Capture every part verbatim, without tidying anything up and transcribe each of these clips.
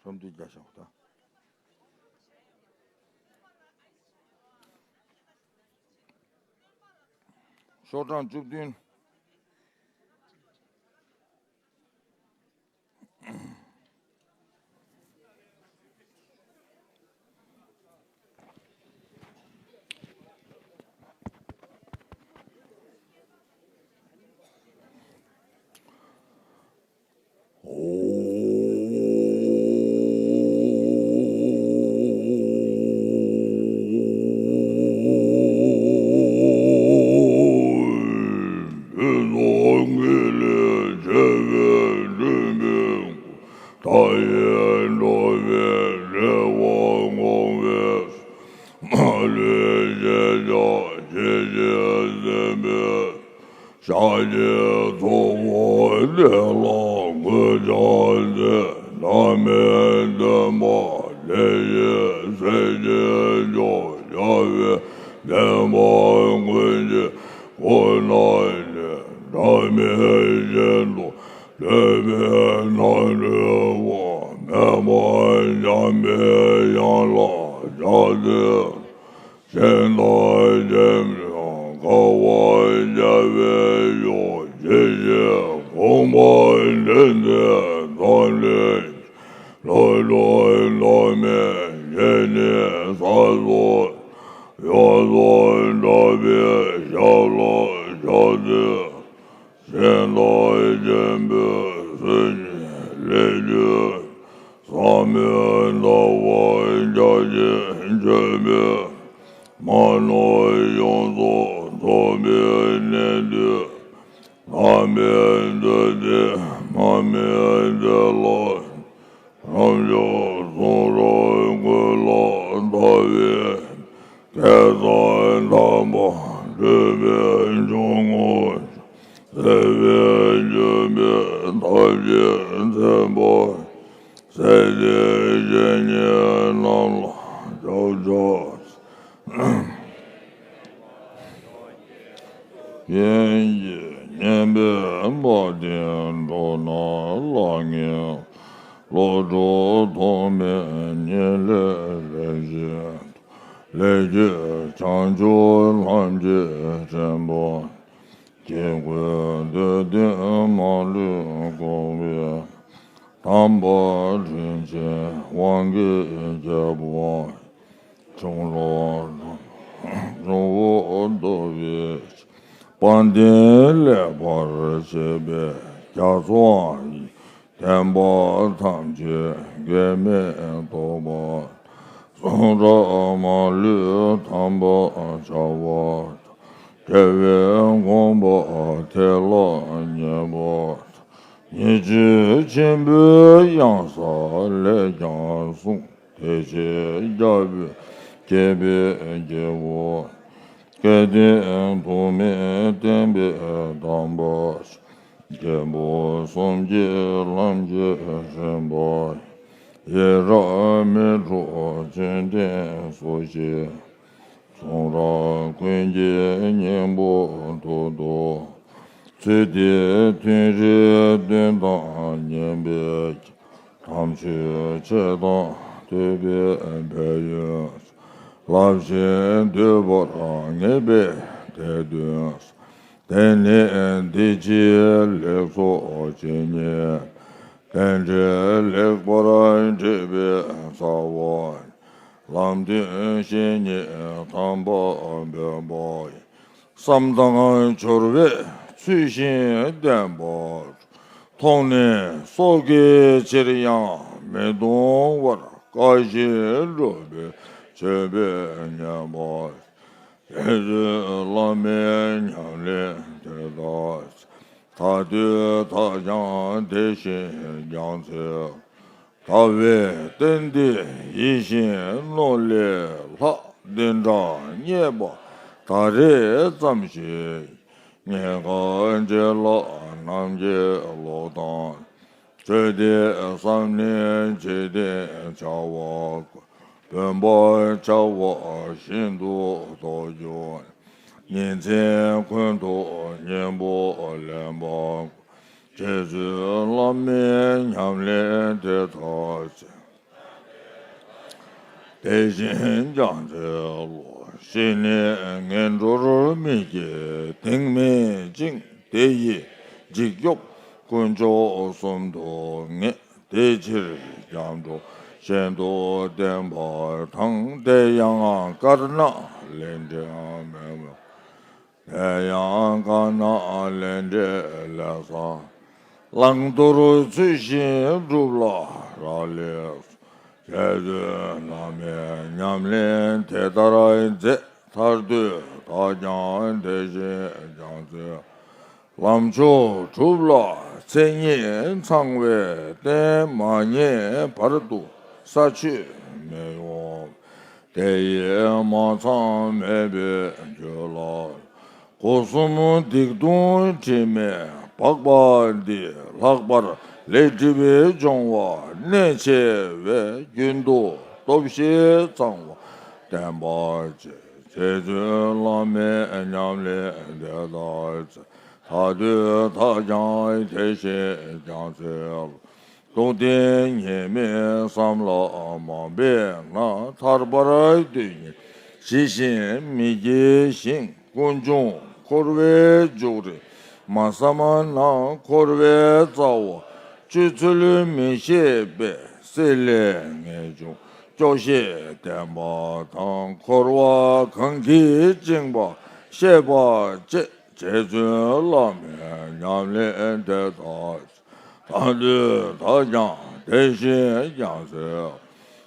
ཁྲོམ་དུས་རྒྱ་ཤོག་ད། ཤོག་གྲངས་བཅུ་བདུན། མཐའ་ཡས་འགྲོ་བའི་རེ་བ་བསྐོང་བའི། མ་ལུས་ཤེས་བྱ་ཇི་བཞིན་ཟིན་པའི། ཤཱཀྱའི་ཚོགས་འཁོར་དེ་ལ་གུས་ཕྱག་འཚལ། བདག་མེད་བདེན་པ་དེ་བཞིན་གསལ་བྱེད་མཆོག་ཡ་ཝཱེ། བདེན་པ་ཀུན་གྱི་སྐུ་ནང་ནས། འབྲལ་མེད་ཤིན་ཏུ་དོད་པའི་ནམ་རོལ་པ། མེ་འབར་འཇམ་པའི་དབྱངས་ལ་ཕྱག་འཚལ། ཞིང་དང་ཆེན་པོའི་དགའ་བ་རྒྱལ་བའི་ཡུལ། ཇི་ཞིག་དགོངས་པ་འདྲེན་མཛད་དང་ལེན། ལྷོ་ཕྱོགས་མཐའ་མེད་ཞིང་ནི་ས་སོགས། ཡུལ་སོགས་འདྲ་བའི་ཞབས་ལ་ཕྱག་འཚལ། ཞིང་དང་ཆེན་པོའི་སྲོལ་ནི་ལས་རྒྱུ། ཟབ་མོའི་ལྟ་བ་རྒྱ་ཆེན་ཆོས་པའི། མ་ནོར་ཡོངས་སུ་རྫོགས་པའི་གནས་དུ། ལྷག་པའི་མཛོད་དེ་མ་སྨད་དེ་ལ། རབ་འབྱོར་གསུང་རབ་ཀུན་ལ་ལྟ་བའི། སྐལ་བཟང་དམ་པ་སྤྲུལ་པའི་འབྱུང་གནས། བརྩེ་བས་བསྐྱོད་པའི་ཐབས་ཀྱིས་མཚོན་པ། སྲས་དེ་བཞིན་ཉིད་རྣམས་ལ་ཕྱག་འཚལ། ཡིད་ཀྱི་སྙན་པའི་བ་དན་སྒྲོགས་ན་ལྷང་ངེ་བ། བློ་གྲོས་ཐོགས་མེད་ཉི་ཟླའི་རིགས་བཞིན་དུ། ལེགས་བརྒྱུད་བྱང་ཆུབ་ལམ་གྱི་ཆེན་པོ། དཀྱིལ་འཁོར་སྡེ་བདུན་མ་ལུས་བསྐོར་བའི། དམ་པ་དྲིན་ཅན་དབང་གི་རྒྱལ་པོ། ཁྱུང་ལོ་ཁྱུང་པོ་བསྟོད་པའི། དཔལ་ལྡན་ལེགས་པར་བྱེད་པའི་རྒྱ་མཚོའི། བསྟན་པ་ཐམས་ཅད་འགལ་མེད་རྟོགས་པ། གསུང་རབ་མ་ལུས་དམ་པར་བྱ་བ། རྒྱལ་བའི་དགོངས་པ་དེ་ལ་མཉེས་པ། ཉེར་སྤྱོད་ཆེན་པོའི་གཡང་ས་ལས་ཀྱང་གསུངས། དེ་ཕྱིར་རྒྱལ་པོས་བསྐྱེད་པའི་སྐྱེས་བུ། སྐལ་ལྡན་ཐོགས་མེད་བསྟན་པའི་དམ་པ། སྐྱེས་བུ་གསུམ་གྱི་ལམ་གྱི་རིམ་པ། ཡི་རང་མི་འཁྲུགས་བཅོམ་ལྡན་སོགས་ཀྱི། གསུང་རབ་ཀུན་གྱི་སྙིང་པོ་ཐོག་ཏུ་ཚུད་དེ། ཐུན་རེ་བདུན་དང་མཉམ་པའི་དམ་ཆོས་ཆེ་དང་ཐོས་པའི་ཕན་ཡོན། བསླབ་བྱའི་བསྡུས་པར་ངེས་པའི་དེ་དོན། དེ་ནི་འདི་ཕྱིའི་ལེགས་ཚོགས་ཇི་སྙེད་པ། རྟེན་འབྲེལ་ལེགས་པར་འགྲིག་པའི་རྩ་བ། ལམ་སྟོན་བཤེས་གཉེན་དམ་པ་སྤོབས་པ། བསམ་དང་སྦྱོར་བས་ཚུལ་བཞིན་བསྟེན་པ། མཐོང་ནས་སྲོག་གི་ཕྱིར་ཡང་མི་གཏོང་བར། དཀའ་བཞིན་སྒྲུབ་པའི་སྤྱོད་པས་མཉེས་པ། དེ་ཚུལ་བླ་མའི་ཉམས་ལེན་དེ་ལྟར། ཐ་དད་མཐའ་འཁྱོངས་དེ་བཞིན་སྦྱངས་ཚེ། ལྟ་བའི་རྟེན་འདི་ཡིད་བཞིན་ནོར་ལས་ལྷག་འདི་འདྲ་རྙེད་པ་ད་རེས་ཙམ་ཞིག་རྙེད་དཀའ་རྗེས་ལ་ནམ་མཁའི་གློག་དང་། སྤྱོད་དེ་བསམ་ནས་འཇིག་རྟེན་བྱ་བ་ཀུན། དཔོན་པོ་བྱ་བ་ཤིན་ཏུ་རྟོགས་གྱུར། ཉིན་མཚན་ཀུན་ཏུ་གཉེན་པོ་ལེན་པ། རྗེ་བཙུན་བླ་མའི་ཉམས་ལེན་དེ་ལྟར་བྱས། དེ་བཞིན་ཀྱང་འཚལ་ལོ། གཞི་ནས་ངན་འགྲོར་མི་སྐྱེ་དེང་མེད་ཅིང་། དེ་ཡི་འཇིགས་སྐྱོབ་དཀོན་མཆོག་གསུམ་དུ་ངེས། དེ་ཕྱིར་སྐྱབས་འགྲོ་གཞན་དུ་བསྟེན་པ་དང་། དེ་ཡང་དཀར་ནག་ལས་འབྲས་མེད་མོད། དེ་ཡང་དཀར་ནག་ལས་འབྲས་ལས་བསགས། བླང་དོར་ཚུལ་བཞིན་སྒྲུབ་ལ་རག་ལས་སོ། རྗེ་བཙུན་བླ་མའི་ཉམས་ལེན་དེ་ལྟར་མཛད། ཐར་འདོད་བདག་ཀྱང་དེ་བཞིན་ཀྱང་འཚལ། ལམ་མཆོག་སྒྲུབ་ལ་མཚན་ཉིད་ཚང་བའི་རྟེན། མ་རྙེད་བར་དུ་ས་ཆོད་མི་ཡོང་། དེ་ཡི་མ་ཚང་མེད་པའི་རྒྱུ་ལ། སྒོ་གསུམ་སྡིག་ལྟུང་དྲི་མས་སྦགས་པ་འདི། ལྷག་པར་ལས་སྒྲིབ་སྦྱོང་བ་གནད་ཆེ་བས། རྒྱུན་དུ་སྟོབས་བཞི་ཚང་བ་བསྟེན་པར་བྱེད། རྗེ་བཙུན་བླ་མའི་ཉམས་ལེན་དེ་ལྟར་མཛད། ཐར་འདོད་བདག་ཀྱང་དེ་བཞིན་ཀྱང་འཚལ། ལུང་བསྟན་ཉེས་དམིགས་བསམ་ལ་མ་འབད་ན། ཐར་པར་དོན་གཉེར་ཇི་བཞིན་མི་སྐྱེ་ཞིང་། ཀུན་འབྱུང་འཁོར་བའི་རྒྱུ་རིགས་མ་བསམ་ན། འཁོར་བའི་རྩ་བ་གཅོད་ཚུལ་མི་ཤེས་པས། སྲེད་ལས་ངེས་འབྱུང་སྐྱོ་ཤས་བསྟེན་པ་དང་། འཁོར་བ་གང་གིས་བཅིངས་པ་ཤེས་པར་བྱེད། རྗེ་བཙུན་བླ་མའི་ཉམས་ལེན་དེ་ལྟར་ཐར་འདོད་བདག་ཀྱང་དེ་བཞིན་ཀྱང་འཚལ།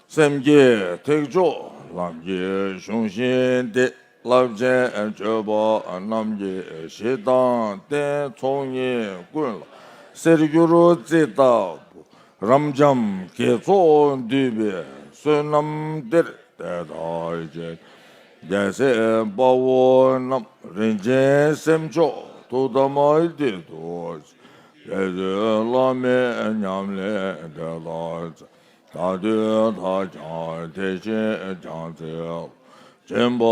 སེམས་བསྐྱེད་ཐེག་མཆོག་ལམ་གྱི་གཞུང་བཞིན་ཏེ། རླབས་ཆེན་སྤྱོད་པ་རྣམས་ཀྱི་གཞི་དང་རྟེན། ཚོགས་གཉིས་ཀུན་ལ་གསེར་འགྱུར་རྩི་ལྟ་བུ། རབ་འབྱམས་དགེ་ཚོགས་འདུས་པའི་བསོད་ནམས་གཏེར་དེ་ལྟར་བཞེངས། རྒྱལ་སྲས་དཔའ་བོ་རྣམས་རིན་ཆེན་སེམས་མཆོག་ཐུགས་དམ་གཏེར་དུ་བྱོན། རྗེ་བཙུན་བླ་མའི་ཉམས་ལེན་དེ་ལྟར་མཛད། ཐར་འདོད་བདག་ཀྱང་དེ་བཞིན་ཀྱང་འཚལ། སྦྱིན་པ་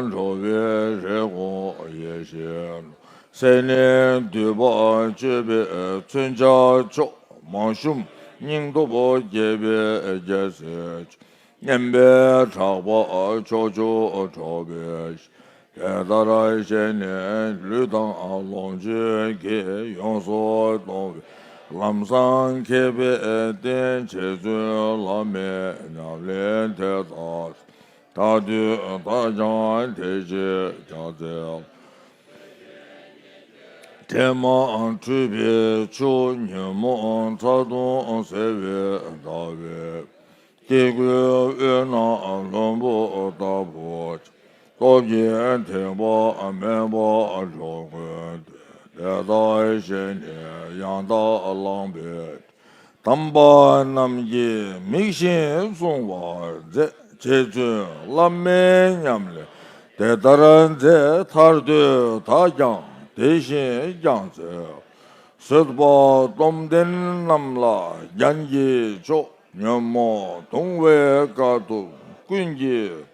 འགྲོ་བའི་རེ་སྐོང་ཡེ་ཤེས་ལུས། སེམས་ནི་འདུས་པ་བཅོས་པའི་མཚོན་ཆ་མཆོག་མ་ཞུམ་སྙིང་སྟོབས་རྒྱས་པའི་རྒྱལ་སྲས། སྙན་པའི་གྲགས་པ་ཕྱོགས་བཅུར་སྒྲོག་པའི། དེ་ལྟར་བཞེངས་ནས་ལུས་དང་ལོངས་སྤྱོད་ཀྱིས། ཡོངས་སུ་གཏོང་བའི་ལམ་བཟང་མཁས་པའི་རྟེན། རྗེ་བཙུན་བླ་མའི་ཉམས་ལེན་དེ་ལྟར་ཐར་འདོད་བདག་ཀྱང་དེ་བཞིན་ཀྱང་འཚལ། དྲི་མ་འཁྲུད་པའི་ཆུ། ཉོན་མོངས་ཚ་གདུང་སེལ་བའི་ཟླ་བའི། སྐྱེ་དགུའི་དབུས་ན་ལྷུན་པོ་ལྟ་བུ། སྟོབས་ཀྱིས་ཐེག་པ་དམན་པ་སྒྲོལ་མགོན་ཏེ། དེ་ལྟར་བཞེངས་ནས་ཡང་དག་བླངས་པའི། དམ་པ་རྣམས་ཀྱིས་མིག་བཞིན་བསྲུང་བར་མཛད། རྗེ་བཙུན་བླ་མའི་ཉམས་ལེན་དེ་ལྟར་མཛད། ཐར་འདོད་བདག་ཀྱང་དེ་བཞིན་ཀྱང་འཚལ། བཟོད་པ་སྟོབས་ལྡན་རྣམས་ལ་རྒྱན་གྱི་མཆོག་ཉོན་མོངས་གདུང་བའི་དཀའ་ཐུབ་ཀུན་གྱི།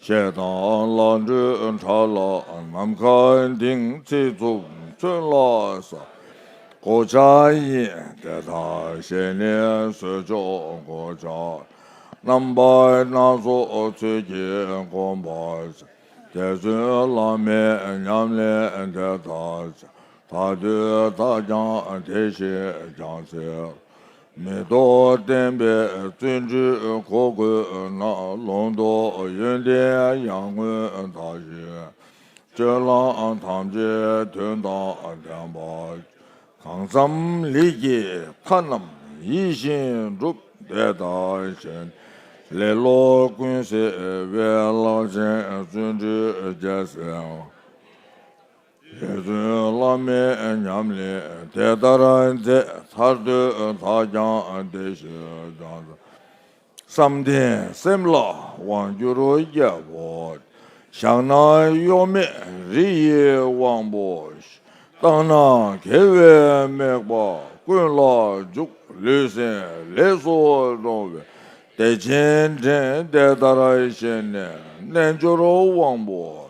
ཞེ་སྡང་ལ་སྒྲོལ་དགྲ་ལ་ནམ་མཁའ་ལྡིང་། ཚིག་རྩུབ་མཚོན་ལ་ས་གོ་ཆ་ཡིན། དེ་ལྟར་བཞེངས་ནས་གསོད་མཆོག་གོ་ཆ། རྣམ་པ་སྣ་ཚོགས་ཚུལ་གྱིས་བསྒོམ་པར་བྱ། རྗེ་བཙུན་བླ་མའི་ཉམས་ལེན་དེ་ལྟར་བྱ། ཐར་འདོད་བདག་ཀྱང་དེ་བཞིན་ཀྱང་འཚལ། མི་ལྡོག་བརྟན་པའི་བརྩོན་འགྲུས་གོ་བགོས་ན། ལུང་རྟོགས་ཡོན་ཏན་ཡར་ངོའི་མཐའ་བཞིན། སྤྱོད་ལམ་ཐམས་ཅད་དོན་དང་ལྡན་པར། གང་འཚམ་ལས་ཀྱི་མཐའ་རྣམས་ཡིད་བཞིན་འགྲུབ། དེ་ལྟར་བཞེངས་ལེ་ལོ་ཀུན་སེལ་བའི། རླབས་ཆེན་བརྩོན་འགྲུས་རྒྱལ་སྲས། རྗེ་བཙུན་བླ་མའི་ཉམས་ལེན་དེ་ལྟར་མཛད། ཐར་འདོད་བདག་ཀྱང་དེ་བཞིན་ཀྱང་། བསམ་གཏན་སེམས་ལ་དབང་བསྒྱུར་རྒྱལ་པོ། བཞག་ན་གཡོ་མེད་རི་ཡི་དབང་པོ་ཞིག་བཏང་ན་དགེ་བའི་དམིགས་པ་ཀུན་ལ་འཇུག་ལུས་སེམས་ལས་སུ་འགྲོ་བའི་བདེ་ཆེན་འདྲེན། དེ་ལྟར་བཞེངས་ནས་རྣལ་འབྱོར་དབང་པོ།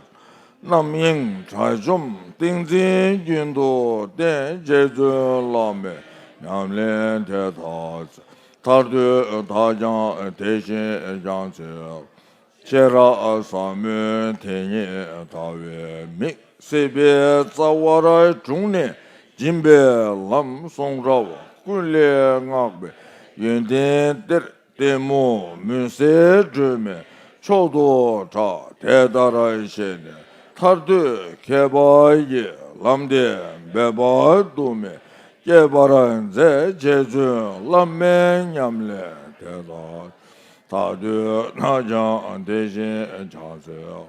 རྣམ་གཡེང་དགྲ་བཅོམ་ཏིང་འཛིན་རྒྱུན་དུ་བསྟེན། རྗེ་བཙུན་བླ་མའི་ཉམས་ལེན་དེ་ལྟར་མཛད། ཐར་འདོད་བདག་ཀྱང་དེ་བཞིན་ཀྱང་འཚལ། ཤེས་རབ་ཟབ་མོའི་དེ་ཉིད་ལྟ་བའི་མིག་སྲིད་པའི་རྩ་བར་དྲུངས་ནས་འབྱིན་པའི་ལམ་གསུང་རབ་ཀུན་ལས་བསྔགས་པའི་ཡོན་ཏན་གཏེར། གཏི་མུག་མུན་སེལ་སྒྲོན་མེ་མཆོག་ཏུ་གྲགས། དེ་ལྟར་ཤེས་ནས་ཐར་འདོད་མཁས་པ་ཡིས། ལམ་འདི་འབད་པ་དུ་མས་སྐྱེད་པར་མཛད། རྗེ་བཙུན་བླ་མའི་ཉམས་ལེན་དེ་ལྟར། ཐར་འདོད་ན་ཀྱང་དེ་བཞིན་བྱང་ཆུབ།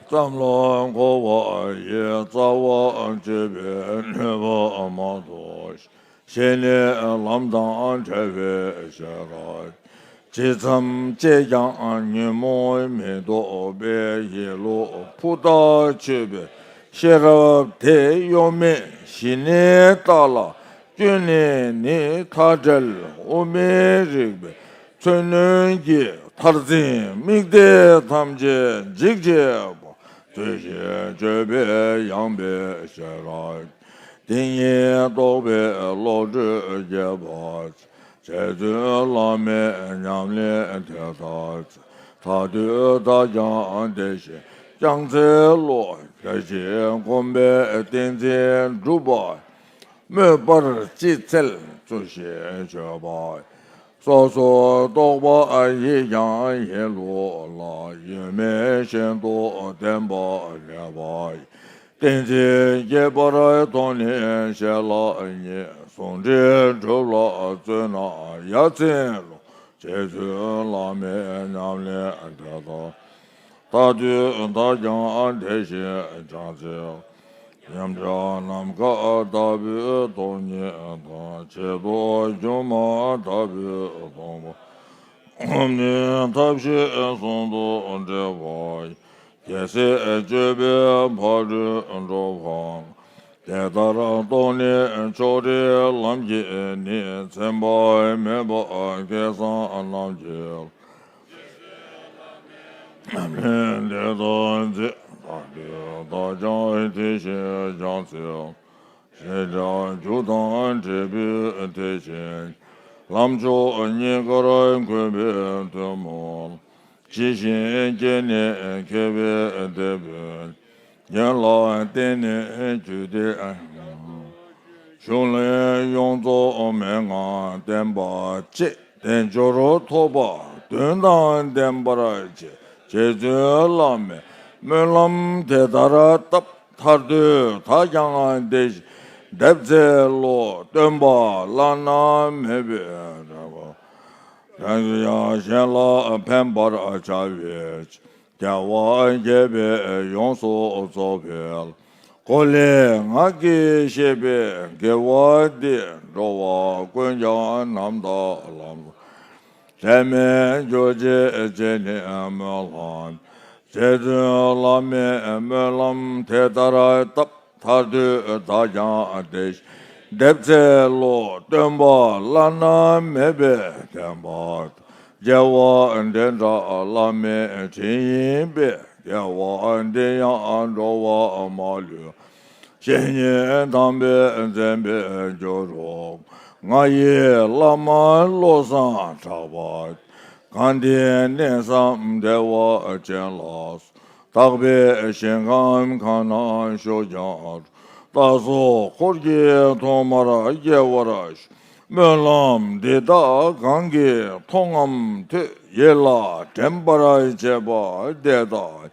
བསམ་བློ་འཁོར་བ་ཡི་རྩ་བ་གཅོད་པའི་ནུས་པ་མ་གཏོགས། ཞི་གནས་ལམ་དང་བྲལ་བའི་ཤེས་རབ། ཇི་ཙམ་སྤྱད་ཀྱང་ཉོན་མོངས་མི་ལྡོག་པའི་ཡིད་བློ་ཕུ་ཐག་ཆོད་པའི་ཤེས་རབ་དེ་གཡོ་མེད་ཞི་གནས་ལྟ་ལ་བསྐྱོན་ནས་ནི། མཐའ་བྲལ་དབུ་མའི་རིག་པའི་མཚོན་རྣོན་གྱིས། མཐར་འཛིན་དམིགས་གཏད་ཐམས་ཅད་འཇིག་བྱེད་པ། བརྗོད་བྱེད་སྤྱོད་པས་ཡངས་པའི་ཤེས་རབ། དེ་ཉིད་རྟོགས་པའི་བློ་གྲོས་རྒྱས་པ། རྗེ་བཙུན་བླ་མའི་ཉམས་ལེན་དེ་ལྟར། ཐར་འདོད་དག་ཀྱང་དེ་བཞིན་བསྐྱང་འཚལ་ལོ། དེ་བཞིན་སྒོམ་པའི་ཏིང་འཛིན་སྒྲུབ་པ། སྨོད་པར་ཅི་འཚལ་བཙུན་ཞེས་བརྗོད་པ། སོ་སོར་རྟོག་པ་ཡིས་ཀྱང་ཡིད་བསླུ་ལ། ཡོད་མེད་བཞིན་དུ་བསྟན་པ་ལེགས་པ་ཡི། ཏིང་འཛིན་རྒྱས་པར་མཐོང་ནས་ཞལ་ལག་གཉིས། ཟུང་འབྲེལ་སྒྲུབ་ལ་བརྩོན་ན་ཡ་མཚན་ལོ། རྗེ་བཙུན་བླ་མའི་ཉམས་ལེན་དེ་ལྟར། ཐར་འདོད་དག་ཀྱང་དེ་བཞིན་བྱང་ཆུབ། ཉམས་ཆག་ནམ་མཁའ་ལྟ་བུའི་སྟོང་ཉིད་དང་། བྱེད་དོ་སྒྱུ་མ་ལྟ་བུའི་སྟོང་པ། སྒོམ་ནས་ཐབས་ཤེས་ཟུང་དུ་འབྲེལ་བ་ཡི། རྒྱལ་སྲས་སྤྱོད་པའི་ཕ་རོལ་འགྲོ་བ། དེ་ལྟར་རྟོགས་ནས་ཕྱོགས་རིས་ལམ་གྱིས་ནི། ཚིམ་པ་མེད་པ་སྐལ་བཟང་རྣམས་ཀྱི། ཉམས་ལེན་དེ་ལྟར་མཛད། ཐར་འདོད་དག་ཀྱང་དེ་བཞིན་བྱང་ཆུབ། ཞེས་བྱ་རྒྱུ་དང་འབྲས་བུའི་དེ་བཞིན། ལམ་མཆོག་གཉིས་ཀར་གུས་པས་ཐལ་མོ། ཇི་བཞིན་སྐྱེས་ནས་མཁས་པའི་དེད་དཔོན། རྒྱན་ལ་བརྟེན་ནས་རྒྱུད་སྡེ། གཞུང་ལས་ཡོངས་རྫོགས་མན་ངག་བསྟན་པ་གཅེས། དལ་འབྱོར་ཐོབ་པ་དོན་དང་ལྡན་པར་བྱེད། རྗེ་བཙུན་བླ་མའི་སྨོན་ལམ་དེ་ལྟར་བཏབ། ཐར་འདོད་དག་ཀྱང་དེ་བཞིན་འདེབས་འཚལ་ལོ། སྟོན་པ་བླ་ན་མེད་པའི་དྲན་པ། དྲན་ཡང་གཞན་ལ་ཕན་པར་བྱ་བའི་ཕྱིར། རྒྱལ་བ་དགྱེས་པས་ཡོངས་སུ་རྫོགས་པའི་ལམ། གོ་ལའི་ངག་གིས་བཤད་པའི་དགེ་བ་འདི། འགྲོ་བ་ཀུན་ཀྱང་རྣམ་དག་ལམ། འབྲལ་མེད་གྱུར་ཅིག་ཅེས་ནི་སྨོན་ལམ། རྗེ་བཙུན་བླ་མའི་སྨོན་ལམ་དེ་ལྟར་བཏབ། ཐར་འདོད་དག་ཀྱང་དེ་བཞིན་འདེབས་འཚལ་ལོ། སྟོན་པ་བླ་ན་མེད་པའི་བསྟན་པ། རྒྱལ་བ་འབྲིང་གྲགས་བླ་མའི་དྲིན་ཡིན་པས། དགེ་བ་འདི་ཡང་འགྲོ་བ་མ་ལུས། བཤེས་གཉེན་དམ་པས་འཛིན་པའི་རྒྱུར་རུང་། ང་ཡི་བླ་མ་བློ་བཟང་གྲགས་པ། གང་དེའི་གནས་སམ་བདེ་བ་ཅན་ལ། དག་པའི་ཞིང་ཁམས་གང་ན་བཞུགས་ཀྱང་། རྟག་བཟོ་འཁོར་གྱིས་ཐོག་མར་དགྱེས་པར་ཤོག། སྨོན་ལམ་འདི་དག་གང་གིས་མཐོང་ངམ་ཐོས། ཡིད་ལ་དྲན་པར་བྱེད་པ་དེ་དག་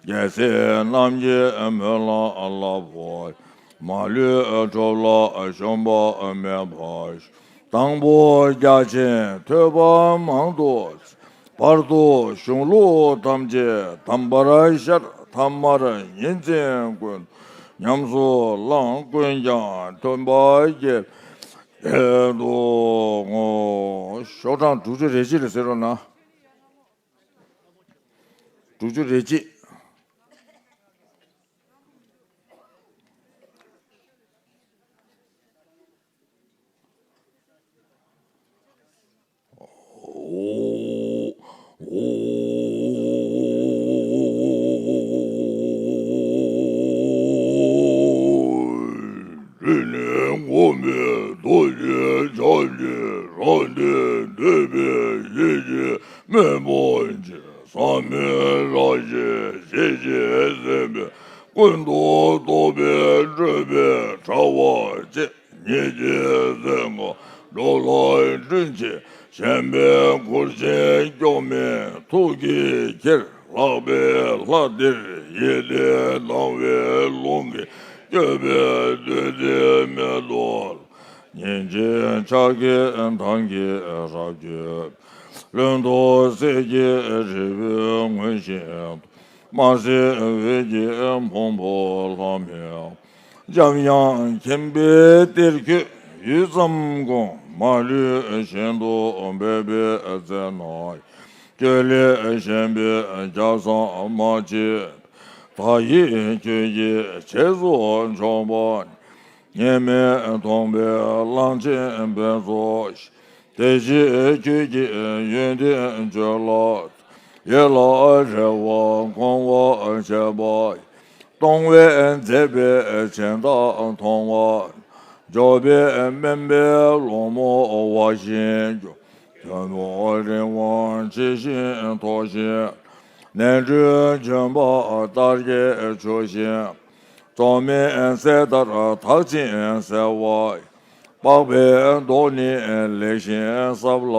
རྒྱལ་སྲས་རྣམས་ཀྱི་སྨོན་ལམ་རླབས་པོ། མ་ལུས་གྲུབ་ལ་ཞུམ་པ་མེད་པར་ཤོག། དང་པོ་རྒྱ་ཆེན་ཐོས་པ་མང་དུ། བར་དུ་གཞུང་ལུགས་ཐམས་ཅད་དམ་པར་ཤར། ཐ་མར་ཉིན་མཚན་ཀུན། ཉམས་སུ་བླངས་ཀུན་ཀྱང་མཐུན་པར་སྐྱེ། དེ་དུ་ངོ་། ཤོག་གྲངས་དྲུག་ཅུ་རེ་གཅིག་ལ་གཟིགས་རོགས་གནང་། དྲུག་ཅུ་རེ་གཅིག། མེ་དཔུང་ཆེ། ཟབ་མོའི་རང་བཞིན་ཞི་ཞིང་གསལ་བས། ཀུན་ཏུ་རྟོག་པས་སྤྲོས་པའི་དྲ་བ་གཅོད། ཉེས་ཀྱི་སེམས་ཁམས་འགྲོ་ལ་བསྐྲུན་ཕྱིར། ཞེན་པའི་གུར་ཆེན་སྐྱོབ་མེད་ཐུགས་ཀྱིས་ཁྱེར། ལྷག་པའི་ལྷ་དེར་ཡིད་བརྟན་དང་བའི་ལུང་གིས། བསྐྱོད་པའི་བདུད་རྩིའི་མེ་ཏོག་ལ། ཉིན་བྱེད་ཕྱག་གི་མདངས་ཀྱིས་རབ་བསྐྱོད། ལྷུན་སྟུག་གསེར་གྱི་རི་བོའི་ངོས་བཞིན་དུ། དམར་སེར་འོད་ཀྱི་ཕུང་པོ་ལྷམ་མེ། འཇམ་དབྱངས་མཁྱེན་པའི་གཏེར་ཁྱོད་ཡུད་ཙམ་དགོངས། མ་ལུས་ཤིན་ཏུ་སྦས་པའི་རྩེ་ན། བཅོས་ལེགས་བཞེངས་པའི་རྒྱ་མཚོ་མ་ཆེན། དག་ཡིག་ཁྱོད་ཀྱི་ཆས་སུ་འཇོག་པ། ཉེས་མེད་མཐོང་བའི་གླང་ཆེན་ཕུན་ཚོགས་ཤིང་། དེ་ཕྱིར་ཁྱོད་ཀྱི་ཡོན་ཏན་བརྗོད་ལ། ཡིད་ལ་རེ་བ་སྐོང་བར་བྱེད་པ། སྟོང་བས་མཛེས་པའི་སྦྱིན་བདག་མཐོང་བ། འབྱོར་པས་དམན་པའི་སློང་མོ་བ་བཞིན་སྐྱོང་། ཆེན་པོ་རིན་གོང་ཇི་བཞིན་མཐོ་ཞིང་། ནོར་འཁྲུལ་འབྱོན་པ་ལྟར་གྱིས་ཆོད་ཅིང་། བཙོ་མའི་ཟས་ལྟར་དག་ཅིང་གསལ་བ། པགས་པའི་མདོག་ནི་ལེགས་ཤིང་སྲབ་ལ།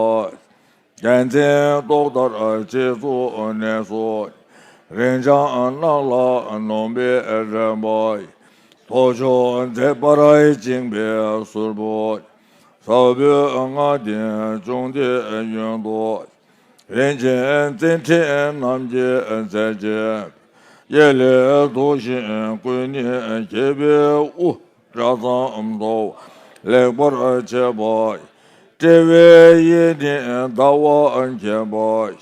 རྒྱལ་མཚན་ཏོག་ལྟར་ལྕེ་བཙུགས་གནས་སུ། རེག་འཆང་རྣམས་ལ་ནོམ་པའི་རན་པ། ཐོར་ཅོག་མཛེས་པར་བཅིངས་པའི་ཟུར་པོ། ཟབ་པོའི་སྔགས་ལྡན་ཅུང་ཟད་གཡོན་དུ། རིན་ཆེན་རྩེ་ཕྲན་རྣམས་ཀྱིས་མཛེས་བྱས། གཡས་ལས་འདུ་ཞིང་ཀུན་ནས་བརྒྱན་པའི་དབུ་སྐྲ་ཙམ་མཐོ་བ་ལེགས་པར་བྱས་པ། དཔྲལ་བའི་གཡས་ནི་ཟླ་བ་འཁྱིལ་པ།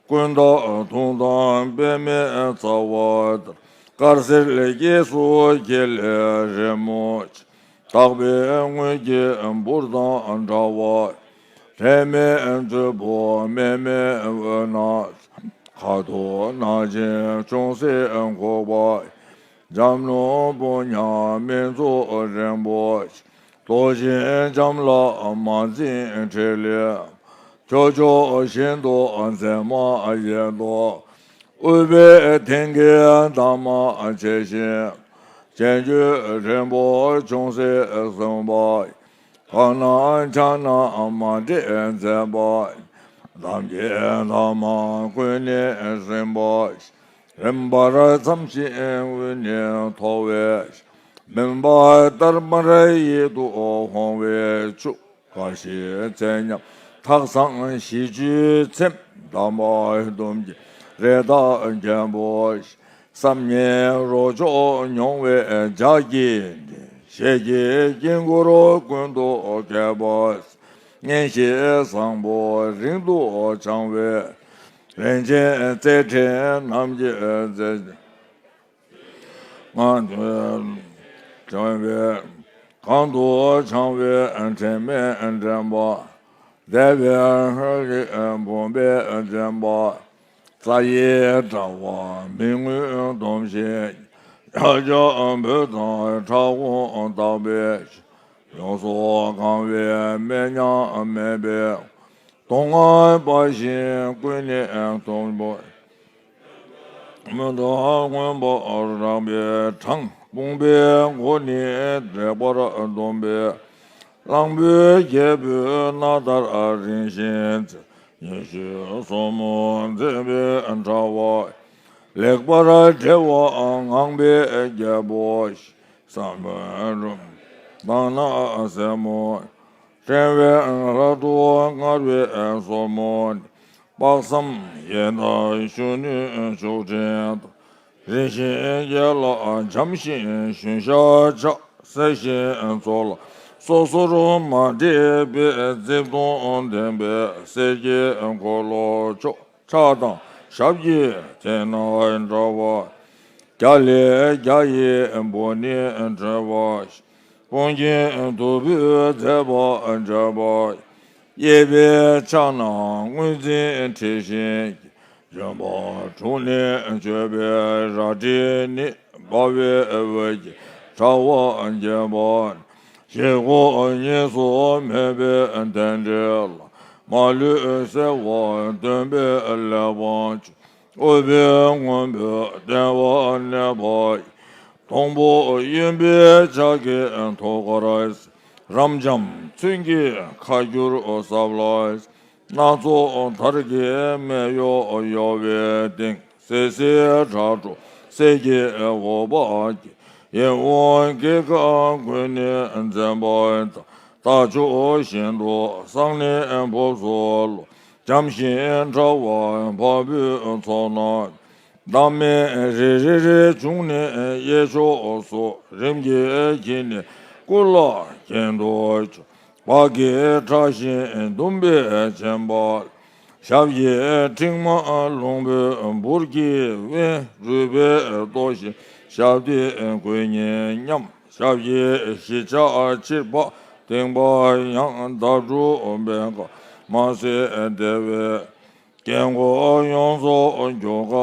ཀུན་ཏུ་ཐུགས་དམ་པདྨའི་རྩ་བ་ལྟར། དཀར་སེར་སྐྱེས་སུ་འཁྱིལ་ལེགས་རི་མོ་ཆེ། དག་པའི་དངོས་ཀྱི་འབུར་དང་འདྲ་བ། དྲི་མེད་མཛོད་སྤུ་མེ་མེ་འོད་ན། ཁ་དོག་ནག་ཅིང་ཅུང་ཟད་ཁུག་པ། འཇམ་རླུང་སྤུ་ཉག་སྨིན་ཚུལ་རན་པོ། ལྟོ་ཆེན་འཇམ་ལ་མ་འཛིངས་ཕྲིན་ལས། ཁྱུ་མཆོག་ཤིན་ཏུ་མཛེས་མ་ཡལ་དོ། དབུས་པའི་མཐིང་གའི་འདབ་མ་ཆེ་ཞིང་། ཅན་གྱི་རིང་པོ་ཅུང་ཟད་ཟུམ་པ། གང་ན་ཆགས་སྣང་མ་འདྲེས་མཛེས་པ། འདམ་གྱི་འདབ་མ་ཀུན་ནས་ཟིན་པ། རིམ་པར་མཚམས་ཤིང་དབུས་ནས་མཐོ་བའི། མུན་པ་དར་དམར་ཡིད་དུ་འོང་བའི་ཆུ། དགའ་བཞིའི་ཚེ་ཉམས་ཐག་བཟང་ཞི་བཅུའི་ཚེམས། འདབ་མ་ཟླུམ་གྱི་རི་དྭགས་རྒན་པོ་ཞིག་བསམ་ངན་རོ་མཆོག་མྱོང་བའི་ལྗགས་ཀྱིས་འདྲེན། ཞལ་གྱི་དཀྱིལ་འཁོར་ཀུན་ཏུ་བསྐལ་པ་གསལ། མངོན་ཤེས་བཟང་པོ་རིང་དུ་འཆང་བའི། རིན་ཆེན་རྩེ་ཕྲན་རྣམས་ཀྱིས་མཛེས། གང་དུ་འཆང་བའི། གང་དུ་འཆང་བའི་དྲི་མས་འདྲེན་པ། བདེ་བའི་ལྷ་སྐུ་འབུམ་པས་བརྒྱན་པ། རྩ་ཡི་དྲ་བ་མི་མངོན་སྡོམ་ཞིང་། ཤཱཀྱ་བོད་དང་ཕྲ་བོ་དག་པའི། ཡོངས་སུ་གང་བའི་མེ་ཉམས་མེད་པའི། གདོང་ལྔ་འབར་ཞིང་ཀུན་ནས་མཐོང་བ། མེ་ཏོག་སྔོན་པོ་རགས་པའི་གྲངས། དཔུང་པའི་མགོ་ནི་ལེགས་པར་བསྡམས་པའི། གླང་པོའི་རྒྱལ་པོའི་སྣ་ལྟར་རིང་ཞིང་མཛེས། ཉི་ཤུ་སོར་མོ་མཛེས་པའི་དྲ་བ། ལེགས་པར་འབྲེལ་བ་ངང་པའི་རྒྱལ་པོ་ཞིག་བསམ་པའི་འགྲོ་དང་ན་སེར་མོ། སྤྲིན་བས་ལྷ་ཐུགས་མངར་བའི་སོར་མོ་ནི། དཔག་བསམ་ཡི་དྭགས་གཞོན་ནུའི་མཆོག་སྤྲིན་དང་། རིན་ཆེན་རྒྱན་ལ་འཇམ་ཞིང་ཞུན་ཤ་ཆགས། གསལ་ཞིང་མཚོ་ལ་སོ་སོར་མ་འདྲེས་པའི། རྩིབས་སྟོང་ལྡན་པའི་གསེར་གྱི་འཁོར་ལོ་མཆོག་ཕྱག་དང་ཞབས་ཀྱི་མཐིལ་ན་འདྲ་བ། བརྒྱ་ལས་བརྒྱ་ཡི་འབུར་ནི་གྲོལ་བ་ཞིག་དཔུང་གི་ཐོར་བུས་མཛེས་པར་བྱས་པ། གཡས་པའི་ཕྱག་ན་དངུལ་འཛིན་འཁྲི་ཤིང་གི་ལྗོན་པ་དྲུག་ནས་བརྗོད་པའི་རལ་གྲི་ནི། འབར་བའི་འོད་ཀྱི་དྲ་བ་བརྒྱན་པ། ཞིག་གུ་གཉིས་སུ་མེད་པའི་རྟེན་འབྲེལ་ལ། མ་ལུས་གསལ་བར་སྟོན་པའི་ལེགས་པར་བྱུང་། ཨུཏྤལ་སྔོན་པོས་བརྟེན་པར་གནས་པ་ཡི། སྡོང་པོ་གཡོན་པའི་ཕྱག་གི་ཐུགས་ཀར་གཟིགས། རབ་འབྱམས་ཚོན་གྱི་ཁ་བསྒྱུར་ཟབ་ལ་གཟིགས། སྣ་ཚོགས་དར་གྱི་སྨད་གཡོགས་གཡོ་བའི་སྟེང་། སིལ་སིལ་སྒྲ་སྒྲོག་གསེར་གྱི་འོད་དཔག་གི། ཡིད་འོང་སྐྱེ་རྒ་ཀུན་ནས་འཛིན་པ་དང་། རྟ་མཆོག་བཞིན་དུ་བསང་ནས་ཕོབ་སོ་ལོ། འཇམ་ཞིང་ཕྲ་བ་བ་སྤུའི་ཚོགས་རྣམས། བདག་མེད་རེ་རེ་རེ་བྱུང་ནས་གཡས་ཕྱོགས་སུ། རིམ་གྱིས་འཁྱིལ་ནས་སྐུ་ལ་གྱེན་དུ་བྱོན། བག་གི་ཁྲག་བཞིན་ཟླུམ་པས་བརྒྱན་པ། ཞབས་ཀྱི་མཁྲིག་མ་ལོང་བུའི་འབུར་གྱིས་དབེན། རུས་པའི་སྟོབས་ཀྱིས་ཞབས་མཐིལ་ཀུན་ཉིད་མཉམ། ཞབས་ཀྱི་བཞི་ཆ་ཕྱིར་བབས་བཏིང་བ་ཡང་། ཟླ་གྲོགས་བེར་ཀ་མ་ཟད་བདེ་བའི། སྐྱེ་འགོ་ཡོངས་སུ་གྱུར་ཀ་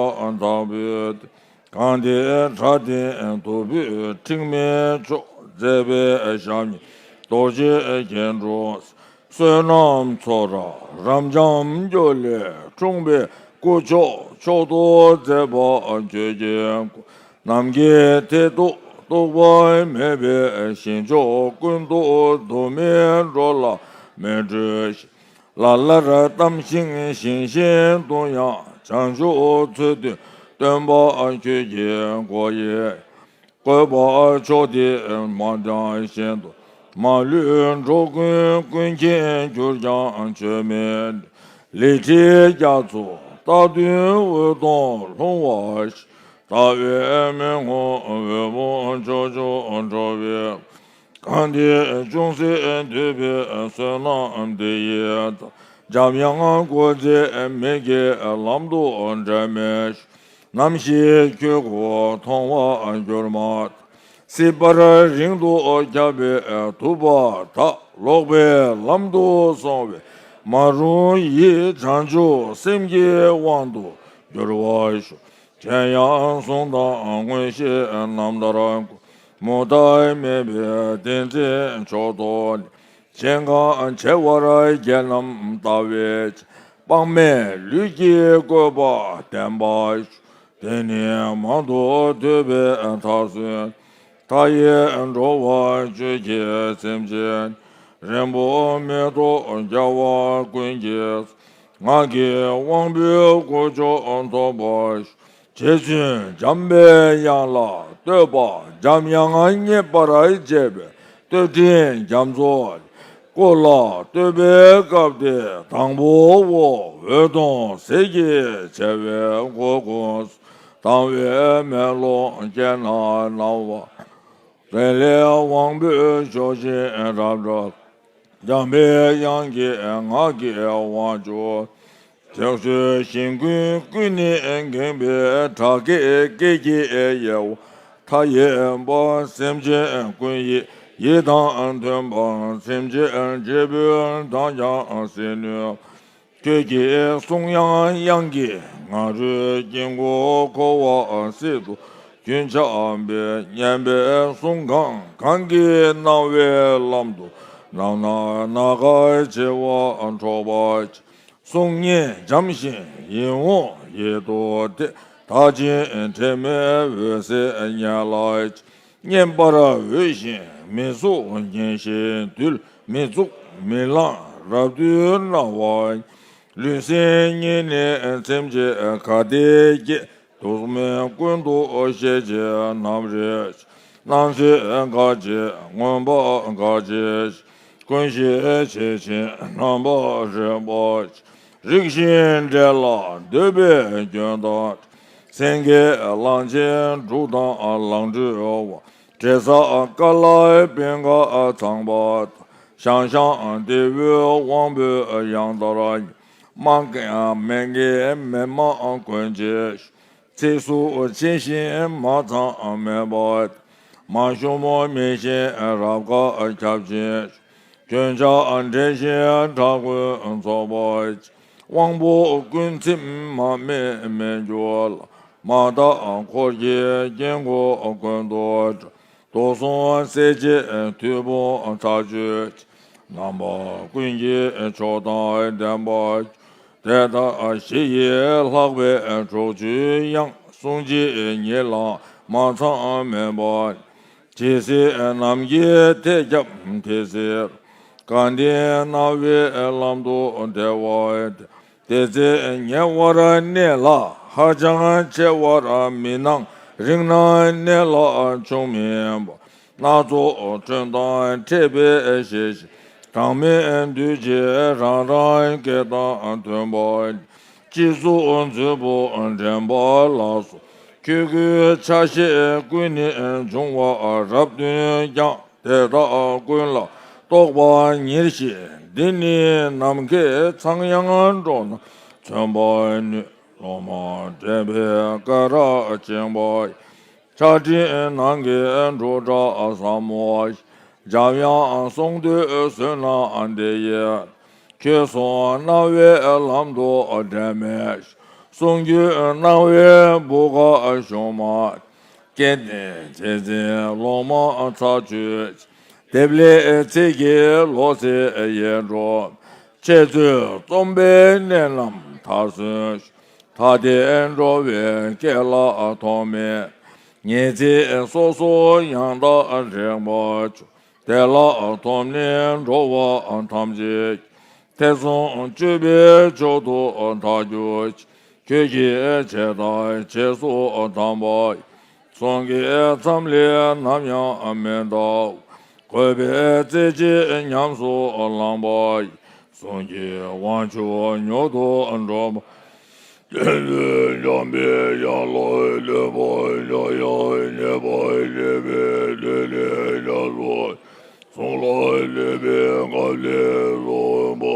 དག་པའི་སྟེང་། གང་དེའི་བྲག་སྟེང་དུ་བུས་མཁྲིག་མའི་མཆོག། མཛེས་པའི་ཞབས་གཉིས་རྡོ་རྗེ་གྱེན་དྲུང་། བསོད་ནམས་ཚོགས་དྲག་རབ་འབྱམས་སྐྱོ་ལས་འཁྲུངས་པའི་སྐུ་མཆོག། མཆོག་ཏུ་མཛེས་པ་ཁྱོད་ཀྱི་སྐུ། ནམ་མཁའི་མཐས་གཏུགས་གཏུགས་པ་མེད་པའི་ཞིང་མཆོག་ཀུན་ཏུ། དུ་མའི་འགྲོ་ལ་མི་འགྲོ་ཞིང་། ལ་ལར་གཏམས་ཤིང་ཞིང་བཞིན་དུ་ཡང་། བྱང་ཆུབ་འཚོལ་དུས་སྟོན་པ་ཁྱོད་ཀྱི་སྒོ་ཡི། བཀོད་པ་མཆོག་དེ་མ་འདྲ་བཞིན་དུ། མ་ལུས་འགྲོ་ཀུན་ཀུན་མཁྱེན་གྱུར་ཀྱང་ཆོས་མིན། ལི་ཁྲིའི་རྒྱ་མཚོ་རྟ་བདུན་འོད་སྟོང་ལྷུང་བ་ཞིག། ལྟ་བའི་མི་མངོན་འོད་སྤུ་ཕྱོགས་བཅུར་འཕྲོ་བའི། གང་དེས་ཅུང་ཟད་ཐོས་པའི་བསོད་ནམས་འདི་ཡིས། འཇམ་དབྱངས་སྐུ་ཚེ་མིག་གི་ལམ་དུ་འབྲལ་མེད་ཞུ། ནམ་ཞིག་ཁྱོད་སྐུ་མཐོང་བར་གྱུར་མ་ཐག། སྲིད་པར་རིང་དུ་ཁྱབ་པའི་ཐུབ་པ་དག། ལོག་པའི་ལམ་དུ་སོང་བས་མ་རུངས་ཡིད། བྱང་ཆུབ་སེམས་ཀྱི་དབང་དུ་འགྱུར་བར་ཞུ། མཁྱེན་ཡངས་གསུང་དང་མངོན་ཤེས་རྣམ་ཐར་ཀུན། མུ་མཐའ་མེད་པའི་ཏིང་འཛིན་མཆོག་ཏུ་ནི། ཆེས་གང་ཆེ་བར་རྒྱན་རྣམས་བལྟ་བའི་ཕྱིར། དཔག་མེད་ལུས་ཀྱིས་བཀོད་པ་བསྟན་པར་ཞུ། དེ་ནི་མང་དུ་ཐོས་པའི་མཐར་སོན། མཐའ་ཡས་འགྲོ་བ་སྤྱོད་ཀྱི་སེམས་ཅན། རིང་པོ་མི་ཐོགས་རྒྱལ་བ་ཀུན་གྱི། ངག་གི་དབང་པོའི་སྐུ་མཆོག་ཐོབ་པར་ཞུ། རྗེ་བཙུན་འཇམ་པའི་དབྱངས་ལ་བསྟོད་པ། འཇམ་དབྱངས་མཉེས་པར་བྱེད་པའི་བསྟོད་སྤྲིན་རྒྱ་མཚོ། སྐུ་ལ་བསྟོད་པའི་སྐབས་དེ་དང་པོའོ། འོད་སྟོང་ཟེར་གྱིས་བྱེ་བའི་གུར་ཀུན་སུ། དང་བའི་མེ་ལོང་སྐེ་ན་བསྣམས་པ། རེ་ལས་དབང་པོའི་ཕྱོགས་བཞིར་རབ་བཀྲ། འཇམ་པའི་དབྱངས་ཀྱི་ངག་གི་དབང་ཕྱུག། ཕྱོགས་བཅུའི་ཞིང་ཀུན་ཀུན་ནས་འགེངས་པའི་སྒྲ་སྐད་སྐད་ཀྱི་དབྱེ་བ་མཐའ་ཡས་པ། སེམས་ཅན་ཀུན་ཡིད་ཡིད་དང་མཐུན་པ། སེམས་ཅན་འབྲས་བུ་དང་ཀྱང་ཟིན་ནུས། ཁྱོད་ཀྱི་གསུང་དབྱངས་དབྱངས་ཀྱི་ང་རོས། དཀྱིལ་འཁོར་འཁོར་བ་སྲིད་དུ་རྒྱུན་ཆགས་པའི། སྙན་པའི་གསུང་གང་གང་གིས་སྣང་བའི་ལམ་དུ། རྣམ་སྣང་ནམ་མཁའ་བྱེ་བ་འཕྲོ་བར་བྱེད། གསུང་སྙན་འཇམ་ཞིང་ཡིད་འོང་ཡིད་དུ་འཐད། དག་ཅིང་དྲི་མེད་འོད་གསལ་སྙན་ལ་བརྗོད། སྙན་པར་འོས་ཤིང་མི་གསུང་སྙན་ཞིང་དུལ། མི་གཙུག་མི་ལང་རབ་ཏུ་སྣང་བ། ལུས་སེམས་གཉིས་ནི་ཚིམ་བྱེད་ག་དེ་སྐྱེ། དུག་མེད་ཀུན་ཏུ་ཤེས་བྱའི་རྣམ་རིག། སྣང་ཚད་འགག་བྱེད་མངོན་པ་འགག་བྱེད། ཀུན་ཤེས་ཤེས་བཞིན་རྣམ་པར་རིག་པ། རིག་བཞིན་འབྲེལ་ལ་འདོད་པའི་སྐྱོན་དང་། སེང་གེ་གླང་ཆེན་འབྲུག་དང་གླང་འགྲོས་པ། དྲི་ཟ་ཀ་ལ་པིང་ཀ་ཚངས་པ་དང་། ཞང་ཞང་རྡེའུ་དབང་པོའི་དབྱངས་ལྟར། མ་མགལ་མེ་མགལ་མེ་མ་གོན་བྱས། ཚིགས་སུ་བཅད་བཞིན་མ་ཚང་མེད་པ། མ་ཞུམ་མི་ཞན་རབ་དཀར་ཁྱབ་ཅིང་། གྱོན་ཆས་འབྲེལ་བཞིན་ཕྲ་རྒོད་ཚོགས་པ། དབང་པོ་ཀུན་ཚིམ་མ་སྨད་མི་འགྱུར་ལ། མ་དག་འཁོར་གྱི་དཀྱིལ་འཁོར་ཀུན་ཏུ་གྲགས། དུག་གསུམ་སེལ་བྱེད་མཐུ་བོང་ཚར་གཅོད་ཅིང་། རྣམ་པ་ཀུན་གྱི་མཆོག་དང་ལྡན་པ། དེ་དག་གཞི་ཡི་ལྷག་པའི་གྲོགས་བཅུའི་དབྱངས། གསུང་གཅིག་ཉིད་ལ་མ་ཚང་མེད་པ། ཇི་སྲིད་ནམ་གྱི་མཐའ་ཁྱབ་དེ་སྲིད། དགའ་ལྡན་སྣང་བའི་ལམ་དུ་བདེ་བ། དེ་ཚེ་ཉེ་བར་གནས་ལ་ཧ་ཅང་ཆེ་བར་མི་སྣང་། རིང་ན་གནས་ལ་ཆུང་མིན་པ། སྣ་ཚོགས་འཕྲུལ་དང་འཕྲད་པའི་ཞལ་ཞིག་གྲངས་མེད་འདུས་བྱས་རང་རང་སྐད་དང་མཐུན་པ། སྤྱི་གཙུག་མཛོད་སྤུ་འདྲེན་པ་ལ་སོགས། ཆོས་སྐུའི་ཆ་ཤས་ཀུན་ནས་འབྱུང་བ་རབ་བདུན་ཀྱང་། དེ་དག་ཀུན་ལ་རྟོག་པ་ཉེར་བཞི། འདི་ནི་ནམ་མཁའི་ཚངས་དབྱངས་སྒྲོགས་ན་མཚོན་པར་ནུས། སློབ་མ་འདྲེན་པའི་སྐ་རགས་བཅིངས་པ། ཕྱག་སྤྲིན་ནམ་མཁའི་འབྲུག་སྒྲ་ཟབ་མོ། འཇམ་དབྱངས་གསུང་ཐོས་བསོད་ནམས་འདི་ཡིས། ཁྱོད་གསུང་སྣང་བའི་ལམ་དུ་འདྲེན་མེད། གསུང་རྒྱུད་སྣང་བའི་བུ་ག་ཞུགས་མ། སྐལ་ལྡན་རྗེ་བཙུན་སློབ་མ་ཚར་གཅོད། སྡེབ་ལེགས་ཚིག་གི་ལོ་ཙཱའི་ཡིད་འཕྲོག། འཆད་རྩོད་རྩོམ་པའི་གནད་རྣམས་མཐར་སོན། ཐ་དད་འགྲོ་བའི་སྐད་ལ་ཐོགས་མེད། ངེས་ཚིག་སོ་སོ་ཡང་དག་རིག་པར་བྱོས། དེ་ལ་ཐོགས་ནས་འགྲོ་བ་ཐམས་ཅད། ཐེ་ཚོམ་གཅོད་པའི་མཆོག་ཏུ་ཐལ་འགྱུར་ཅིག། ཁྱོད་ཀྱི་བྱས་དང་བྱེད་སོགས་དམ་པ་ཡི། གསུང་གི་མཚམས་ལས་ནམ་ཡང་མི་འདའ། དགོས་པའི་རྩེ་གཅིག་ཉམས་སུ་བླངས་པ་ཡི། གསུང་གི་དབང་ཕྱུག་མྱུར་དུ་འགྲུབ་པ། དེ་ཚེ་འཇམ་པའི་དབྱངས་ལ་གནས་པ་འཇམ་དབྱངས་མཉེས་པར་བཞེས་པའི་ཐུགས་ལས་ཉམས་སུ། གསུང་ལ་གནས་པའི་སྐབས་ལས་གསུངས་པ། ཨོ།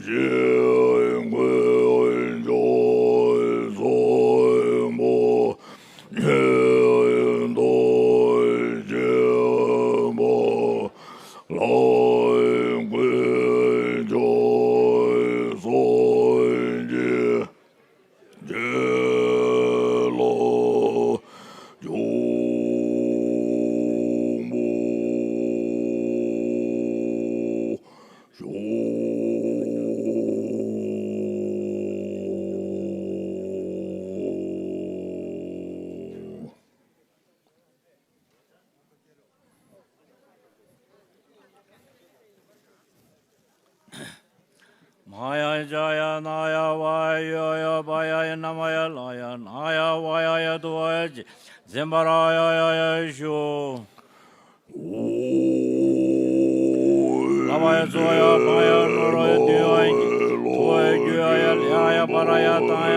རྗེས་ལ་འཇུག་པོ། ཞུ། མ་ཡ་ཇ་ཡ་ན་ཡ་བ་ཡ་ཡ་བ་ཡ་ཡ་ན་མ་ཡ་ལ་ཡ་ན་ཡ་བ་ཡ་ཡ་དུ་བ་ཡ་ཅི་འཛིན་པ་ར་ཡ་ཡ་ཡ་ཞུ། ལ་བ་ཡ་ཚོ་ཡ་མ་ཡ་ནོ་རོ་ཡ་དུ་ཡ་ཡ་ཐུ་བ་ཡ་རྒྱུ་ཡ་ཡ་ལ་ཡ་ཡ་བ་ར་ཡ་ཏང་ཡ་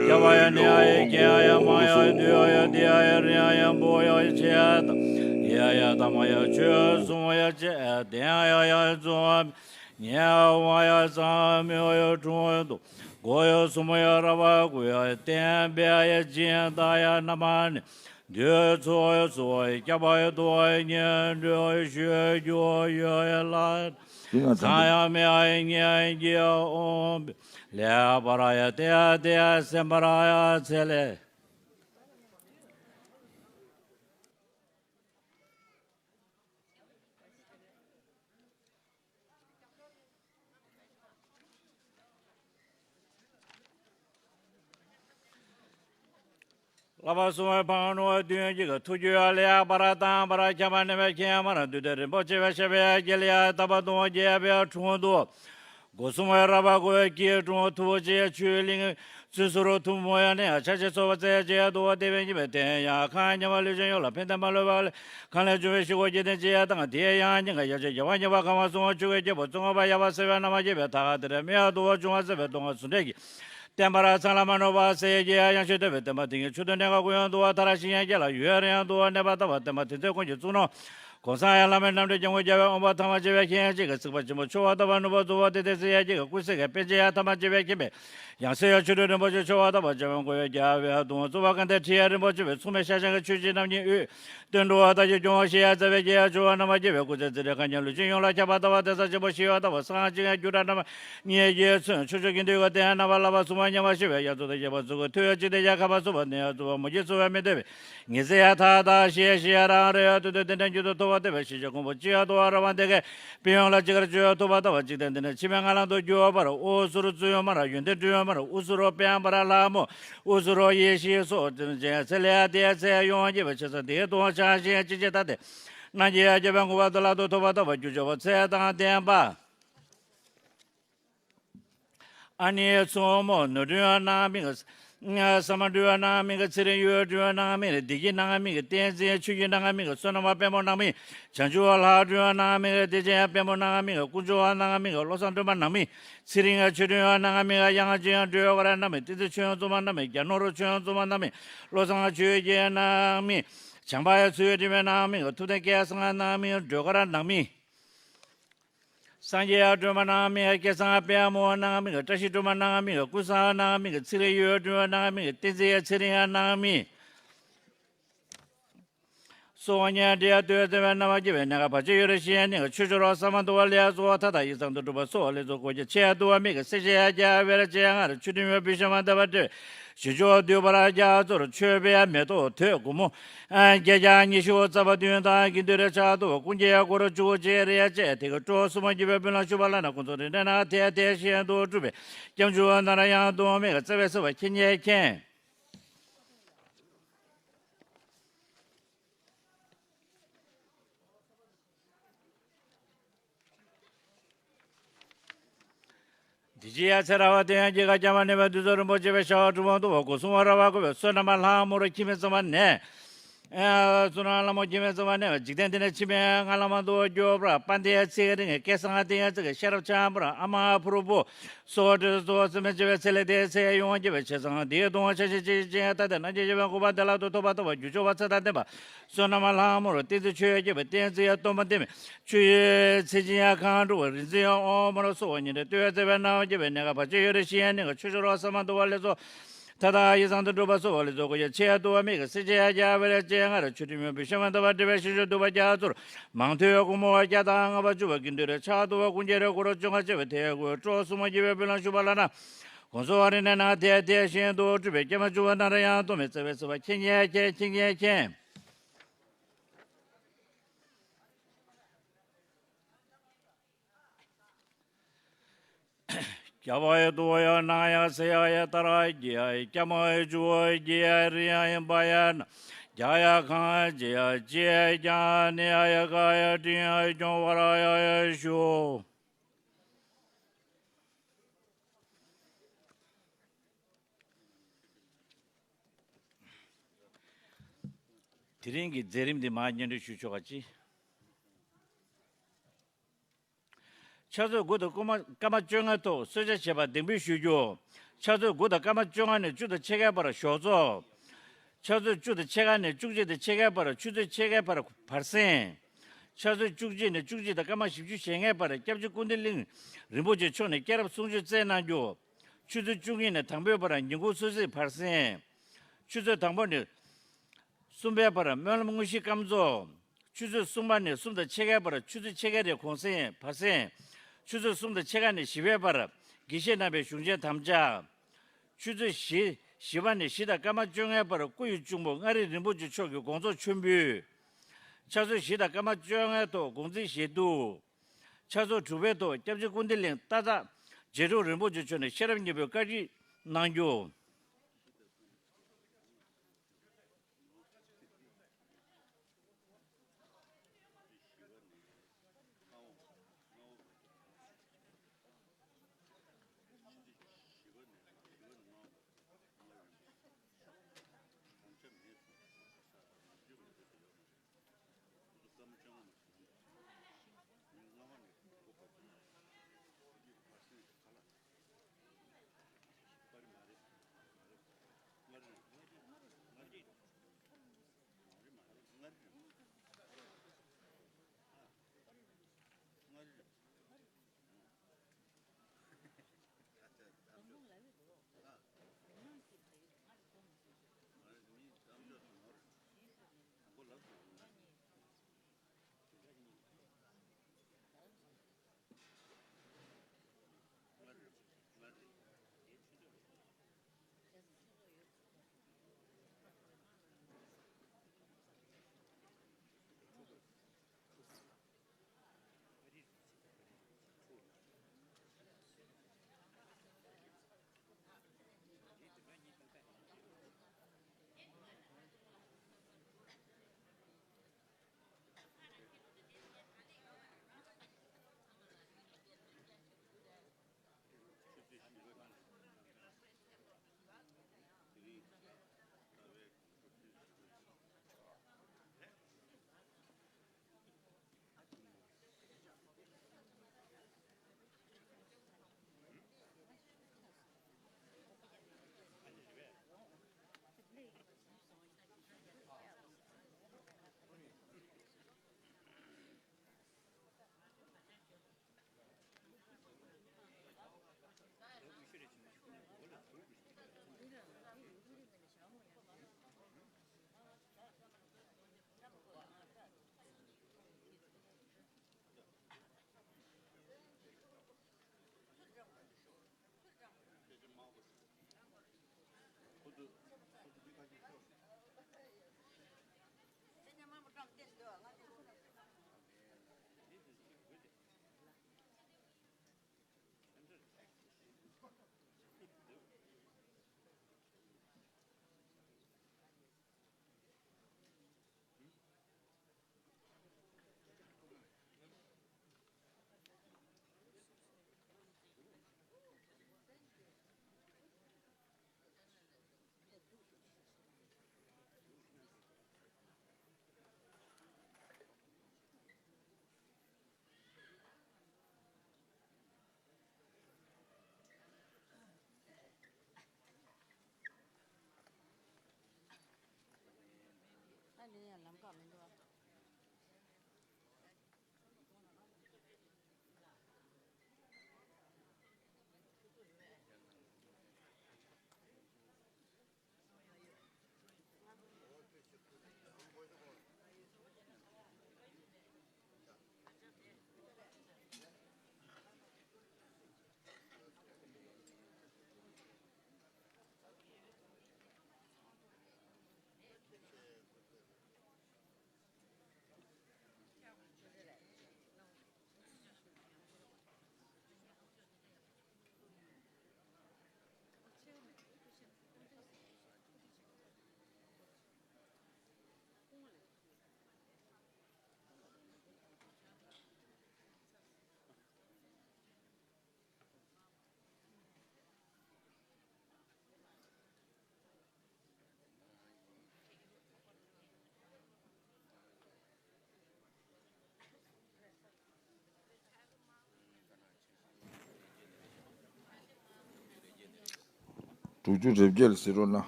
ཡ་བ་ཡ་ནི་ཡ་ཡ་ཀྱེ་ཡ་ཡ་མ་ཡ་དུ་ཡ་ཡ་དི་ཡ་ཡ་རི་ཡ་ཡ་བོ་ཡ་ཡ་ཆེ་ཡ་ཏ་ཡ་ཡ་ཏ་མ་ཡ་ཆོས་སུ་མ་ཡ་ཅེ་ཡ་དེ་ཡ་ཡ་ཡ་ཚོ། ཉེ་བ་ཡ་ཚང་མེ་ཡ་ཁྲུང་དུ་གོ་ཡ་སུ་མ་ཡ་ར་བ་གུ་ཡ་བསྟན་པའི་ཡ་སྦྱིན་བདག་ཡ་རྣམ་པ་ནི་དུས་ཚོད་སུ་སྐྱབས་པ་ཡ་དུ་བ་ཡ་ཉེ་འགྲོ་ཡ་ཞུ་རྒྱུ་ཡ་ཡ་ལ་ཚང་ཡ་མེ་ཡ་ཉེ་ཡ་འོང་བའི་ལས་པར་ཡ་དེ་ཡ་དེ་ཡ་སེམས་པར་ཡ་ཚེ་ལས། བསླབ་པ་གསུམ་པའི་འཕགས་ནོར་བདུན་གྱི་ཐུགས་རྒྱུད་ལ་ཡ་བར་དང་བར་ཁྱབ་པ་ནས་པའི་ཁྱེད་མར་འདུས་ཏེ་རིན་པོ་ཆེ་བའི་ཞབས་པད་ཀྱི་ལ་ཡ་ཐག་པ་དུང་རྒྱས་པའི་དྲུང་དུ། སྒོ་གསུམ་པའི་ར་བ་གོ་བའི་སྐྱིལ་ཀྲུང་ཐུགས་རྗེ་ཆོས་གླིང་། བཙུན་ཟུར་ཐུན་མོང་ཡང་ནས་ཕྱག་ཕྱི་ཚོགས་པ་རྩེ་གཅིག་ཏུ་བ་དེ་བས་ཉིད་པའི་དེ་ཡང་ཁ་ཉེ་བ་ལུས་ཅན་ཡོངས་ལ་ཕན་བདེ་མ་ལུས་པ་ལས་གང་ལས་བྱུང་བའི་ཤི་གོ་སྐྱེ་ལྡན་ཅི་ཡང་དང་དེ་ཡང་སྙིང་ག་ཡ་ཆེ་རྒྱལ་བ་ཉེ་བ་གང་བ་གསུང་བ་ཆོས་ཀྱི་རྒྱལ་པོ་ཙོང་ཁ་པ་ཡ་བ་སེ་བའི་རྣམ་པར་རྒྱལ་བའི་ཐ་དེ་རེ་མི་ཡ་དུ་བ་བྱུང་བ་སེ་བའི་གདོང་བ་ཚུ་འདྲེ་གི་བསྟན་པར་འཚང་ལ་མ་ནུབ་པ་སེ་ཡི་ཡང་ཞིག་ཐོབ་པའི་བསྟན་པ་དེ་ཉིད་ཆུ་འདོད་གནས་ཁ་ཀུན་ཡང་འདུ་བ་མཐར་གཤིས་ཡང་སྐྱེ་ལ་ཡུལ་ཡང་འདུ་བ་གནས་པ་ལྟ་བུ་བསྟན་པ་དེ་ཚེ་ཀུན་གྱི་གཙུག་ནོར་གོང་ས་ཡང་བླ་མའི་རྣམ་འདྲེན་སྐྱབས་མགོན་རྒྱལ་བའི་དབང་པོ་ཐ་མ་ཅན་པའི་མཁྱེན་ཡང་གཅིག་གི་གཟིགས་པ་ཆེན་པོ་འཆོལ་བ་ལྟ་བུ་ནུབ་པ་རྫོགས་པ་དེ་དེ་ཚེ་ཡང་གཅིག་གི་ཀུན་གཟིགས་ཀྱི་པཎ་ཆེན་ཡང་ཐ་མ་ཅན་པའི་མཁྱེན་པའི་ཡང་སེ་ཡང་ཆོ་འཕྲུལ་རིན་པོ་ཆེ་འཆོལ་བ་ལྟ་བུ་ཅན་པའི་མགོན་པོའི་རྒྱལ་བའི་གདུང་བ་རྫོགས་པ་སྐལ་ལྡན་ཁྲི་ཡང་རིན་པོ་ཆེ་བའི་མཚུངས་མེད་ཤཱཀྱ་གི་ཆོས་ཀྱི་རྣམ་གཉིས་དབུས། སྟོན་འགྲོ་བ་དག་གི་སྐྱོང་བ་ཞེས་ཡང་རྩ་བའི་རྒྱལ་ཡང་འབྱོར་བ་རྣམ་པར་རྒྱལ་བའི་སྐུ་ཚེ་ཚེ་རིང་གང་ཉིད་ལུས་ཅན་ཡོངས་ལ་ཁྱབ་པ་ལྟ་བུ་གདན་ས་ཆེན་པོ་ཞི་བ་ལྟ་བུ་གསང་སྔགས་ཆེན་སྒྲུབ་གྲྭ་རྣམ་པ་ཉིད་ཀྱི་མཚོན་ཕྱོགས་བཅུའི་དགེ་འདུན་གྱི་གདན་རྣམ་པ་བསླབ་པ་སྲུང་བ་མཉམ་པར་ཞི་བའི་དབྱར་མཚོ་དང་བཅས་པ་གཙུག་གི་ཐུགས་ཡང་ཅི་སྟེ་ཡང་ཁ་བ་སོགས་པ་ནི་ཡང་གཙུག་པ་མུ་ཁྱུད་གཙུག་པའི་མི་ལྟོས་པའི་ཉི་ཚེ་ཡང་མཐའ་དག་ཞི་ཞི་ཡང་རང་རེ་ཡང་དུས་དུས་དེ་འདྲ་མྱུར་དུ་ཐོབ་པ་ལྟོས་པའི་ཞི་བྱེད་ཀུན་པོ་ཅི་ཡང་དུ་བ་ར་བ་འདེགས་པའི་དཔལ་ཡོན་ལ་ཅི་དགར་བཅོལ་ཐུབ་པ་ལྟ་བུ་འཇིག་རྟེན་འདི་ནས་ཕྱི་མའི་ངན་ལམ་དུ་རྒྱུ་བར་དབུ་ཟུར་བཙུན་མར་ཡོན་ཏན་སྤྲུལ་མར་དབུ་ཟུར་དཔལ་འབར་ལྷ་མོ། དབུ་ཟུར་ཡེ་ཤེས་སོགས་ཅན་ཚེ་ལས་དེ་ཚེ་ཡོང་རྒྱུ་བའི་ཆེ་ས་དེའི་དོན་ཆ་ཤས་ཅི་བྱེད་ལྟ་སྟེ། རྣམ་རྒྱལ་རྒྱལ་བའི་མགོན་པོ་དེ་ལ་དུ་ཐོབ་པ་ལྟ་བུ་རྒྱུ་ཆོག་པ་ཚེ་དང་ལྡན་པ། ཨ་ནི་མཚོ་མོ་ནོར་སྤྲུལ་སྣང་མིག་ས་མ་སྤྲུལ་སྣང་མིག་ཚེ་རིང་ཡུལ་སྤྲུལ་སྣང་མིག་བདེ་སྐྱིད་སྣང་མིག་བསྟན་འཛིན་ཆོས་སྐྱིད་སྣང་མིག་བསོད་ནམས་དཔལ་མོ་སྣང་མིག་བྱང་ཆུབ་ལྷ་སྤྲུལ་སྣང་མིག་བདེ་ཆེན་དཔལ་མོ་སྣང་མིག་དཀོན་མཆོག་སྣང་མིག་བློ་བཟང་སྒྲོལ་མ་སྣང་མིག་ཚེ་རིང་ཆོས་སྒྲོན་སྣང་མིག་དབྱངས་ཅན་སྒྲོལ་དཀར་སྣང་མིག་བསྟན་འཛིན་ཆོས་སྐྱོང་མཚོ་མ་སྣང་མིག་རྒྱ་ནོར་ཆོས་སྐྱོང་མཚོ་མ་སྣང་མིག་བློ་བཟང་ཆོས་རྒྱལ་སྣང་མིག་བྱམས་པ་ཡང་ཚུལ་ཁྲིམས་སྣང་མིག་ཐུབ་བསྟན་སྐལ་བཟང་སྣང་མིག་སྒྲོལ་དཀར་སྣང་མིག་སངས་རྒྱས་སྒྲོལ་མ་སྣང་མིག་སྐལ་བཟང་དཔལ་མོ་སྣང་མིག་བཀྲ་ཤིས་སྒྲོལ་མ་སྣང་མིག་ཀུན་བཟང་སྣང་མིག་ཚེ་རིང་ཡུལ་སྒྲོལ་སྣང་མིག་བསྟན་འཛིན་ཚེ་རིང་སྣང་མིག་སོགས་ཉན་འདྲེ་ཡང་ལྟོས་ཟེར་བའི་རྣམ་པ་སྐྱེ་བའི་གནས་སྐབས་བར་ཆད་ཡོད་རེ་ཞེས་ནི་ཆོས་སྤྱོད་རོགས་ས་མ་འདུ་བ་ལས་སོགས་མཐའ་དག་ཡིད་བཟང་དུ་འགྲུབ་པ་སོགས་ལས་ཚོགས་སྐོར་གྱི་ཆེད་དུ་བ་མིག་གི་སེར་ཆེན་རྒྱ་བེར་ཅན་སྔར་ཆུ་དྲི་མའི་བུ་ཤ་མ་འདབ་པ་སྤྲེལ་བའི་ཞི་ཆོག་འདུས་པར་རྒྱ་མཚོར་མཆོད་པའི་མེ་ཏོག་དོད་སྒོར་མོ། བརྒྱད་བརྒྱ་ཉི་ཤུ་རྩ་བ་བདུན་དང་དགེ་འདུན་རེ་ཆགས་འདུ་བ་ཀུན་གྱི་སྒོར་བཅུ་བཅས་རེ་བཅས་དེ་གི་སྤྲོ་གསུམ་གྱི་བའི་སྤུན་ལ་ཞུ་བ་ལ་ན་ཁོང་ཚོ་རིན་ནས་ན་དེ་དེ་བཞིན་དུ་སྒྲུབ་པའི་སྐྱབས་འཇུག་ནར་ཡང་གདོང་མིག་རྩ་བའི་སྲིད་པ་མཁྱེན་ཉེ་མཁྱེན། འདི་ཕྱི་ཡ་ཚེ་ར་བ་དེ་ཡང་སྐྱེ་རྒ་སྐྱེ་མ་ནས་པའི་དུས་ཚོད་རིན་པོ་ཆེ་བའི་ཤ་བ་གྲུབ་པ་འདུ་བ་སྒོ་སྲུང་བ་ར་བ་བཀོད་པའི་བསོད་ནམས་ལྷ་མོར་ཁྱིམ་མི་ཚང་མ་ནས། བསོད་ནམས་ལྷ་མོ་ཁྱིམ་མི་ཚང་མ་ནས་འཇིག་རྟེན་འདི་ནས་ཕྱི་མའི་ངན་ལམ་དུ་འགྱུར་བར་དཔལ་ལྡན་ཚེ་རིང་སྐལ་བཟང་ལྡན་ཚེ་གི་ཤེས་རབ་འཆང་བར་ཨ་མ་ཕུར་བུ། སོགས་དྲི་སོགས་སེམས་ཅན་བྱེ་བའི་ཚེ་ལས་འདས་ཚེ་ཡོང་རྒྱུ་བའི་ཆེ་ཚང་འདིའི་གདུང་བ་ཆ་ཤས་ཅི་ཅི་ལྟ་སྟེ་རྣམ་རྒྱལ་རྒྱལ་བའི་གོ་འཕང་དེ་ལ་དུ་ཐོབ་པ་ཐོབ་པ་རྒྱུ་ཆོག་པ་ཚེ་དང་ལྡན་པ། བསོད་ནམས་ལྷ་མོར་བསྟན་འཛིན་ཆོས་ཀྱི་བསྟན་འཛིན་ཡང་སྟོན་པ་བསྟན་པའི་ཆོས་ཡི་ཚེ་ཆེན་ཡང་གང་འགྲོ་བ་རིག་འཛིན་ཡང་ཨོ་མོར་སོགས་ཉིན་རེ་ལྟོས་ཟེར་བའི་རྣམ་རྒྱལ་བའི་གནས་སྐབས་བར་ཆད་ཡོད་རེ་ཞིང་ཡང་གནས་ཀྱི་ཆོས་ཆོས་རོགས་ས་མ་འདུ་བ་ལས་སོ། ཐ་དག་ཡིད་བཟང་དུ་འགྲུབ་པ་སོགས་ལས་ཚོགས་ཀྱི་ཆེད་དུ་བ་མིག་གི་སེར་ཆེན་རྒྱ་བེར་ཅན་སྔར་ཆུ་དྲི་མའི་བུ་ཤ་མ་འདབ་པ་སྤྲེལ་བའི་ཞི་ཆོག་འདུ་བ་རྒྱ་མཚོར་མང་ཐོས་སྒོར་མོ་བ་བརྒྱ་དང་ལྔ་པ་བཅུ་བ་དགེ་འདུན་རེ་ཆགས་འདུ་བ་ཀུན་གྱི་རེ་སྒོར་བཅོ་ལྔ་བཅས་པའི་དེ་སྒོའི་སྤྲོ་གསུམ་གྱི་བའི་སྤུན་ལ་ཞུ་བ་ལ་ན། གོང་སོ་བ་རི་ནས་ན་དེ་དེ་བཞིན་དུ་སྤྲུལ་པའི་སྐྱེས་མ་བཅུ་བ་ན་ར་ཡང་སྟོང་མི་བརྩེ་བའི་བརྩེ་བ་མཁྱེན་མཁྱེན་མཁྱེན་མཁྱེན་མཁྱེན། རྒྱ་བ་ཡི་དུ་བ་ཡ་ན་ཡ་སེ་ཡ་ཡ་ཏ་ར་གི་ཡ་ཡི་སྐྱ་མ་ཡི་ཇུ་བ་གི་ཡ་རི་ཡ་ཡི་བ་ཡ་ན་རྒྱ་ཡ་ཁང་ཇི་ཡ་ཇི་ཡ་ཀྱང་ནི་ཡ་ཡ་ག་ཡ་ཏི་ཡ་ཡ་ཀྱང་བ་ར་ཡ་ཡ་ཞུ། དེ་རིང་གི་མཛད་རིམ་འདི་མར་སྙན་སྒྲོན་ཞུ་ཆོག་ག་ཅི། ཕྱག་ཚོད་དགུ་དང་སྐར་མ་སྐར་མ་བཅོ་ལྔའི་ཐོག་གསོལ་ཇ་བྱེད་པ་གདན་འབུལ་ཞུ་རྒྱུ། ཕྱག་ཚོད་དགུ་དང་སྐར་མ་བཅོ་ལྔ་ནས་བཅུ་དང་ཕྱེད་ཀའི་བར་ཞོགས་ཚོགས། ཕྱག་ཚོད་བཅུ་དང་ཕྱེད་ཀ་ནས་བཅུ་གཅིག་དང་ཕྱེད་ཀའི་བར་ཆུ་ཚོད་ཕྱེད་ཀའི་བར་བར་གསེང་། ཕྱག་ཚོད་བཅུ་གཅིག་ནས་བཅུ་གཅིག་དང་སྐར་མ་བཞི་བཅུ་ཞེ་ལྔའི་བར་སྐྱབས་རྗེ་ཀུན་བདེ་གླིང་རིན་པོ་ཆེ་མཆོག་ནས་སྐྱེས་རབས་གསུང་ཆོས་སྩལ་གནང་རྒྱུ། ཆུ་ཚོད་བཅུ་གཉིས་ནས་དང་པོའི་བར་ཉིན་གུང་གསོལ་ཚིགས་བར་གསེང་། ཆུ་ཚོད་དང་པོ་ནས་གསུམ་པའི་བར་སྨོན་ལམ་དངོས་གཞི་སྐར་ཚོགས། ཆུ་ཚོད་གསུམ་པ་ནས་གསུམ་དང་ཕྱེད་ཀའི་བར་ཆུ་ཚོད་ཕྱེད་ཀའི་རེ་གུང་གསེང་བར་གསེང་། ཆུ་ཚོད་གསུམ་དང་ཕྱེད་ཀ་ནས་བཞི་པའི་བར་དགེ་བཤེས་རྣམ་པའི་གཞུང་ཆེན་དམ་བཅའ། ཆུ་ཚོད་བཞི་བཞི་པ་ནས་བཞི་དང་སྐར་མ་བཅོ་ལྔའི་བར་སྐུ་ཡི་གཅུང་པོ་མངའ་རིས་རིན་པོ་ཆེ་མཆོག་གི་དགོངས་རྫོགས་མཆོད་འབུལ། ཕྱག་ཚོད་བཞི་དང་སྐར་མ་བཅོ་ལྔའི་ཐོག་དགོངས་རྩིས་བཞེས་བསྡུ། ཕྱག་ཚོད་དྲུག་པའི་ཐོག་སྐྱབས་རྗེ་ཀུན་བདེ་གླིང་སྟག་བྲག་རྗེ་དྲུང་རིན་པོ་ཆེ་མཆོག་ནས་ཤེས་རབ་སྙིང་པོའི་བཀའ་ཁྲིད་གནང་རྒྱུ། ཨ་ནི་ཡང་ལམ་ཁ་མི་འདུག་ཨ། དྲུག་ཅུ་རེ་བརྒྱད་ལ་གཟིགས་རོགས་གནང་།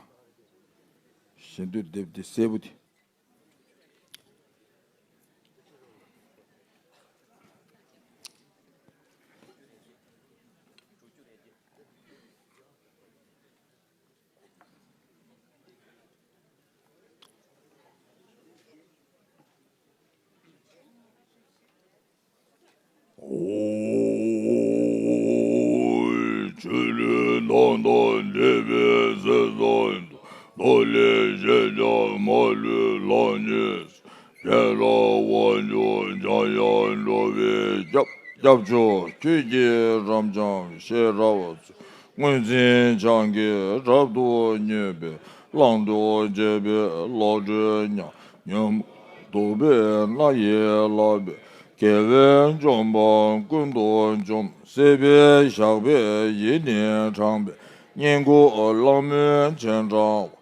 ཞལ་འདོན་དེབ་འདི་སེར་པོ་དེ། ཆོས་ལུགས་དང་དང་འབྲེལ་བའི་སེམས་སམ་མདོ་ལས་བཤད་ཀྱང་མ་ལུས་ལག་ཉེས། ཡན་ལག་དབང་ཕྱུག་འཇམ་དབྱངས་འགྲོ་བའི་སྐྱབས། སྐྱབས་མཆོག་ཁྱོད་ཀྱི་རབ་འབྱམས་ཤེས་རབ་མཚོ། དངོས་འཛིན་འཆང་གིས་རབ་ཏུ་མྱོས་པའི་བླང་དོར་འབྱེད་པའི་བློ་གྲོས་ཉམས། ཉོན་མོངས་དུག་པའི་མནའ་ཡིས་བསླངས་པའི་དགེ་བའི་འཇོམས་པ་ཀུན་ཏུ་འཇོམས། སྲིད་པའི་ཞགས་པས་ཡིད་ནི་དྲངས་པའི་སྙིང་ཁུང་གླང་མོའི་སྤྱན་དྲངས་པ།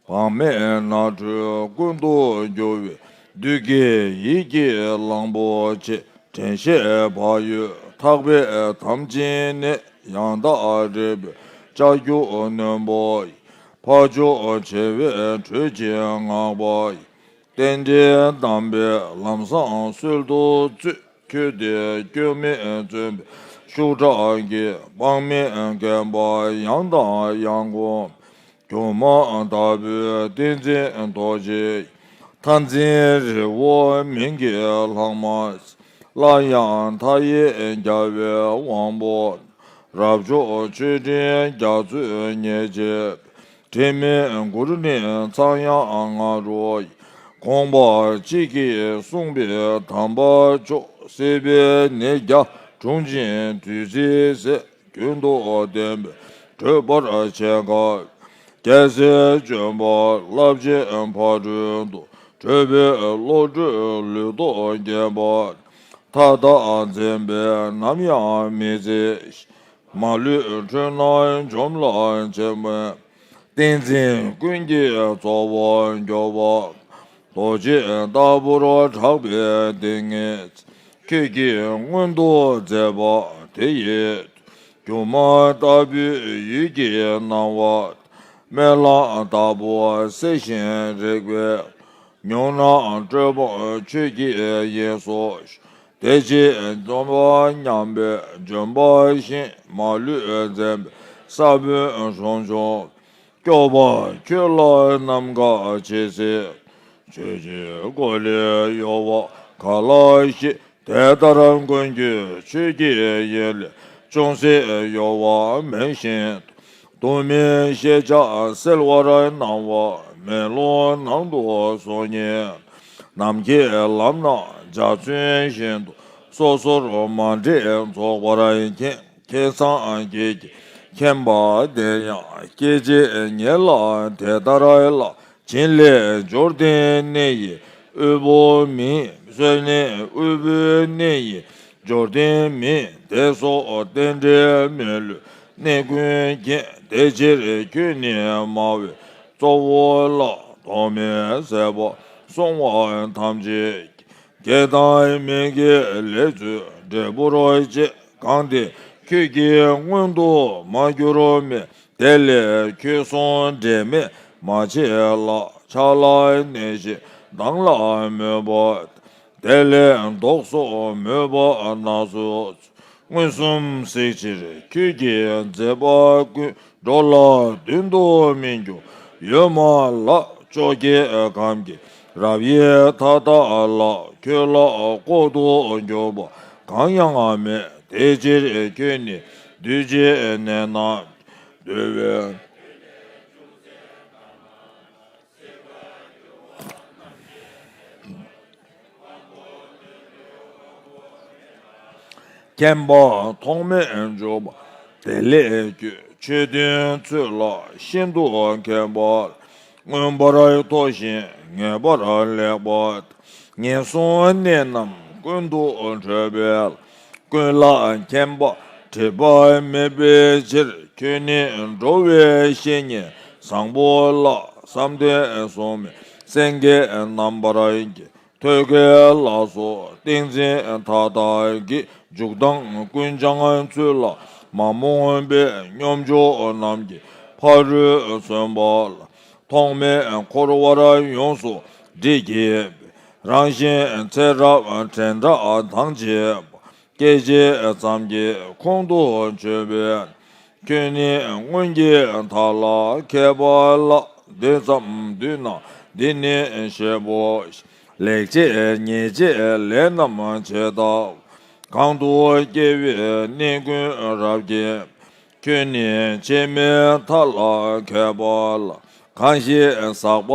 བག་མེད་ནགས་ཁྲོད་ཀུན་ཏུ་རྒྱུ་བའི་བདུད་ཀྱི་ཡིད་ཀྱི་གླང་པོ་ཆེ། དྲན་ཤེས་བག་ཡོད་ཐག་པས་དམ་ཅན་ནི། ཡང་དག་འདྲེན་པའི་ལྕགས་ཀྱུ་རྣོན་པོ་ཡིས། འཕགས་མཆོག་བྱེ་བས་ཁྲོས་ཀྱིས་བསྔགས་པ་ཡི། རྟེན་འབྲེལ་དམ་པའི་ལམ་བཟང་སྲོལ་དུ་བཙུད། ཁྱོད་དེ་སྐྱོན་མེད་བརྩོན་པའི་ཤུགས་དྲག་གིས། དཔག་མེད་མཁན་པོ་ཡང་དང་ཡང་བསྒོམ། སྒྱུ་མ་ལྟ་བུའི་ཏིང་འཛིན་རྡོ་རྗེ་ཡི། མཐའ་འཛིན་རི་བོ་མིང་གི་ལྷག་མ། སླར་ཡང་མཐའ་ཡས་རྒྱལ་བའི་དབང་པོ། རབ་མཆོག་མཆོད་སྤྲིན་རྒྱ་མཚོས་མཉེས་བྱེད། དྲི་མེད་གུར་ནས་ཚངས་དབྱངས་སྔ་དྲོ་ཡི། དགོངས་པ་གཅིག་གིས་གསུངས་པའི་དམ་པ་མཆོག་སྲིད་པའི་ནད་བརྒྱ་གྲོལ་ཕྱིར་བདུད་རྩིའི་ཟས་རྒྱུན་དུ་བསྟེན་པའི་བགྲོད་པར་བྱེད་དཀའ། རྒྱལ་སྲས་བྱོན་པ་རླབས་ཆེན་ཕ་རོལ་ཏུ་བགྲོད་པའི་བློ་གྲོས་ལུས་སྟོབས་རྒྱས་པ། མཐའ་དག་འཛིན་པས་ནམ་ཡང་མི་བརྫི། མ་ལུས་འཁྲུལ་སྣང་འཇོམས་ལ་ཆེན་པོའི། ཏིང་འཛིན་ཀུན་གྱི་གཙོ་བོར་གྱུར་པ། རྡོ་རྗེ་ལྟ་བུར་གྲགས་པའི་ཏིང་ངེ་འཛིན། ཁྱོད་ཀྱིས་མངོན་དུ་མཛད་པ་དེ་ཡི། སྒྱུ་མ་ལྟ་བུའི་ཡུལ་གྱི་སྣང་བ། སྨན་ལམ་ལྟ་བུར་གསལ་ཞིང་རིག་པའི། མྱུར་ནམ་སྤྲོས་པ་ཆོས་ཀྱི་དབྱིངས་སུ། བདེ་སྐྱིད་འཛོམས་པར་སྙམ་པའི་ལྗོན་པ་བཞིན། མ་ལུས་འཛིན་པའི་ས་བོན་རང་བྱུང་། སྐྱོབ་པ་ཁྱོད་ལ་རྣམ་དཀར་མཆེ་གཙིགས། ཆོས་ཀྱི་སྒོ་ལས་གཡོ་བ་ག་ལ་ཞིག་དེ་ལྟར་མགོན་ཁྱོད་ཆོས་ཀྱི་དབྱིངས་ལས། ཅུང་ཟད་གཡོ་བ་མེད་བཞིན་དུ། དུ་མའི་ཤེས་བྱ་སེལ་བར་སྣང་བ་མེ་ལོང་ནང་དུ་སོང་ཉིད། ནམ་མཁའི་ལམ་སྣ་འཇའ་ཚོན་བཞིན་དུ་སོ་སོར་མ་འདྲེས་རྫོགས་པར་མཁྱེན། ཁྱེད་སངས་རྒྱས་ཀྱིས་མཁྱེན་པ་དེ་ཡང་སྐད་ཅིག་ཉིད་ལ་དེ་ལྟར་ལགས། བྱིན་ལེན་འབྱོར་ལྡན་གནས་ཡི་དབུལ་པོ་མིན། གསོན་གནས་དབུལ་པོའི་གནས་ཡི་འབྱོར་ལྡན་མིན། དེ་སོགས་རྟེན་འབྲེལ་མི་བསླུ་གནས་ཀུན་མཁྱེན། དེ་ཕྱིར་ཁྱོད་ནི་སྨྲ་བའི་གཙོ་བོ་ལགས། ཐོགས་མེད་ཟད་པར་སོང་བ་ཐམས་ཅད་ཀྱི། དགེ་དང་མི་དགེའི་ལས་ཚུལ་འབྲས་བུར་བཅས། གང་དེ་ཁྱོད་ཀྱིས་མངོན་དུ་མ་གྱུར་མིན། དེ་ལས་ཁྱོད་གསུང་འབྲེལ་མེད་མ་བྱེད་ལགས། ཕྱག་ལ་གནས་ཤིང་མདངས་ལ་མོས་པ། དེ་ལས་ལྡོག་སོགས་མོས་པ་སྣ་ཚོགས། མངོན་སུམ་གཟིགས་ཕྱིར་ཁྱོད་ཀྱི་མཛད་པ་ཀུན། འགྲོ་ལ་མདུན་དུ་སྨིན་རྒྱུ་ཡོད་མ་ལགས། བཅོ་བརྒྱད་ཁམས་ཀྱི་རབ་དབྱེ་མཐའ་དག་ལགས། ཁྱོད་ལ་ལྐོག་ཏུ་གྱུར་པ་གང་ཡང་མེད། དེ་ཕྱིར་ཁྱོད་ནི་འདུས་བྱས་གནས་རྣམས་འདུལ་བའི། མཁྱེན་པ་ཐོགས་མེད་འཇུག་པ་དེ་ལས་བསྐྱོད། ཆོས་དོན་ཚུལ་ལ་ཤིན་ཏུ་མཁས་པ། མངོན་པར་མཐོ་ཞིང་ངེས་པར་ལེགས་པ། ངན་སོང་གནས་རྣམས་ཀུན་ཏུ་ཁྲོས་པའི། ཀུན་ལ་མཁྱེན་པ་སྒྲིབ་པ་མེད་པའི་ཕྱིར། ཁྱོད་ནི་འགྲོ་བའི་བཤེས་གཉེན་བཟང་པོ་ལགས། བསམ་གཏན་སྲུང་མའི་སེང་གེ་རྣམ་པར་རྒྱལ། ཐོད་རྒལ་ལ་སོགས་ཏིང་འཛིན་མཐའ་དག་གི། འཇུག་ལྡོག་ཀུན་སྦྱངས་ཚུལ་ལ་མ་རྨོངས་པའི། སྙོམས་འཇུག་རྣམས་ཀྱི་ཕ་རོལ་མཚོན་པ་ལ། ཐོགས་མེད་འཁོར་བར་ཡོངས་སུ་འདྲིས་བགྱིས་པའི། རང་བཞིན་ཚེ་རབས་འདྲེན་མཐའ་དང་བཅས་པ། སྐད་ཅིག་ཙམ་གྱིས་ཁོང་དུ་ཆུད་པའི། ཁྱོད་ནི་སྔོན་གྱི་མཐའ་ལ་མཁས་པ་ལགས། བསྡུས་ཙམ་བསྡུས་ན་འདི་ནི་ཞེས་པོ། ལེགས་བྱས་ཉེས་བྱས་ལས་རྣམས་ཇི་ལྟ་བ། གང་དུ་སྐྱེ་བའི་གནས་ཀུན་རབ་མཁྱེན། ཁྱོད་ནི་ཕྱི་མའི་མཐའ་ལ་མཁས་པ་ལགས། གང་ཞིག་ཟག་པ་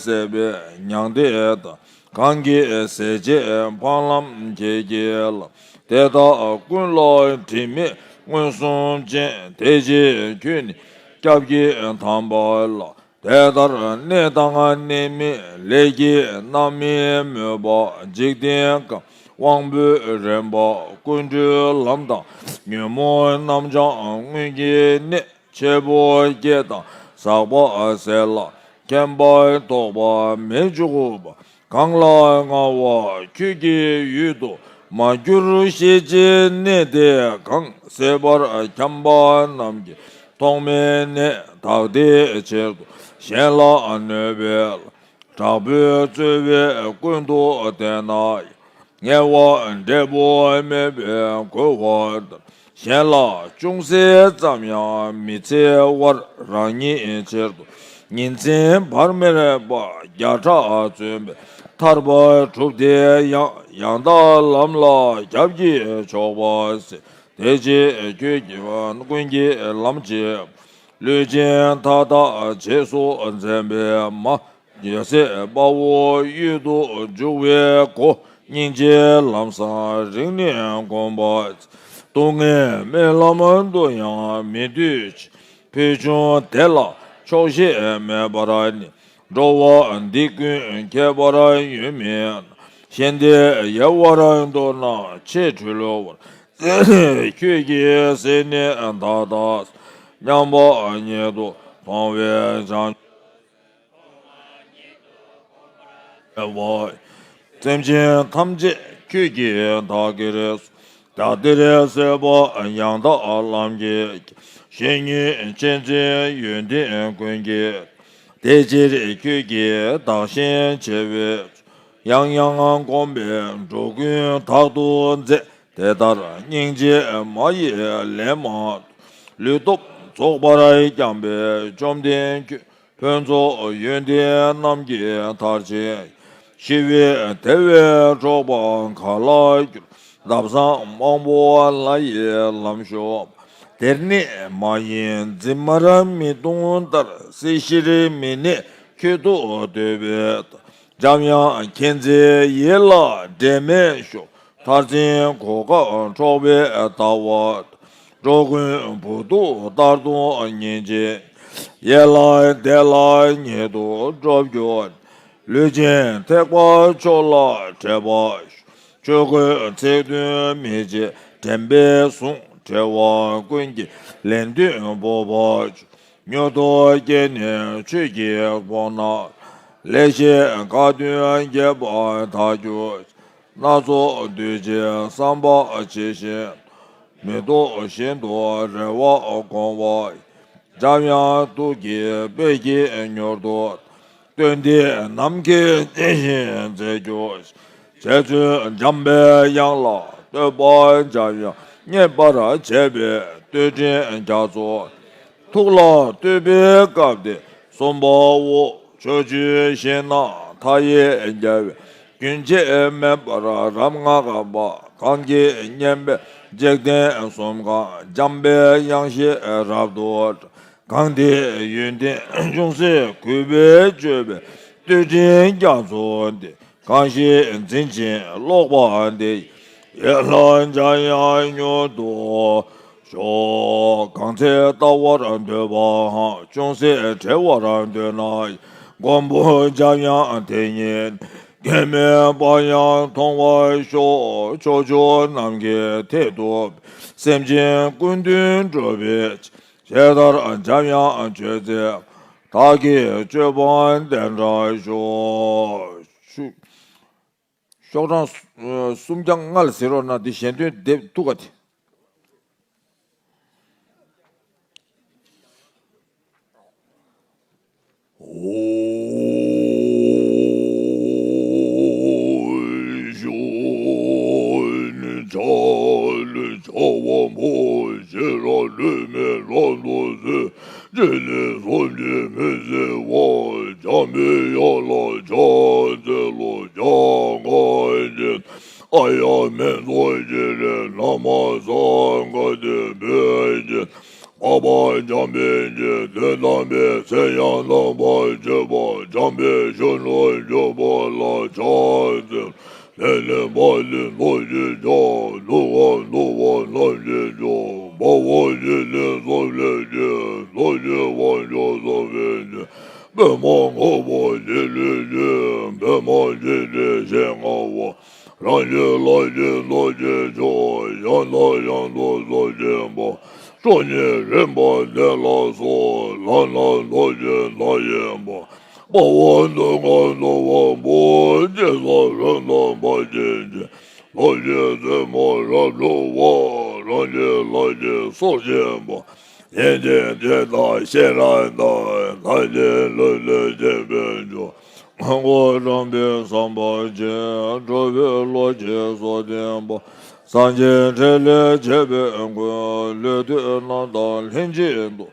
ཟད་པའི་མྱང་འདས་དང་། གང་གིས་ཟད་བྱེད་འཕགས་ལམ་གྱི་དཀྱིལ་ལ། དེ་དག་ཀུན་ལ་དྲི་མེད་མངོན་སུམ་སྤྱན། དེ་ཕྱིར་ཁྱོད་ནི་སྐྱབས་ཀྱི་དམ་པ་ལགས། དེ་ལྟར་གནས་དང་གནས་མིན་ལས་ཀྱིས་རྣམ་སྨིན་མོས་པ་འཇིག་རྟེན་ཁམས། དབང་པོའི་རིམ་པ་ཀུན་འཁྲུལ་ལམ་དང་ཉོན་མོངས་རྣམ་བྱང་སྔོན་གྱི་གནས། འཆི་འཕོ་སྐྱེ་དང་ཟག་པ་ཟད་ལ་མཁྱེན་པ་རྟོགས་པ་མི་འཇུག་པ། གང་ལ་མངའ་བ་ཁྱོད་ཀྱི་ཡུལ་དུ་མ་གྱུར་ཞེས་བྱའི་གནས་དེ་གང་། སྲིད་པར་འཁྱམས་པ་རྣམས་ཀྱི་ཐོག་མའི་གནས། བདག་བདེའི་ཕྱིར་དུ་གཞན་ལ་གནོད་པའི་དྲག་པོས་རྩོལ་བས་ཀུན་ཏུ་བསྟེན་ན་ཡང་། ངལ་བ་འབྲས་བུ་མེད་པས་གོལ་བ་ལྟར། གཞན་ལ་ཅུང་ཟད་ཙམ་ཡང་མི་འཚེ་བར་རང་ཉིད་ཕྱིར་དུ་ཉིན་མཚན་བར་མེད་པར་བརྒྱ་ཕྲག་བརྩོན་པས་ཐར་པ་སྒྲུབ་སྟེ་ཡང་། ཡང་དག་ལམ་ལ་སྐྱབས་ཀྱིས་ཕྱོགས་པ་ཟད། དེ་ཕྱིར་ཁྱོད་ཀྱིས་ཀུན་གྱི་ལམ་བྱེད་པ། ལུས་ཅན་མཐའ་དག་རྗེས་སུ་འཛིན་པའི་མ། རྒྱལ་སྲས་དཔའ་བོ་གཡུལ་དུ་འཇུག་པའི་སྒོ། སྙིང་རྗེའི་ལམ་བཟང་རིང་ནས་བསྒོམ་པ། སྡུག་བསྔལ་རྨི་ལམ་དུ་ཡང་མི་འདུས་ཕུལ་བྱུང་དེ་ལ་ཆོག་ཤེས་མེད་པར་ནི། འགྲོ་བ་འདི་ཀུན་ཁྱད་པར་ཡོད་མིན། ཞིང་དེ་ཡལ་བར་འདོད་ན་ཕྱིར་འཁྲུལ་བར། ཁྱོད་ཀྱིས་སྲིད་ནི་ད་ལྟ་མཉམ་པ་ཉིད་དུ་མཐོང་བས་བྱང་བ། སེམས་ཅན་ཐམས་ཅད་ཁྱོད་ཀྱིས་བདག་གིར་བཟུང་། བདག་འདིར་གསོད་པ་ཡང་དག་ལམ་གྱི་ཁྱབ། གཞན་ཉིད་གཅེས་འཛིན་ཡོན་ཏན་ཀུན་གྱི། དེ་ཕྱིར་ཁྱོད་ཀྱིས་བདག་གཞན་བརྗེ་བའི་ཚུལ། ཡང་ཡང་བསྒོམས་པས་འགྲོ་ཀུན་དག་ཏུ་མཛད། དེ་ལྟར་སྙིང་རྗེ་མ་ཡི་ལན་མང་དུ། ལུས་སྟོབས་རྫོགས་པར་བསྐྱངས་པས་བཅོམ་ལྡན་ཁྱོད། ཕུན་ཚོགས་ཡོན་ཏན་རྣམས་ཀྱི་མཐར་ཕྱིན། ཞི་བའི་བདེ་བས་འཕྲོག་པ་ག་ལ་འགྱུར། ལམ་བཟང་མང་པོ་ལ་ཡི་ལམ་ཞུགས། དེར་ནི་མ་ཡིན་འཛིན་མར་མི་ལྟུང་ལྟར། སྲིད་ཞིར་མི་གནས་ཁྱོད་ཐུགས་འདོད་པའི། འཇམ་དབྱངས་མཁྱེན་བརྩེའི་ཡིད་ལ་འབྲལ་མེད་ཤོག་མཐར་འཛིན་གོ་སྐབས་འཕྲོག་པའི་ལྟ་བ། འགྲོ་ཀུན་བུ་སྡུག་ལྟར་དུ་སྙིང་རྗེ། ཡན་ལག་བདེ་བླག་ཉིད་དུ་འགྲུབ་གྱུར། ལུས་ཅན་ཐེག་པ་མཆོག་ལ་འཕྲད་པ་ཤོག་ཆོས་སྐུའི་ཚིག་བདུན་མི་ཕྱེད་དྲན་པས་བཟུང་། བྲལ་བ་ཀུན་གྱི་ལན་ལྡོན་འབོགས་པ་ཤོག་མྱུར་དུ་སྐྱེས་ནས་ཆོས་ཀྱི་ཕོ་ཉ། ལེགས་བཤད་བཀའ་དྲིན་རྒྱས་པར་དར་གྱུར། སྣ་ཚོགས་གདུལ་བྱའི་བསམ་པ་ཇི་བཞིན། མི་ལྡོག་ཞིང་དུ་རེ་བ་སྐོང་བ། འཇམ་དབྱངས་ཐུགས་ཀྱི་དཔལ་གྱིས་མྱུར་དུ། བསྟོད་འདི་ནམ་མཁའི་སྤྲིན་བཞིན་མཛད་གྱུར། རྗེ་བཙུན་འཇམ་པའི་དབྱངས་ལ་བསྟོད་པ། འཇམ་དབྱངས་མཉེས་པར་བྱེད་པའི་བསྟོད་སྤྲིན་རྒྱ་མཚོ། ཐུགས་ལ་བསྟོད་པའི་སྐབས་ཏེ་གསུམ་པའོ། ཕྱོགས་བཅུའི་ཞིང་རྣམས་མཐའ་ཡས་རྒྱལ་བའི། རྒྱུན་ཆད་མེད་པར་རབ་བསྔགས་པ། གང་གིས་མཉེས་པའི་འཇིག་རྟེན་གསུམ་གང་། འཇམ་པའི་དབྱངས་ཤིང་རབ་ཏུ་གང་། དེའི་ཡོན་ཏན་ཅུང་ཟད་གུས་པས་བརྗོད་པའི་བསྟོད་སྤྲིན་རྒྱ་མཚོ་འདི། གང་ཞིག་འཛིན་ཅིང་ཀློག་པ་འདི། ཡན་ལག་འཇམ་དབྱངས་མྱུར་དུ་ཤོག་གང་ཚེ་ལྟ་བར་འདོད་པའམ། ཅུང་ཟད་བྲི་བར་འདོད་ན། མགོན་པོ་འཇམ་དབྱངས་དེ་ཉིད། སྐྱེ་མེད་པ་ཡང་མཐོང་བར་ཤོག་ཕྱོགས་བཅུ་ནམ་མཁའི་མཐས་གཏུགས། སེམས་ཅན་ཀུན་དོན་སྒྲུབ་པའི། ཞེས་མཐར་འཇམ་དབྱངས་མཆོད་རྫས། བདག་གི་སྤྱོད་པ་དེ་འདྲ་ཤོག་ཤོག་གྲངས་སུམ་བརྒྱ་ལྔ་ལ་ཟེར་རོགས་གནང་། འདི་གཞན་དོན་དེབ་ཐུག་ག་དེ། ཨ་ཡ་མེ་ཚོ་ཅི་རེ་ན་མ་ས་ག་དེ་བོད་ཀྱི། འཕགས་པ་འཇམ་དཔལ་གྱི་དོན་དམ་པའི་ཚེ་ཡང་དག་པར་སྤྱོད་པ། འཇམ་དཔལ་གཞོན་ནུར་གྱུར་པ་ལ་ཕྱག་འཚལ། ལས་ལས་པ་ལས་ཚོགས་ཀྱི་མཆོག་ནུབ་པ་ནུབ་པ་རྣམས་ཀྱི་མཆོག་དཔའ་བོ་ཡི་ལས་ཚོགས་ལས་ཀྱི་ཚོགས་ཀྱི་དབང་ཕྱུག་ཚོགས་པའི་གཅིག་པདྨ་འཁོར་པ་འཇིག་རྟེན་གྱི་པདྨ་འཇིག་རྟེན་ཞེས་བསྔགས་པ། རང་བཞིན་ལྷ་ཆེན་ཚོགས་ཀྱི་མཆོག་ཡང་དང་ཡང་དུ་རྫོགས་ཆེན་པ། ཁྲོ་གཉེར་རིམ་པ་བདུན་ལ་སོགས་ལྷ་རྣམས་ཚོགས་ཀྱི་མཐའ་ཡས་པ། དཔའ་བོ་འདུལ་དཀའ་འདུལ་བ་པོ། སྤྱན་རས་གཟིགས་དམ་པ་ཆོས་ཀྱི་ལྷ་ཆེན་བཙུན་མོ་རབ་སྒྲོལ་བ། རང་བཞིན་ལྷ་ཆེན་སྲོག་ཆེན་པ། ཡེ་ཤེས་སྤྱན་དང་ཤེས་རབ་དང་། ལྷ་ཆེན་ལྷུན་གྲུབ་ཆེན་པོའི་མཆོག་མགོན་པོ་བཀྲ་བྷེ་སམ་བྷ་ཆེན། གྲུབ་པའི་བློ་ཆེན་སོགས་ལྡན་པ། སངས་རྒྱས་ཕྲིན་ལས་བྱེད་པའི་མགོན། ལུས་བཏུད་རྣམས་དང་ལྷན་ཅིག་ཏུ།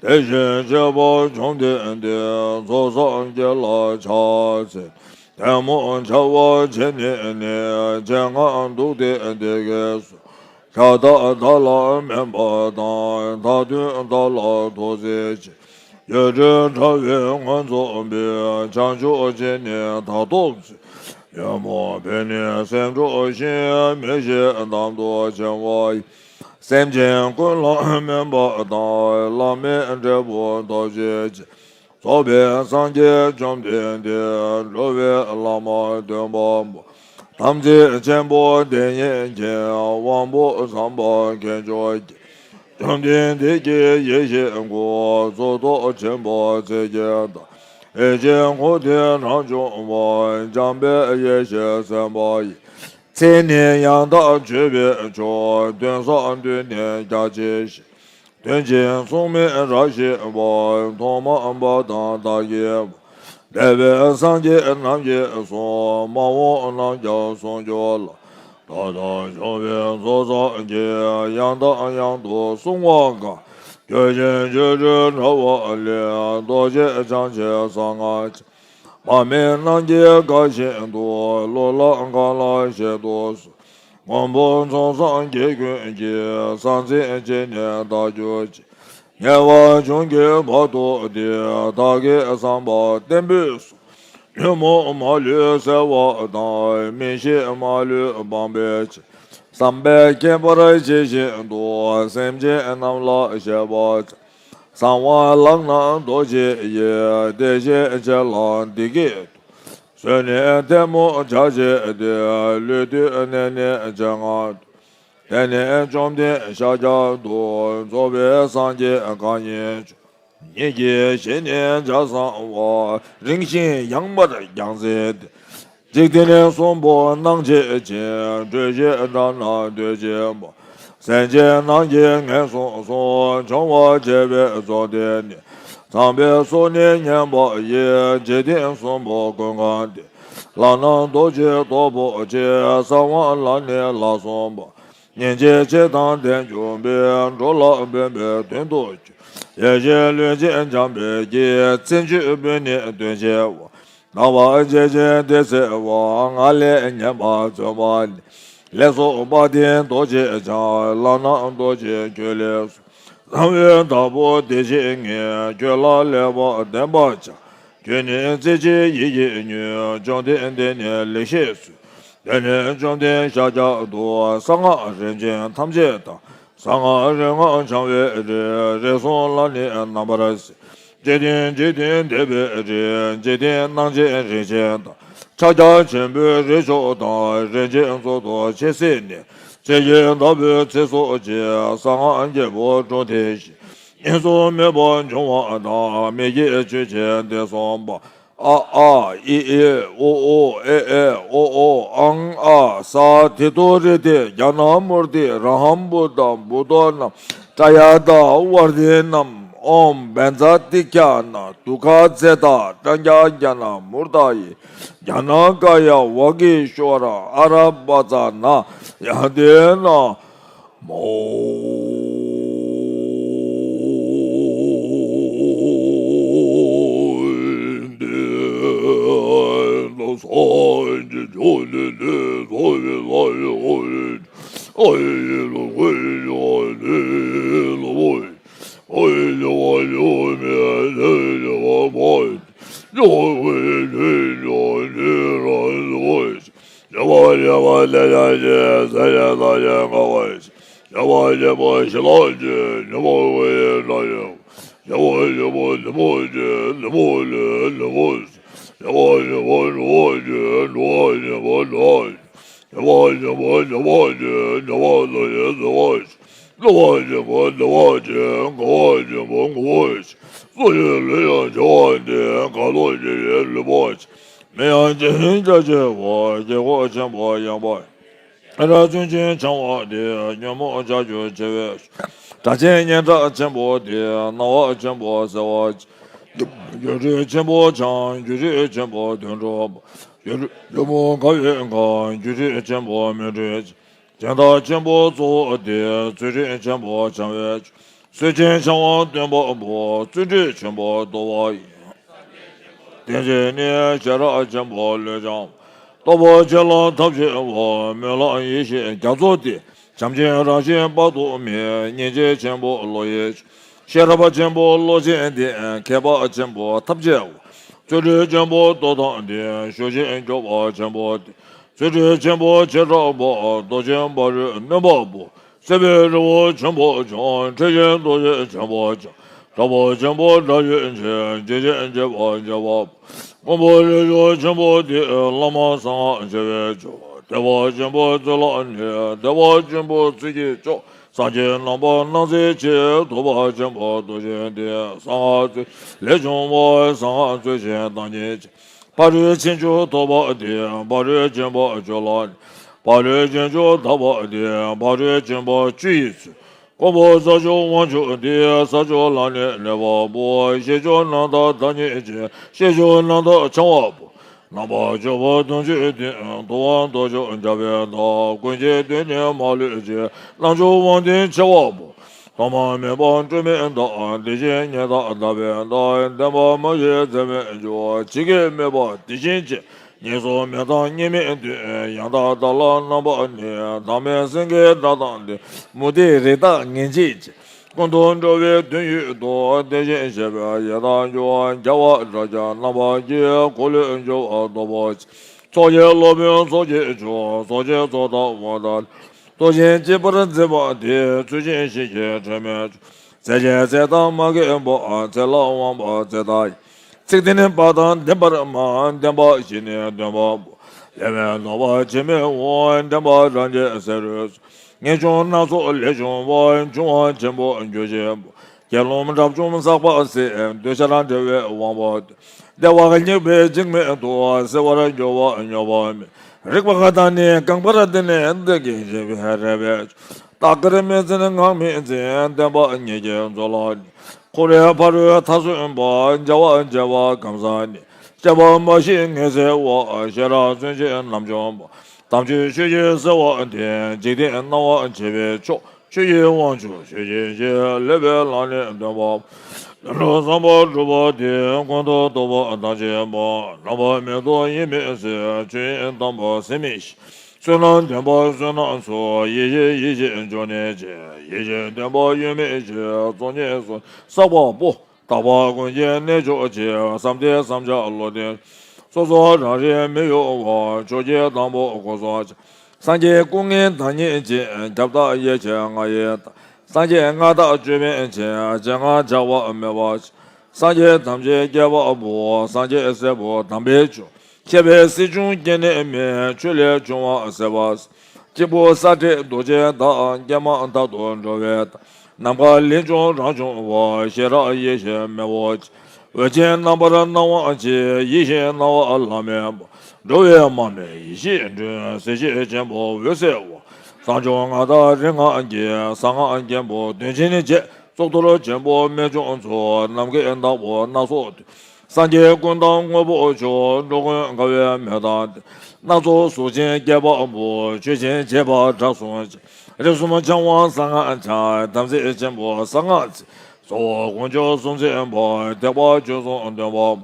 དེ་བཞིན་གཤེགས་པ་བཅོམ་ལྡན་འདས། ཚོགས་བསགས་དགེ་ལ་ཕྱག་འཚལ། ཐལ་མོ་སྦྱར་བ་བྱས་ནས་ནི། སྤྱན་སྔར་འདུག་སྟེ་འདི་སྐད་གསོལ། ཁྱབ་བདག་བདག་ལ་སྨན་པ་དང་། མཐའ་དོན་བདག་ལ་ཐུགས་རྗེ་ཆེ། ཡུལ་ཕྲན་དྲ་བའི་མངོན་རྫོགས་པའི། བྱང་ཆུབ་ཕྱིར་ནི་བདག་སྟོབས་བརྩོན། ཉོན་མོངས་པས་ནི་སེམས་འཁྲུགས་ཤིང་། མི་ཤེས་དམ་དུ་འཆིང་བ་ཡི། སེམས་ཅན་ཀུན་ལ་སྨན་པ་དང་། བླ་མེད་འབྲས་བུ་ཐོབ་བྱེད་ཕྱིར། རྫོགས་པའི་སངས་རྒྱས་བཅོམ་ལྡན་འདས། འགྲོ་བའི་བླ་མ་སྟོན་པ་པོ། དམ་ཚིག་ཆེན་པོ་དེ་ཉིད་ཀྱི། དབང་པོ་ཚངས་པ་མཁས་མཆོག་རྒྱལ། བཅོམ་ལྡན་འདས་ཀྱི་ཡེ་ཤེས་སྐུ། གཙུག་ཏོར་ཆེན་པོ་ཚིགས་བཅད་དང་། ཡེ་ཤེས་འཁོར་འདས་རང་བྱུང་བ། འཇམ་དཔལ་ཡེ་ཤེས་སེམས་དཔའ་ཡི། མཚན་ནི་ཡང་དག་བརྗོད་པའི་མཆོག་དོན་ཟབ་དོན་ནི་རྒྱ་ཆེ་ཞིང་། དོན་ཆེན་མཚུངས་མེད་རབ་ཞི་བ། ཐོག་མ་བར་དང་མཐའ་ཡས་པ། འདས་པའི་སངས་རྒྱས་རྣམས་ཀྱིས་གསུངས། མ་འོངས་རྣམས་ཀྱང་གསུང་འགྱུར་ལ། ད་ལྟ་བྱུང་བའི་ཚོགས་བསགས་ཀྱིས། ཡང་དང་ཡང་དུ་གསུང་བ་གང་། ཆོས་ཅན་ཆོ་འཕྲུལ་དྲ་བ་ལས། རྡོ་རྗེ་འཆང་ཆེན་གསང་སྔགས་ཆེན། མ་སྨིན་རྣམས་ཀྱིས་དགའ་བཞིན་དུ། གླུ་ལ་གང་ལ་བཞིན་དུ་གསོལ། མགོན་པོ་ཚོགས་བསགས་དགེ་ཀུན་གྱི། ས་འཛིན་བྱས་ནས་བདག་གྱུར་ཅིག། ཉེ་བར་འབྱུང་གི་བར་དུ་དེ། བདག་གིས་བསམ་པ་བརྟན་པོས་སོ། ཉོན་མོངས་མ་ལུས་སེལ་བ་དང་། མི་ཤེས་མ་ལུས་སྤང་བའི་ཕྱིར། བསམ་པས་ཁྱད་པར་ཕྱེ་བཞིན་དུ། སེམས་ཅན་རྣམས་ལ་བཤད་པར་བྱ། གསང་བ་ལག་ན་རྡོ་རྗེ་ཡིས། དེ་བཞིན་གཅེས་ལ་འདི་སྐད་དུ། གཟོད་ནས་ཐལ་མོ་སྦྱར་བྱས་ཏེ། ལུས་བཏུད་ནས་ནི་ཇེ་ངར་དུ། དེ་ནས་བཅོམ་ལྡན་ཤཱཀྱ་ཐུབ། རྫོགས་པའི་སངས་རྒྱས་གང་ཉིད་མཆོག། ཉིད་ཀྱི་ཞལ་ནས་ལྗགས་བཟང་བ། རིང་ཞིང་ཡངས་པར་རྒྱང་མཛད་དེ། འཇིག་རྟེན་གསུམ་པོ་སྣང་བྱེད་ཅིང་། སྤྲོས་བཅས་དགྲ་རྣམས་སྡོད་བྱེད་པ། སེམས་ཅན་རྣམས་ཀྱིས་ངན་སོང་གསུམ། སྦྱོང་བར་བྱེད་པའི་ཚོགས་དེ་ནི། ཚངས་པའི་གསུང་ནི་སྙན་པ་ཡིས། འཇིག་རྟེན་གསུམ་པོ་ཀུན་གང་སྟེ། ལག་ན་རྡོ་རྗེའི་ཐོར་བུ་ཆེ། གསང་བ་ལ་ནི་ལག་གསུམ་པ། སྙིང་རྗེ་ཆེ་དང་ལྡན་གྱུར་པའི། འགྲོ་ལ་ཕན་པའི་དོན་དུ་གྱུར། ཡེ་ཤེས་ལུས་ཅན་འཇམ་དཔལ་གྱི། བརྩོན་འགྲུས་པོས་ནི་དོན་ཆེ་བ། དག་པ་བྱེད་ཅིང་དེ་འཚལ་བ། ང་ལས་ཉན་པ་བརྩོན་པ་ནི། ལེགས་སོ་དཔལ་ལྡན་རྡོ་རྗེ་འཆང་། ལག་ན་རྡོ་རྗེ་ཁྱོད་ལེགས་སོ། གསང་བའི་བདག་པོ་བདེ་གཤེགས་ངས། ཁྱོད་ལ་ལེགས་པར་བསྟན་པར་བྱ། ཁྱོད་ནི་བརྩེ་ཆེན་ཡིད་ཀྱིས་མྱོས། བཅོམ་ལྡན་འདས་ནི་ལེགས་བཤད་སུ། དེ་ནས་བཅོམ་ལྡན་ཤཱཀྱ་ཐུབ། གསང་སྔགས་རིམ་བྱོན་ཐམས་ཅད་དང་། གསང་སྔགས་རིམ་ལྔ་འཆང་བའི་རིགས། རིགས་གསུམ་ལ་ནི་རྣམ་པར་གཟིགས། འཇིག་རྟེན་འཇིག་རྟེན་འདས་པའི་རིགས། འཇིག་རྟེན་སྣང་བྱེད་རིགས་ཆེན་དང་། ཕྱག་རྒྱ་ཆེན་པོའི་རིགས་མཆོག་དང་། རིགས་ཆེན་གཙུག་ཏོར་ཆེ་སྲིད་ནས། ཚེ་ཡི་བདག་པོའི་ཚེ་སྲོག་བཅད། གསང་སྔགས་རྒྱལ་པོ་འབྲོམ་སྟོན་བཞིན། དབྱིངས་སུ་མེད་པར་འབྱུང་བ་དང་། མི་སྐྱེ་ཆོས་ཅན་དེ་གསུངས་པ། ཨ་ཨཱ་ཨི་ཨི་ཨུ་ཨུ་ཨེ་ཨེ་ཨོ་ཨོ་ཨང་ཨ་ས། དེ་ཏུ་རེ་ཏེ་ཛྙཱ་ན་མུར་ཏི་རཱ་ཧཾ་བུདྡྷཾ་བུདྡྷོ་ནམ། ཏྲཱ་ཡ་དྷཱ་ཝརྟི་ནམ། ཨོཾ་བཛྲ་ཏཱིཀྵ་ན་དུཥྛ་ཛེ་ཏ་ཏྲྀ་ཛྙཱ་ན་མུར་ཏ་ཡེ། ཛྙཱ་ན་ཀཱ་ཡ་ཝཱ་གི་ཤྭ་ར་ཨ་ར་པ་ཙ་ན་ཡ་ཏེ་ན་མོ། བདེ་བ་ཆེན་པོ་བདེ་བ་ཆེན། དགའ་བ་ཆེན་པོ་དགའ་བ་ཆེན། སོ་སོའི་ལུས་ཡང་བྱ་བ་སྟེ། དགའ་ལོ་བྱེད་པའི་ལུས་པོ་ཆེ། མིང་ཡང་བྱིན་གྱིས་བརླབ་པ། དཀྱིལ་འཁོར་ཆེན་པོ་ཡངས་པ། ཨ་ར་བརྩོན་ཅིང་འཆང་བ་སྟེ། ཉོན་མོངས་ལྕགས་ཀྱུ་ཆེ་བའི། སྒྲ་གཅན་སྙན་གྲགས་ཆེན་པོ་སྟེ། སྣང་བ་ཆེན་པོ་གསལ་བ་ཆེ། སྒྱུ་འཕྲུལ་ཆེན་པོ་འཆང་། སྒྱུ་འཕྲུལ་ཆེན་པོ་དོན་གྲུབ་པ། སྒྱུ་འཕྲུལ་ཆེན་པོ་དགའ་བའི་མཁའ། སྒྱུ་འཕྲུལ་ཆེན་པོ་མོས་གུས་ཆེ། སྦྱིན་བདག་ཆེན་པོ་གཙོ་བོ་སྟེ། བརྩོན་འགྲུས་ཆེན་པོ་འཆང་བའི་ཆོས། བརྩོན་ཆེན་འཆང་བ་སྟོན་པ་པོ། བརྩོན་འགྲུས་ཆེན་པོ་བདོ་བ་ཡི། དེ་ཕྱིར་ནི་ཤེས་རབ་ཆེན་པོ་བློས་འཆང་བ། རྟོགས་པ་ཆེ་ལ་ཐབས་ཆེ་བ། སྨོན་ལམ་ཡེ་ཤེས་རྒྱ་མཚོ་སྟེ། བྱམས་ཆེན་རང་བཞིན་དཔག་ཏུ་མེད། སྙིང་རྗེ་ཆེན་པོ་བློ་ཡི་ཆོས། ཤེས་རབ་ཆེན་པོ་བློ་ཆེན་ལྡན། མཁས་པ་ཆེན་པོ་ཐབས་ཆེ་བ། བརྩོན་འགྲུས་ཆེན་པོ་སྟོབས་དང་ལྡན། ཤུགས་ཆེན་མགྱོགས་པ་ཆེན་པོ་སྟེ། བརྩོན་འགྲུས་ཆེན་པོ་ཆེར་གྲགས་པ། རྡོ་རྗེ་འབར་བའི་རྣོན་པོ་པོ། སྲིད་པའི་རི་བོ་ཆེན་པོ་འཆང་། འཁྲི་ཤིང་རྡོ་རྗེ་ཆེན་པོ་འཆང་། དྲག་པོ་ཆེན་པོ་དགྲ་ཡི་རྗེ། འཇིགས་ཆེན་འཇིགས་པ་འཇིགས་པ་པོ། དབང་པོ་ལས་བྱུང་ཆེན་པོ་སྟེ། བླ་མ་གསང་སྔགས་ཆེ་བའི་མཆོག། བདེ་བ་ཆེན་པོ་བརྩོན་ལ་ནི། བདེ་བ་ཆེན་པོ་བརྩོན་གྱི་མཆོག། སངས་རྒྱས་རྣམ་པར་སྣང་མཛད་ཆེ། ཐུབ་པ་ཆེན་པོ་སྟོབས་ཆེན་ཏེ། གསང་སྔགས་བརྩོན་ལས་བྱུང་བ། གསང་སྔགས་བརྩོན་ཆེན་བདག་ཉིད་ཆེ། ཕ་རོལ་ཕྱིན་བཅུ་ཐོབ་པ་སྟེ། ཕ་རོལ་ཕྱིན་པ་བཅུ་ལ་ནི། ཕ་རོལ་ཕྱིན་བཅུ་ཐོབ་པ་སྟེ། ཕ་རོལ་ཕྱིན་པ་བཅུ་ཡི་ཚུལ། ཀུན་པོ་ས་བཅུ་དབང་ཕྱུག་སྟེ། ས་བཅུ་ལ་ནི་ལེགས་པ་པོ། ཤེས་བཅུ་རྣམ་དག་བདག་ཉིད་ཆེ། ཤེས་བཅུ་རྣམ་དག་འཆང་བ་པོ། རྣམ་པ་བཅུ་པོ་དོན་བཅུ་ལྡན། ཐུབ་དབང་སྟོབས་བཅུ་འཇམ་པའི་མཐའ། ཀུན་གྱི་དོན་ནི་མ་ལུས་ཆེ། རྣམ་བཅུ་དབང་ལྡན་ཆེ་བ་པོ། ཐོག་མ་མེད་པ་སྤྲོས་མེད་བདག། དེ་བཞིན་ཉིད་བདག་དག་པའི་བདག། བདེན་པ་མ་ཞིག་འཛད་མེད་མཆོག། ཇི་སྐད་སྨྲས་པ་དེ་བཞིན་བྱེད། ངན་སོང་མེད་དང་གཉིས་མེད་དུས། ཡང་དག་བདག་ལ་རྣམ་པར་གནས། བདག་མེད་སེང་གེའི་སྒྲ་དང་ལྡན། མུ་སྟེགས་རི་དྭགས་ངན་བྱེད་ཅིང་། ཀུན་ཏུ་འགྲོ་བའི་དོན་ཡོད་དོ། དེ་བཞིན་གཤེགས་པའི་ཡི་དམ་འགྱུར་བ་རྒྱལ་བ་སྲས་ཀྱང་རྣམ་པར་རྒྱལ། འཁོར་ལོས་སྒྱུར་བ་སྟོབས་པོ་ཆེ། ཚོགས་ཀྱི་སློབ་དཔོན་ཚོགས་ཀྱི་མཆོག་ཚོགས་ཀྱི་གཙོ་དང་དབང་དང་། ཐུགས་རྗེས་གཅིག་པར་མཛད་པ་དེས། ཚུལ་བཞིན་གཤེགས་ཀྱི་དྲི་མེད་མཆོག་ཚེ་གཅིག་ཚེ་དང་མ་སྐྱེས་པ། ཚེ་ལ་དབང་བ་ཚེ་དང་ཡང་། ཚིག་དོན་བར་དང་ལྡན་པར་སྨྲ། བདེན་པ་བཞི་ནི་སྟོན་པ་པོ། ལས་མེད་ནོར་བ་ཕྱིར་མི་འོང་། འདྲེན་པ་རང་རྒྱལ་ཟས་རོ། ངན་བྱུང་སྣ་ཚོགས་ལས་བྱུང་བ། འབྱུང་བ་ཆེན་པོ་རྒྱུ་ཆེན་པོ། རྒྱལ་བློན་དགྲ་བཅོམ་བསགས་པ་ཟད། འདོད་ཆགས་བྲལ་བའི་དབང་པོ་སྟེ། བདེ་བ་སྙེག་པའི་འཇིགས་མེད་དུ། གསལ་བར་འགྱུར་བ་མྱོང་བ་མེད། རིག་པ་དང་ནི་རྐང་པར་བསྟན་ནས། བདེ་སྐྱིད་ཞེས་པའི་རེ་བའི་མཆོག་རྟག་འཁར་མི་འཛིན་ངག་མི་འཛིན། བདེན་པ་གཉིས་ཀྱི་མཛོད་ལ་ནི། འཁོར་བའི་ཕ་རོལ་མཐར་སོན་པ། བྱ་བ་བྱེད་པ་གང་ཟག་ནི། སྤྱད་པ་མ་ཤེས་ངེས་ཟེར་བ། ཤེས་རབ་མཚོན་ཆེན་རྣམ་འཇོམས་པ། དམ་ཆོས་ཆོས་ཀྱི་ཟེར་བ་སྟེ། འཇིག་རྟེན་སྣང་བ་མཆེད་པའི་མཆོག་ཆོས་ཀྱི་དབང་ཕྱུག་ཆོས་ཀྱི་རྗེ། ལེགས་པའི་ལམ་ནི་སྟོན་པ། ལམ་དུ་བསམ་པ་གྲུབ་པ་དེས། ཀུན་ཏུ་རྟོག་པ་དག་བྱེད་པ། རྣམ་པ་མེད་དོ་ཡིད་མི་སྲིད། ཆོས་དབྱིངས་དམ་པ་ཟད་མི་ཤེས། བསོད་ནམས་ལྡན་པ་བསོད་ནམས་ཚོགས། ཡེ་ཤེས་ཡེ་ཤེས་འབྱུང་གནས་ཆེ། ཡེ་ཤེས་ལྡན་པ་ཡོད་མེད་ཆེ། ཚོགས་གཉིས་སུ་བསགས་པ་པོ། དག་པ་ཀུན་གྱི་གནས་མཆོག་ཆེ། བསམ་གཏན་བསམ་བྱ་བློ་ལྡན། སོ་སོ་རང་རིག་མི་གཡོ་བ། ཕྱོགས་བཅུའི་དང་པོ་སྐུ་གསུམ་ཆེ། སངས་རྒྱས་སྐུ་ལྔའི་བདག་ཉིད་ཅན། ཁྱབ་བདག་ཡེ་ཤེས་ལྔ་ཡི་བདག་སངས་རྒྱས་མངའ་བདག་བཅོས་མིན་ཆེ། རྗེ་ལྔ་བྱ་བ་མེད་པ་ཆེ། སངས་རྒྱས་ཐམས་ཅད་སྐྱེད་པ་པོ། སངས་རྒྱས་སྲས་པོ་དམ་པའི་ཆོས། སྐྱེ་བའི་སྲིད་འབྱུང་སྐྱེ་གནས་མེད། ཆོས་ལས་བྱུང་བ་སྲིད་པ་སྲིད། གཅིག་པུ་ས་སྟེ་རྡོ་རྗེ་བདག་སྐྱེས་མ་ཐག་ཏུ་འགྲོ་བའི་བདག་ནམ་མཁའ་ལས་བྱུང་རང་བྱུང་བ། ཤེས་རབ་ཡེ་ཤེས་མེ་བོ་ཆེ། འོད་ཆེན་རྣམ་པར་སྣང་བ་ཆེ། ཡེ་ཤེས་སྣང་བ་ལྷག་མེད་པ། འགྲོ་བའི་མ་མོའི་ཡེ་ཤེས་སྒྲོན། གསལ་བྱེད་ཆེན་པོ་འོད་གསལ་བ། གསང་མཆོག་མངའ་བདག་རིགས་ལྔ་གི། གསང་སྔགས་རྒྱན་པོ་དོན་ཆེན་བཅས། གཙུག་ཏོར་ཆེན་པོ་རྨད་བྱུང་ཚོགས། ནམ་མཁའི་བདག་པོ་སྣ་ཚོགས་སྟོན། སངས་རྒྱས་ཀུན་བདག་དངོས་པོ་མཆོག་འགྲོ་ཀུན་དགའ་བའི་མོས་དང་ལྡན། སྣ་ཚོགས་གཟུགས་ཅན་སྐྱེད་པ་པོ། ཆོས་ཅན་བྱེད་པ་དྲག་གསུམ་ཆེ། རིགས་གསུམ་འཆང་བ་གསང་སྔགས་འཆང་། དམ་ཚིག་ཆེན་པོ་གསང་སྔགས་ཆེ། གཙོ་བོ་དཀོན་མཆོག་གསུམ་མཚོན་པ། ཐེག་པ་ཆོས་གསུམ་སྟོན་པ་པོ།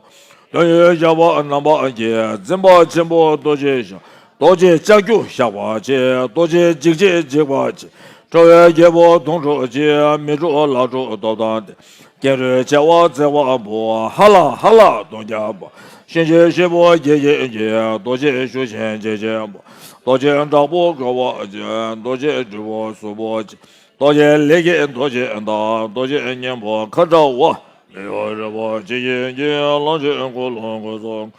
དོན་ཡོད་བཞག་པ་རྣམ་པ་བརྒྱད། འཛིན་པ་ཆེན་པོ་རྡོ་རྗེ་ཞགས། རྡོ་རྗེ་ལྕགས་ཀྱུ་ཞགས་པ་ཆེ། རྡོ་རྗེ་འཇིགས་བྱེད་འཇིགས་པ་ཆེ། ཁྲོ་བོའི་རྒྱལ་པོ་དུང་སྒྲུབ་ཆེ། མི་འཁྲུགས་ལག་འཁྲུགས་སྟོབས་དང་ལྡན། ཀེང་རུས་མཆེ་བ་བརྩེགས་པ་པོ། ཧ་ལ་ཧ་ལ་གདོང་བརྒྱ་པ། གཤིན་རྗེའི་གཤེད་པོ་བརྒྱད་ཀྱི་རྒྱལ། རྡོ་རྗེ་ཤུགས་ཅན་འཇིགས་ཆེན་པོ། རྡོ་རྗེ་དྲག་པོ་དགའ་བ་ཅན། རྡོ་རྗེ་སྦྲུལ་པོ་གཟུགས་པོ་ཅན། རྡོ་རྗེ་ལས་ཀྱི་རྡོ་རྗེ་བདག་རྡོ་རྗེ་གཉན་པོ་ཁ་དྲག་པ། མི་གཡོ་རིག་པ་ཇི་བཞིན་གྱི། གླང་ཆེན་ཀུན་སློང་ཀུན་སོགས།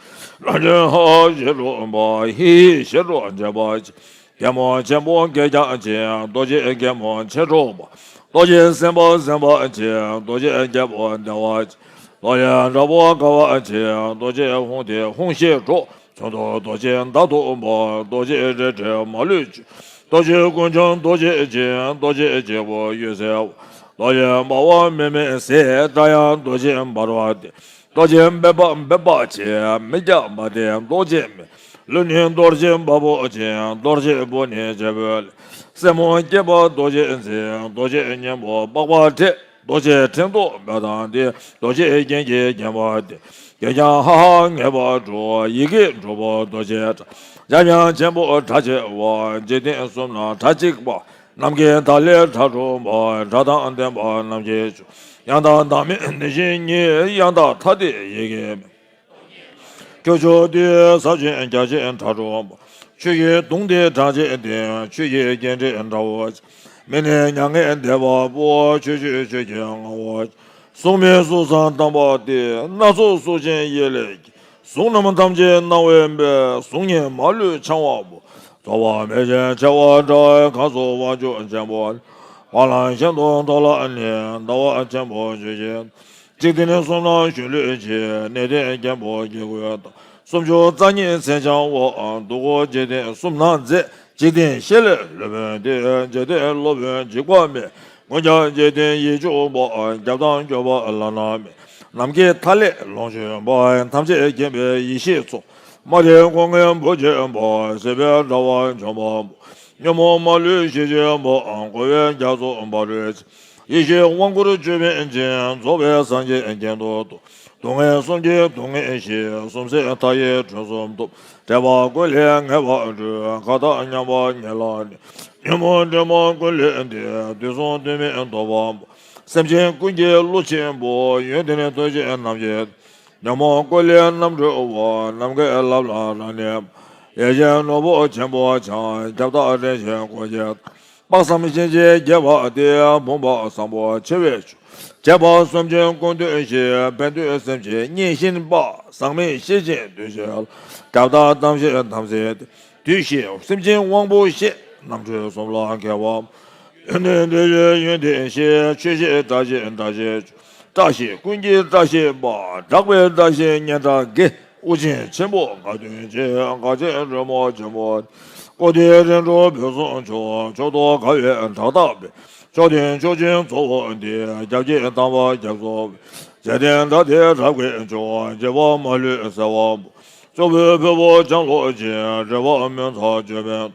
རང་བྱུང་ཧ་ཧ་ཞེས་སྒྲོགས་པ། ཧི་ཧི་ཞེས་སྒྲོགས་བྱེད་པ་ཅན། རྒྱལ་མོ་ཆེན་པོ་སྐད་ཀྱང་ཆེ། རྡོ་རྗེ་རྒྱལ་མོ་མཆེད་གྲོགས་པ། རྡོ་རྗེ་སེམས་དཔའ་སེམས་དཔའ་ཆེ། རྡོ་རྗེ་རྒྱལ་པོ་བདེ་བ་ཆེ། རྡོ་རྗེ་དྲག་པོ་དགའ་བ་ཆེ། རྡོ་རྗེ་ཧཱུྃ་དེ་ཧཱུྃ་ཞེས་སྒྲོགས། ཚུལ་དུ་རྡོ་རྗེ་མདའ་ཐུག་པ། རྡོ་རྗེ་རལ་གྲི་མ་ལུས་ཆེ། རྡོ་རྗེ་ཀུན་འབྱུང་རྡོ་རྗེ་ཆེ། རྡོ་རྗེ་གཅིག་པུ་འོད་གསལ་བ། རྡོ་རྗེ་འབར་བ་མེ་མེ་ཟེར། སྒྲ་ཡང་རྡོ་རྗེ་འབར་བ་སྟེ། རྡོ་རྗེ་འབེབས་པ་འབེབས་པ་ཆེ། མི་རྒྱགས་པ་སྟེ་རྡོ་རྗེ་མེ། ལུས་ནི་རྡོ་རྗེ་འབར་པོ་ཆེ། རྡོ་རྗེ་བུ་ནི་བྱེད་པོ་ལེགས། སེན་མོ་སྐྱེས་པ་རྡོ་རྗེ་འཛིན། རྡོ་རྗེ་གཉན་པོ་པགས་པ་བྲེགས། རྡོ་རྗེ་ཕྲེང་རྡོག་འབེབས་སྟངས་ཏེ། རྡོ་རྗེ་རྒྱན་གྱིས་བརྒྱན་པ་སྟེ། གད་རྒྱངས་ཧ་ཧ་ངེས་པར་སྒྲོགས། ཡི་གེ་འབྲུག་པ་རྡོ་རྗེ་སྒྲ། འཇམ་དབྱངས་ཆེན་པོ་གྲགས་ཆེ་བ། འཇིག་རྟེན་གསུམ་ན་གྲགས་གཅིག་པ། ནམ་མཁའི་མཐའ་ཀླས་སྒྲ་སྒྲོགས་པ། སྒྲ་དང་ལྡན་པ་རྣམས་ཀྱི་མཆོག་ཡང་དག་བདག་མེད་བདེན་བཞི་ཉིད། ཡང་དག་ཐ་དད་ཡི་གེ་མེད། ཁྱུ་མཆུ་དུས་ས་ཆེན་རྒྱ་ཆེན་སྒྲ་སྒྲོགས་པ། ཆུ་ཡི་དུང་སྟེ་གྲགས་ཆེན་ལྡན། ཆུ་ཡི་རྒྱན་སྤྲས་འདྲ་བོ་ཆེ། མི་ནི་མྱ་ངན་འདས་པ་པོ། ཆོས་སྤྱོད་ཆོས་ཀྱི་རྔ་བོ་ཆེ། གཟུགས་མེད་གཟུགས་བཟང་དམ་པ་སྟེ། སྣ་ཚོགས་གཟུགས་ཅན་ཡེ་ལེ་གི། གཟུགས་རྣམས་ཐམས་ཅད་སྣང་བའི་དཔལ། གཟུགས་བརྙན་མ་ལུས་འཆང་བ་པོ། རྫོགས་པ་མེད་ཅིང་ཆེ་བ་འདྲ། གང་སུ་དབང་ཕྱུག་ཆེན་པོ། བ་ལང་ཤིན་ཏུ་མཐོ་ལ་ནི། ཟླ་བ་ཆེན་པོ་ཆུ་སྐྱེས། འཇིག་རྟེན་གསུམ་ན་གཞོན་ལུས་ཆེ། གནས་བརྟན་རྒྱལ་པོ་དགེ་བསྐོས་དང་། སུམ་ཅུ་རྩ་གཉིས་མཚན་འཆང་བ། སྡུག་གུ་འཇིག་རྟེན་གསུམ་ན་མཛེས། འཇིག་རྟེན་བཤེས་ལས་སློབ་དཔོན་ཏེ། འཇིག་རྟེན་སློབ་དཔོན་འཇིགས་པ་མེད། ཀུན་ཀྱང་འཇིག་རྟེན་ཡིད་གཅུགས་པ། རྒྱབ་དང་སྐྱོར་བ་བླ་ན་མེད། ནམ་མཁའི་མཐའ་ཀླས་ལོངས་སྤྱོད་པ། ཐམས་ཅད་མཁྱེན་པའི་ཡེ་ཤེས་མཚོ། མ་རིག་སྒོ་ལྔའི་བུ་ཆེན་པོ། སྲིད་པའི་དྲ་བ་འཇོམས་པ་པོ། ཉོན་མོངས་མ་ལུས་ཞི་བྱེད་པ། འཁོར་བའི་རྒྱ་མཚོ་འབར་བའི་ཚེ། ཡེ་ཤེས་དབང་བསྐུར་བཅོས་མིན་ཅན། རྫོགས་པའི་སངས་རྒྱས་རྒྱན་དུ་སྟོན། སྡུག་བསྔལ་གསུམ་གྱི་སྡུག་བསྔལ་ཞི། གསུམ་སེལ་མཐའ་ཡས་དྲིན་གསུམ་ཐོབ། འབྲེལ་པ་ཀུན་ལས་ངེས་པར་གྲོལ། མཁའ་ལྟར་མཉམ་པ་ཉིད་ལ་གནས། ཉོན་མོངས་དྲི་མ་ཀུན་ལས་འདས། དུས་གསུམ་དུས་མིན་ཐོབ་པ་པོ། སེམས་ཅན་ཀུན་གྱི་བློ་ཆེན་པོ། ཡོན་ཏན་ཐུགས་རྗེ་རྣམ་བསྐྱེད། ཉོན་མོངས་ཀུན་ལས་རྣམ་གྲོལ་བ། ནམ་མཁའི་ལམ་ལ་རབ་གནས་པ། ཡེ་ཤེས་ནོར་བུ་ཆེན་པོ་འཆང་། ཁྱབ་བདག་རིན་ཆེན་སྐུ་མཆེད། དཔག་བསམ་ཤིང་རྗེ་རྒྱས་པ་སྟེ། བུམ་པ་བཟང་པོ་ཆེ་བའི་མཆོག། བྱེད་པ་གསུམ་ཆེན་ཀུན་འདུས་ཞིང་། ཕན་འདོད་སེམས་ཅན་མཉེས་གཤིན་པ། ཟག་མེད་ཤེར་ཕྱིན་གདུལ་བྱའི་བླ། ཁྱབ་བདག་དམ་ཤེས་དམ་སྲི་སྟེ། བདུད་བཞི་སེམས་ཅན་དབང་པོ་ཤེས། རྣམ་འཕྲུལ་གསུམ་ལ་མཁས་པ། ཡོན་ཏན་བདུད་བཞིའི་ཡོན་ཏན་ཤེས། ཆོས་བཞི་བཀྲ་ཤིས་བཀྲ་ཤིས་མཆོག། བཀྲ་ཤིས་ཀུན་གྱི་བཀྲ་ཤིས་པ། གྲགས་པའི་བཀྲ་ཤིས་སྙན་གྲགས་དགེ། དབུ་ཅན་ཆེན་པོ་དགའ་སྟོན་ཅན། དགའ་ཆེན་རོལ་མོ་ཆེན་པོ། སྐུ་སྟོད་རིམ་གྲོ་བོད་སོག་མཆོག། མཆོག་ཏུ་དགའ་བའི་བྲག་ཐག་པའི། མཆོག་ཐུན་མཆོག་སྦྱིན་གཙོ་བོ་འདི། རྒྱབ་ཀྱི་དམ་པ་རྒྱ་མཚོ། རྗེ་བསྟན་དགྲ་སྟེ་རབ་དགའི་མཆོག། རྗེ་བ་མ་ལུས་སེར་བ་པོ། གཙོ་བོའི་ཕུད་པོ་ལྕང་ལོ་ཆེན། རེ་བ་མུན་ཚ་བཅོས་མིན་ཐོག།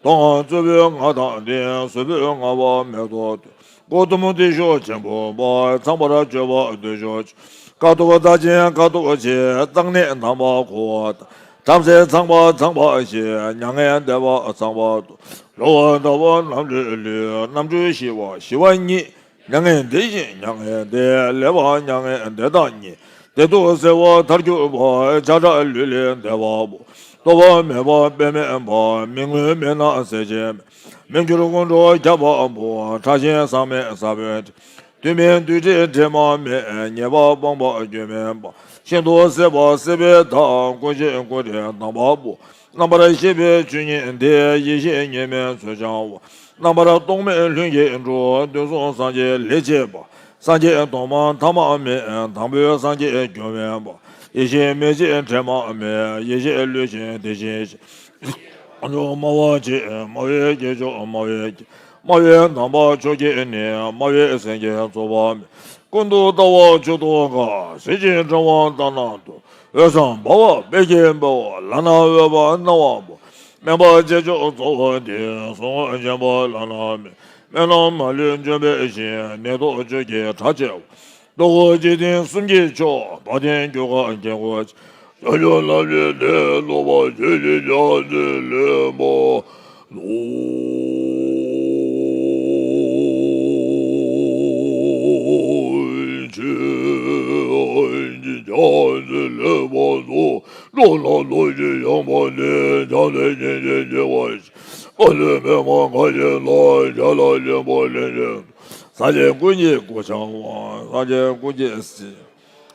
དོང་གཙོ་བོའི་མངའ་ཐང་འདི། ཟུར་ཕུད་མངའ་བ་མེ་ཏོག་སྟོད། སྒོ་གཏུམ་མོ་ཏི་ཤོ་ཆེན་པོ་པ། ཚངས་པར་སྤྱོད་པ་སྟོད་ཤོག་ཆེན། དཀའ་ཐུབ་བདག་ཆེན་དཀའ་ཐུབ་ཆེ། གཙང་གནས་དམ་པ་ཁོ་བོ་དང་། བྲམ་ཟེ་ཚངས་པ་ཚངས་པ་ཞེས། མྱ་ངན་འདས་པ་ཚངས་པ་སྟོད། ལོ་བ་ཟླ་བ་རྣམ་གྲོལ་ལུས། རྣམ་གྲོལ་ཞི་བ་ཞི་བ་ཉིད། མྱ་ངན་འདས་ཞི་མྱ་ངན་འདས། ལེགས་པ་མྱ་ངན་འདས་དང་ཉེ། བདེ་སྡུག་སེལ་བ་མཐར་གྱུར་པ། ཆགས་བྲལ་ལུས་ལས་འདས་པ་པོ། རྟོག་པ་མེད་པ་དཔེ་མེད་པ། མི་མངོན་མི་སྣང་སེལ་བྱེད་མེད། མི་འགྱུར་ཀུན་འགྲོ་ཁྱབ་པ་པོ། ཕྲ་ཞིང་ཟག་མེད་ཟག་པོའི་དྲི། དུས་མིན་དུས་བྲལ་དྲི་མ་མེད། ཉེས་པ་སྤངས་པ་སྐྱོན་མེད་པ། ཤིན་ཏུ་སྲིད་པ་སྲིད་པའི་མཐའ། ཀུན་གཞི་ཀུན་བྲལ་དམ་པ་པོ། རྣམ་པར་ཤེས་པའི་ཆོས་ཉིད་འདི། ཡེ་ཤེས་ཉིད་མིན་ཚུལ་འཆང་བ། རྣམ་པར་རྟོག་མེད་ལྷུན་གྱིས་གྲུབ། དུས་གསུམ་སངས་རྒྱས་ལས་བྱེད་པ། སངས་རྒྱས་ཐོག་མ་ཐ་མ་མེད། དང་པོའི་སངས་རྒྱས་སྐྱོན་མེད་པ། ཡེ་ཤེས་མེ་ལྕེ་དྲི་མ་མེད། ཡེ་ཤེས་ལུས་ཅན་དེ་བཞིན་གཤེགས། སྨྲ་བ་ཆེ། སྨྲ་བའི་སྐྱེས་མཆོག་སྨྲ་བའི་སྐྱེས། སྨྲ་བའི་དམ་པ་མཆོག་གི་ནི། སྨྲ་བའི་སེང་གེ་རྩོད་པ་མེད། ཀུན་ཏུ་ལྟ་བ་མཆོག་ཏུ་དགའ། གཟི་བརྗིད་དྲི་བ་ལྟ་ན་སྡུག། འོད་བཟང་འབར་བ་དཔལ་གྱི་དཔའ་བོ། ལག་ན་འོད་དཔག་སྣང་བ་པོ། སྨན་པ་རྗེས་འཇུག་གཙོ་བོ་འདི། གཟུངས་འོད་ཆེན་པོ་བླ་ན་མེད། སྨན་ལམ་མ་ལུས་འཇོམས་པའི་ཞིང་། ནད་གདོན་བཅས་ཀྱི་དགྲ་ཆེ་བ། རྡོ་སྐུ་འཇིག་རྟེན་གསུམ་གྱི་མཆོག། དཔལ་ལྡན་རྒྱུ་སྐར་དཀྱིལ་འཁོར། བྱང་ཆུབ་ལམ་གྱི་གཏེར་སློབ་པ། ཆོས་ཀྱི་རྒྱལ་མཚན་ལེན་པ། སངས་རྒྱས་ཀུན་གྱི་སྐུ་འཆང་བ། སངས་རྒྱས་ཀུན་གྱི་སྲས།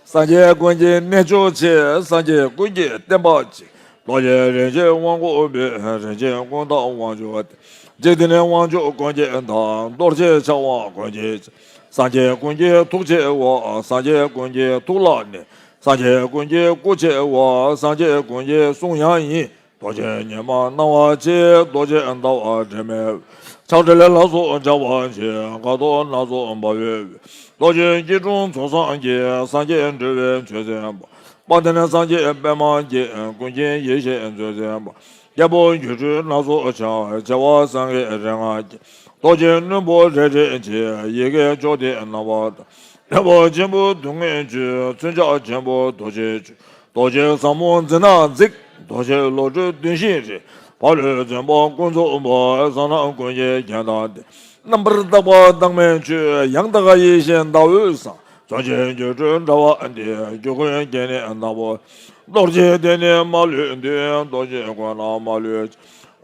སངས་རྒྱས་ཀུན་གྱི་གནས་མཆོག་ཆེ། སངས་རྒྱས་ཀུན་གྱི་བསྟན་པ་ཆེ། རྡོ་རྗེ་རིན་ཆེན་དབང་པོ་པའི། རིན་ཆེན་ཀུན་བདག་དབང་ཕྱུག་སྟེ། འཇིག་རྟེན་དབང་ཕྱུག་ཀུན་གྱི་བདག། རྡོ་རྗེ་འཆང་དབང་ཀུན་གྱི་ཆེ། སངས་རྒྱས་ཀུན་གྱི་ཐུགས་ཆེ་བ། སངས་རྒྱས་ཀུན་གྱི་ཐུགས་ལ་གནས། སངས་རྒྱས་ཀུན་གྱི་སྐུ་ཆེ་བ། སངས་རྒྱས་ཀུན་གྱི་གསུང་དབྱངས་ཡིན། རྡོ་རྗེ་ཉི་མ་སྣང་བ་ཆེ། རྡོ་རྗེ་ཟླ་བ་དྲི་མེད་འོད། ཆགས་བྲལ་ལ་སོགས་འཆར་བ་ཆེ། དགའ་སྟོན་སྣ་ཚོགས་འབར་བའི་འོད། རྡོ་རྗེ་སྐྱིལ་ཀྲུང་ཚོགས་སངས་རྒྱས། སངས་རྒྱས་འགྲོ་བའི་ཆོས་སེམས་དཔའ། དཔལ་ལྡན་སངས་རྒྱས་པདྨ་རྒྱན། ཀུན་མཁྱེན་ཡེ་ཤེས་མཛོད་འཛིན་པ། རྒྱལ་པོ་སྒྱུ་འཕྲུལ་སྣ་ཚོགས་འཆང་། བྱེ་བ་སེང་གེ་རིགས་ལྔ་རྒྱན། རྡོ་རྗེ་རྣོན་པོ་རལ་གྲི་ཆེ། ཡི་གེ་མཆོག་ལྡན་རྣམ་པར་དག། རྣམ་པ་ཆེན་པོ་སྡུག་བསྔལ་ཆོས། མཚོན་ཆ་ཆེན་པོ་རྡོ་རྗེ་ཆོས། རྡོ་རྗེ་ཟབ་མོ་འཛིན་སྟངས་གཟིགས། རྡོ་རྗེ་བློ་གྲོས་གདུལ་ཞིང་རིག། འཕགས་ལུས་འཛིན་པ་ཀུན་རྫོབ་པ། གསང་རྣམ་ཀུན་གྱི་རྒྱན་དང་ལྡན། རྣམ་པར་དག་པ་བདག་མེད་ཆོས། ཡང་དག་ཡེ་ཤེས་ཟླ་འོད་བཟང་། རྫོགས་ཆེན་སྒྱུ་འཕྲུལ་དྲ་བ་འདི། སྒྱུ་ཀུན་རྒྱན་ནི་དང་པོ། རྡོ་རྗེ་གདན་ནི་མ་ལུས་འདུས། རྡོ་རྗེ་ཀུན་ལ་མ་ལུས།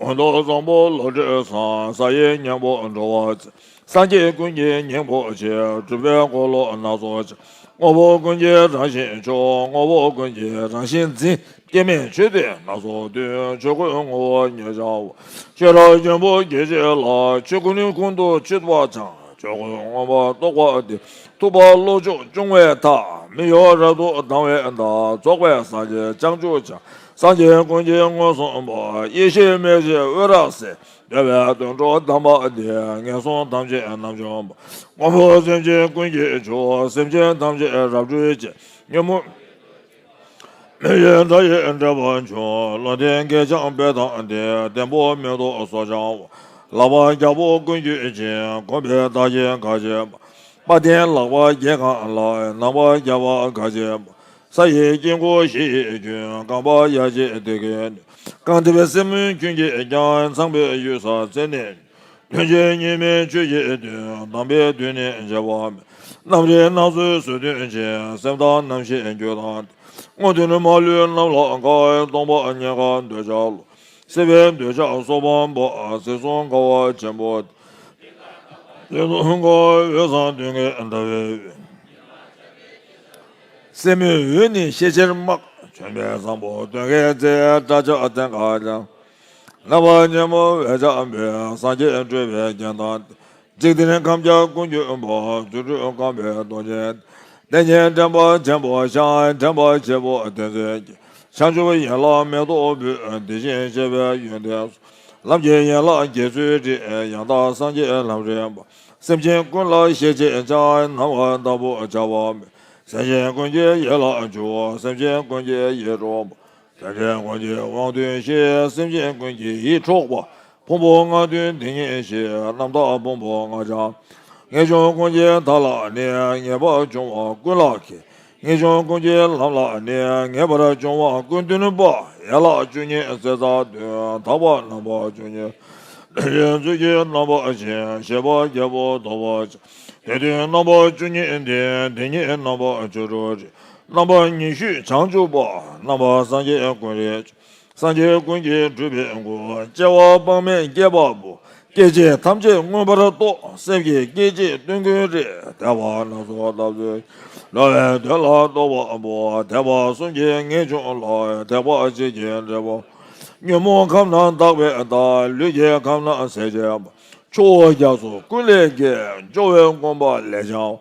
འོད་སྟོང་བཟང་པོ་བློ་གྲོས་བཟང་། ས་ཡི་སྙིང་པོ་འགྲོ་བ་སངས་རྒྱས་ཀུན་གྱི་སྙིང་པོ་ཆེ། གྲུབ་པའི་འཁོར་ལོ་སྣ་ཚོགས་ཆེ། དངོས་པོ་ཀུན་གྱི་རང་བཞིན་མཆོག། དངོས་པོ་ཀུན་གྱི་རང་བཞིན་འཛིན། སྐྱེ་མེད་ཆོས་སྡེ་སྣ་ཚོགས་འདུས། ཆོས་སྐུའི་ངོ་བོ་ཉེར་བརྒྱ་པ། ཤེས་རབ་ལྗང་བུ་སྐྱེ་མཆེད་ལ། ཆོས་ཀུན་ཀུན་ཏུ་ཆུད་པ་འཆང་། ཆོས་སྐུ་མངོན་པར་རྟོགས་པ་སྟེ། ཐུབ་པ་བློ་མཆོག་སྐྱོང་བའི་མཐའ། མི་གཡོ་རབ་ཏུ་དང་བའི་བདག། རྫོགས་པའི་སངས་རྒྱས་བྱང་ཆུབ་འཆང་། སངས་རྒྱས་ཀུན་གྱི་མངོན་སུམ་པ། ཡེ་ཤེས་མེ་བཞིན་འོད་རབ་གསལ། འདོད་པའི་དོན་གྲུབ་དམ་པ་འདི། ངན་སོང་ཐམས་ཅད་རྣམ་འཇོམས་པ། མགོན་པོ་སེམས་ཅན་ཀུན་གྱི་མཆོག། སེམས་ཅན་ཐམས་ཅད་རབ་སྒྲོལ་ཅན། ཉོན་མོངས་མེ་ཡི་དགྲ་ཡིས་བསྒྲལ་བར་འགྱུར། བློ་ལྡན་གེགས་བྱང་དཔལ་དང་ལྡན། ལྡེམ་པོ་མེ་ཏོག་སོགས་འཆང་བ། ལག་པ་རྒྱལ་པོ་ཀུན་བརྒྱུད་ཅན། གོམ་པའི་མདའ་གཞུ་ག་ཅན་པ། དཔལ་ལྡན་ལག་པ་བརྒྱད་གང་ལ། ནམ་མཁའ་རྒྱལ་བ་ག་ཅན་པ། ས་ཡི་དཀྱིལ་འཁོར་བཞི་ཡི་རྒྱུན། རྐང་པ་ཡ་གཅིག་དེ་ཀའི་ནི། རྐང་མཐིལ་སེན་མོའི་ཁྱོན་གྱིས་ཀྱང་། ཚངས་པའི་གཡུལ་ས་རྩེ་ནས། དོན་བྱེད་གཉིས་མེད་ཆོས་ཀྱི་དོན། དམ་པའི་དོན་ནི་བྱེད་པ་མེད། རྣམ་རིག་སྣ་ཚོགས་བཟོ་དོན་ཆེ། སེམས་དང་རྣམ་ཤེས་རྒྱུད་དང་བྲལ། དངོས་དོན་མ་ལུས་རྣམས་ལ་དགའ། སྟོང་པ་ཉིད་ཀ་འདོད་ཆགས་ལོག། སྲིད་པའི་འདོད་ཆགས་སོགས་ཕམ་པ། ཚེ་བསྲུང་དགའ་བ་ཆེན་པོ་སྟེ། ཚེ་བསྲུང་དགའ་བའི་འོད་བཟང་སྟོན་ཀའི་ཟླ་བའི་འོད། སེན་མོའི་འོད་ནི་ཤས་ཆེར་དམར། བྱོན་པའི་བཟང་པོ་སྟོན་ཀའི་རྩེ། སྐྲ་ཆག་སྟེང་ཁ་ལྗང་། རྣམ་པ་སྙན་མོ་འོད་ཆགས་པའི། སངས་རྒྱས་སྤྲུལ་པའི་རྒྱན་དང་། འཇིག་རྟེན་ཁམས་བརྒྱ་ཀུན་ཁྱབ་པ། རྫུ་འཕྲུལ་རྐང་པའི་གདོང་ཅན། དེ་ཉིད་འདྲེན་པ་ཆེན་པོ་ཤར། འདྲེན་པ་ཆེན་པོ་བསྟན་འཛིན་གྱི། བྱང་ཆུབ་ཡན་ལག་མེ་ཏོག་སྤོས། དེ་བཞིན་གཤེགས་པའི་ཡོན་ཏན་སོགས། ལམ་གྱི་ཡན་ལག་བརྒྱད་ཚུལ་ཁྲིམས། ཡང་དག་སངས་རྒྱས་ལམ་རིམ་པ། སེམས་ཅན་ཀུན་ལ་ཤེས་བྱེད་ཆ། སྣང་བ་ལྟ་བུ་བྱ་བ་མེད། སེམས་ཅན་ཀུན་གྱི་ཡིད་ལ་འཇུག། སེམས་ཅན་ཀུན་གྱི་ཡིད་འཕྲོག་པ། སེམས་ཅན་ཀུན་གྱི་དབང་དོན་ཤེས། སེམས་ཅན་ཀུན་གྱི་ཡིད་འཕྲོག་པ། ཕུང་པོ་ལྔ་བདུན་དེ་ཉིད་ཤེས། རྣམ་དག་ཕུང་པོ་ལྔ་ཆ། ངེས་འབྱུང་ཀུན་གྱི་མཐའ་ལ་གནས། ངེས་པར་འབྱུང་བ་ཀུན་ལ་མཁས། ངེས་འབྱུང་ཀུན་གྱི་ལམ་ལ་གནས། ངེས་པར་འབྱུང་བ་ཀུན་སྟོན་པ། ཡན་ལག་བཅུ་གཉིས་ཚེ་མཚམས་སྟོན། དག་པ་རྣམ་པ་བཅུ་གཉིས། ཚུལ་གྱི་རྣམ་པ་ཆེ། བཞད་པ་རྒྱལ་པོ་ལྡོག་པ་ཆེ། དེ་དུས་རྣམ་པ་བཅུ་གཉིས་ལྡན། དེ་ཉིད་རྣམ་པ་བཅུ་དྲུག་རེ། རྣམ་པ་ཉི་ཤུས་བྱང་ཆུབ་པ། རྣམ་པ་སངས་རྒྱས་ཀུན་རིག་སངས་རྒྱས་ཀུན་གྱི་སྤྲུལ་པའི་སྐུ། སྐྱེ་བ་དཔག་མེད་བསྐལ་པ་པོ། སྐད་ཅིག་ཐམས་ཅད་མངོན་པར་རྟོགས། སེམས་ཀྱི་སྐད་ཅིག་དོན་ཀུན་རིག་དད་པ་སྣ་ཚོགས་བཏབ་ཚུལ། འགྲོ་བའི་དོན་ལ་རྟོགས་པ་པོ། ཐེག་པ་གསུམ་གྱི་ངེས་འབྱུང་ལ། ཐེག་པ་གཅིག་གིས་འབྲེལ་བ། ཉོན་མོངས་ཁམས་རྣམས་དག་པའི་བདག་ལུས་ཀྱི་ཁམས་རྣམས་ཟད་བྱེད་པ། ཆུ་བོ་རྒྱ་མཚོ་ཀུན་ལས་བརྒལ། སྐྱོ་བའི་སྒོམ་པ་ལས་བྱང་།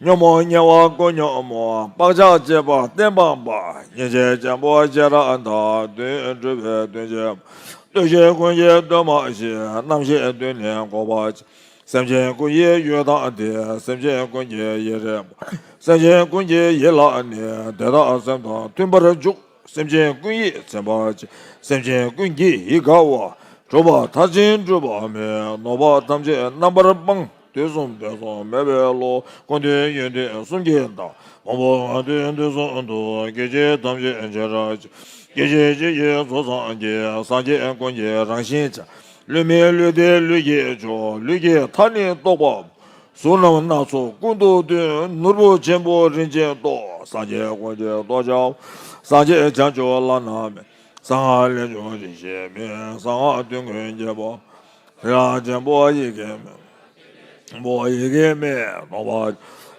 ཉོན་མོངས་དམྱལ་བ་ཀུན་ཉོན་མོངས། བག་ཆགས་བཅས་པ་གཏན་སྤངས་པ། སྙིང་རྗེ་ཆེན་པོ་ཤེས་རབ་མཐའ། དོན་སྤྲུལ་པའི་དོན་བྱེད་པ། སྟོབས་ཤེས་ཀུན་གྱི་སྟོབས་མ་ཤེས། རྣམ་ཤེས་སྟོབས་ནི་འགོག་པ་ཆེ། སེམས་ཅན་ཀུན་གྱི་ཡུལ་དང་ལྡན། སེམས་ཅན་ཀུན་གྱི་ཡིད་རེད་པ། སེམས་ཅན་ཀུན་གྱི་ཡིད་ལ་གནས། དེ་དག་སེམས་དང་མཐུན་པར་འཇུག་སེམས་ཅན་ཀུན་ཡིད་ཚིམ་པར་བྱེད། སེམས་ཅན་ཀུན་གྱི་ཡིད་དགའ་བ། གྲུབ་པ་མཐར་ཕྱིན་གྲུབ་པ་མེད། ནོར་བ་ཐམས་ཅད་རྣམ་པར་སྤངས། དུས་གསུམ་དུས་གསུམ་མེད་པའི་བློ། ཀུན་འདུས་ཡོན་ཏན་གསུམ་གྱི་བདག་ཕུང་པོ་ལྔ་བདུན་དུས་གསུམ་དུ། སྐད་ཅིག་ཐམས་ཅད་བྱེ་བྲག་ཕྱེད། སྐད་ཅིག་གཅིག་གིས་ཚོགས་སངས་རྒྱས། སངས་རྒྱས་ཀུན་གྱི་རང་བཞིན་ཅན། ལུས་མེད་ལུས་ཏེ་ལུས་ཀྱི་མཆོག་ལུས་ཀྱི་མཐའ་ནི་རྟོགས་པ། གཟུགས་རྣམས་སྣ་ཚོགས་ཀུན་ཏུ་སྟོན། ནོར་བུ་ཆེན་པོ་རིན་ཆེན་ཏོག་སངས་རྒྱས་ཀུན་གྱི་ཏོག་ཅན། སངས་རྒྱས་བྱང་ཆུབ་བླ་ན་མེད། གསང་སྔགས་ལས་བྱུང་རིན་ཆེན་སྨན། གསང་སྔགས་དོན་ཀུན་རྒྱས་པ། ཤེས་རབ་ཆེན་པོ་ཡི་གེ་མེད། པོ་ཡི་གེ་མེད། སྟོང་པ་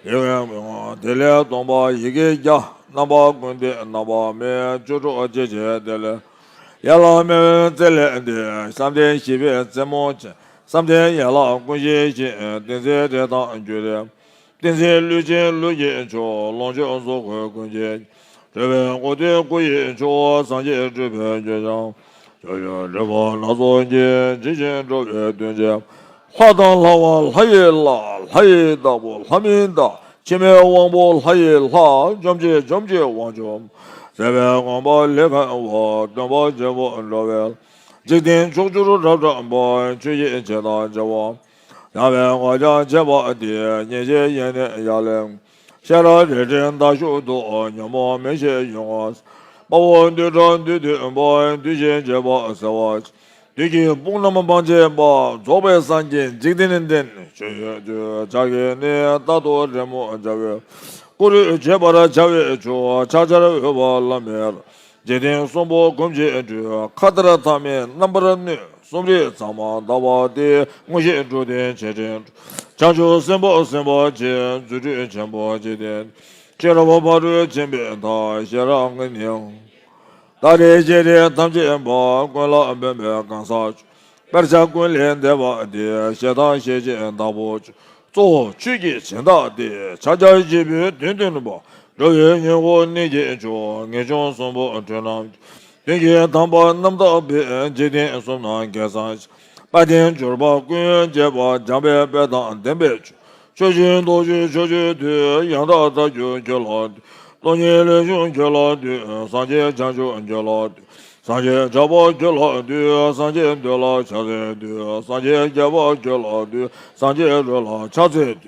ཡི་གེ་མེད། དེ་ལས་སྟོང་པ་ཡི་གེ་བརྒྱ། རྣམ་པ་ཀུན་བདེ་རྣམ་པ་མེད། བཅུ་དྲུག་སྐྱེ་མཆེད་དེ་ལས། ཡན་ལག་མེད་པའི་རྩེ་ལས་འདས། བསམ་གཏན་བཞི་པའི་རྩེ་མོ་ཅན། བསམ་གཏན་ཡན་ལག་ཀུན་ཤེས་ཤིང་། ཏིང་འཛིན་དྲི་དང་རྒྱུ་ལས། ཏིང་འཛིན་ལུས་ཅན་ལུས་ཀྱི་མཆོག་ལོངས་སྤྱོད་གཟུགས་ཀུན་ཀུན་གྱི། སྤྲུལ་པའི་སྐུ་སྟེ་སྐུ་ཡི་མཆོག་སངས་རྒྱས་སྤྲུལ་པའི་རྒྱུད་ཀྱང་། ཕྱོགས་བཅུའི་སྤྲུལ་པ་སྣ་ཚོགས་ཀྱིས། ཇི་བཞིན་འགྲོ་བའི་དོན་བྱེད་པ། ལྷ་དང་ལྷ་བ་ལྷ་ཡི་ལྷ། ལྷ་ཡི་བདག་པོ་ལྷ་མིན་བདག་འཆི་མེད་དབང་པོ་ལྷ་ཡི་ལྷ། འཇོམས་བྱེད་འཇོམས་བྱེད་དབང་ཕྱུག་ཟད་པའི་དགོངས་པ་ལས་ཁམས་པ། སྟོན་པ་བྱེད་པོ་འགྲོ་བའི། འཇིག་རྟེན་ཕྱོགས་བཅུར་རབ་བཀྲམ་པ། ཆོས་ཀྱི་ཆེ་དང་ཆེ་བ། ཡང་བའི་གོ་ཆ་བྱེད་པ་སྟེ། སྙིང་རྗེ་ཡེ་ནས་ཡར་ལེན། ཤེས་རབ་རལ་གྲིའི་མདའ་གཞུ་བདུད། ཉོན་མོངས་མེ་ཤེས་ཡུལ་ངོ་། དཔའ་བོ་བདུད་ཕྲུག་བདུད་འདུལ་བ། བདུད་བཞི་བྱེད་པ་ཟེར་བ། བདུད་ཀྱི་དཔུང་རྣམས་སྤང་བྱེད་པ། རྫོགས་པའི་སངས་རྒྱས་འཇིག་རྟེན་འདྲེན། ཆོས་ཡོད་དུས་ཕྱག་གིས་ནི། རྟག་ཏུ་རེས་མོས་བྱ་བའི། སྐུ་རུས་བྱེད་པར་བྱ་བའི་མཆོག་ཕྱག་བྱར་འོས་པ་བླ་མེད། འཇིག་རྟེན་གསུམ་པོ་གོམས་བྱེད་སྤྲུལ། མཁའ་ལྟར་ཐ་མལ་རྣམ་པར་གནོན། གསུམ་རིག་གཙང་མ་དག་པ་སྟེ། མངོན་ཤེས་འབྲུ་ལྡན་ཆེ་འབྲིང་། བྱང་ཆུབ་སེམས་དཔའ་སེམས་དཔའ་ཆེ། རྫུ་འཕྲུལ་ཆེན་པོ་འཇིག་རྟེན། ཤེས་རབ་ཕ་རོལ་ཕྱིན་པའི་མཐའ། ཤེས་རབ་ཀུན་ནི། ད་རེས་ཤེས་རིག་ཐམས་ཅད་པ། ཀུན་ལ་ཕན་པའི་གང་ཟག་མཆོག་དཔེར་བྱ་ཀུན་ལས་འདས་པ་སྟེ། ཤེས་དང་ཤེས་བྱེད་བདག་པོ་མཆོག་གཙོ་བོ་ཆོས་ཀྱི་སྦྱིན་བདག་སྟེ། ཕྱག་རྒྱ་བཞི་པོའི་དོན་སྟོན་པ། འགྲོ་བའི་སྙིང་པོ་གནད་ཀྱི་མཆོག་ངེས་འབྱུང་གསུམ་པོ་དྲོད་རྣམས། དོན་གྱི་དམ་པ་རྣམ་དག་པའི། འཇིག་རྟེན་གསུམ་རྣམས་རྒྱལ་མཚན་ཆེ། དཔལ་ལྡན་འབྱོར་པ་ཀུན་སྤྱད་པ། འཇམ་དཔལ་དཔལ་དང་ལྡན་པའི་མཆོག་ཕྱོགས་བཅུའི་རྡོ་རྗེ་ཕྱོགས་བཅུར་འདུས། ཡང་དག་ལྟ་བརྒྱུད་ཁྱོད་ལ་འདུད། སྟོང་ཉིད་ལས་བྱུང་ཁྱོད་ལ་འདུད། སངས་རྒྱས་བྱང་ཆུབ་ཁྱོད་ལ་འདུད། སངས་རྒྱས་ཆགས་པ་ཁྱོད་ལ་འདུད། སངས་རྒྱས་འདོད་ལ་ཕྱག་འཚལ་འདུད། སངས་རྒྱས་རྒྱལ་བ་ཁྱོད་ལ་འདུད། སངས་རྒྱས་རོལ་ལ་ཕྱག་འཚལ་འདུད།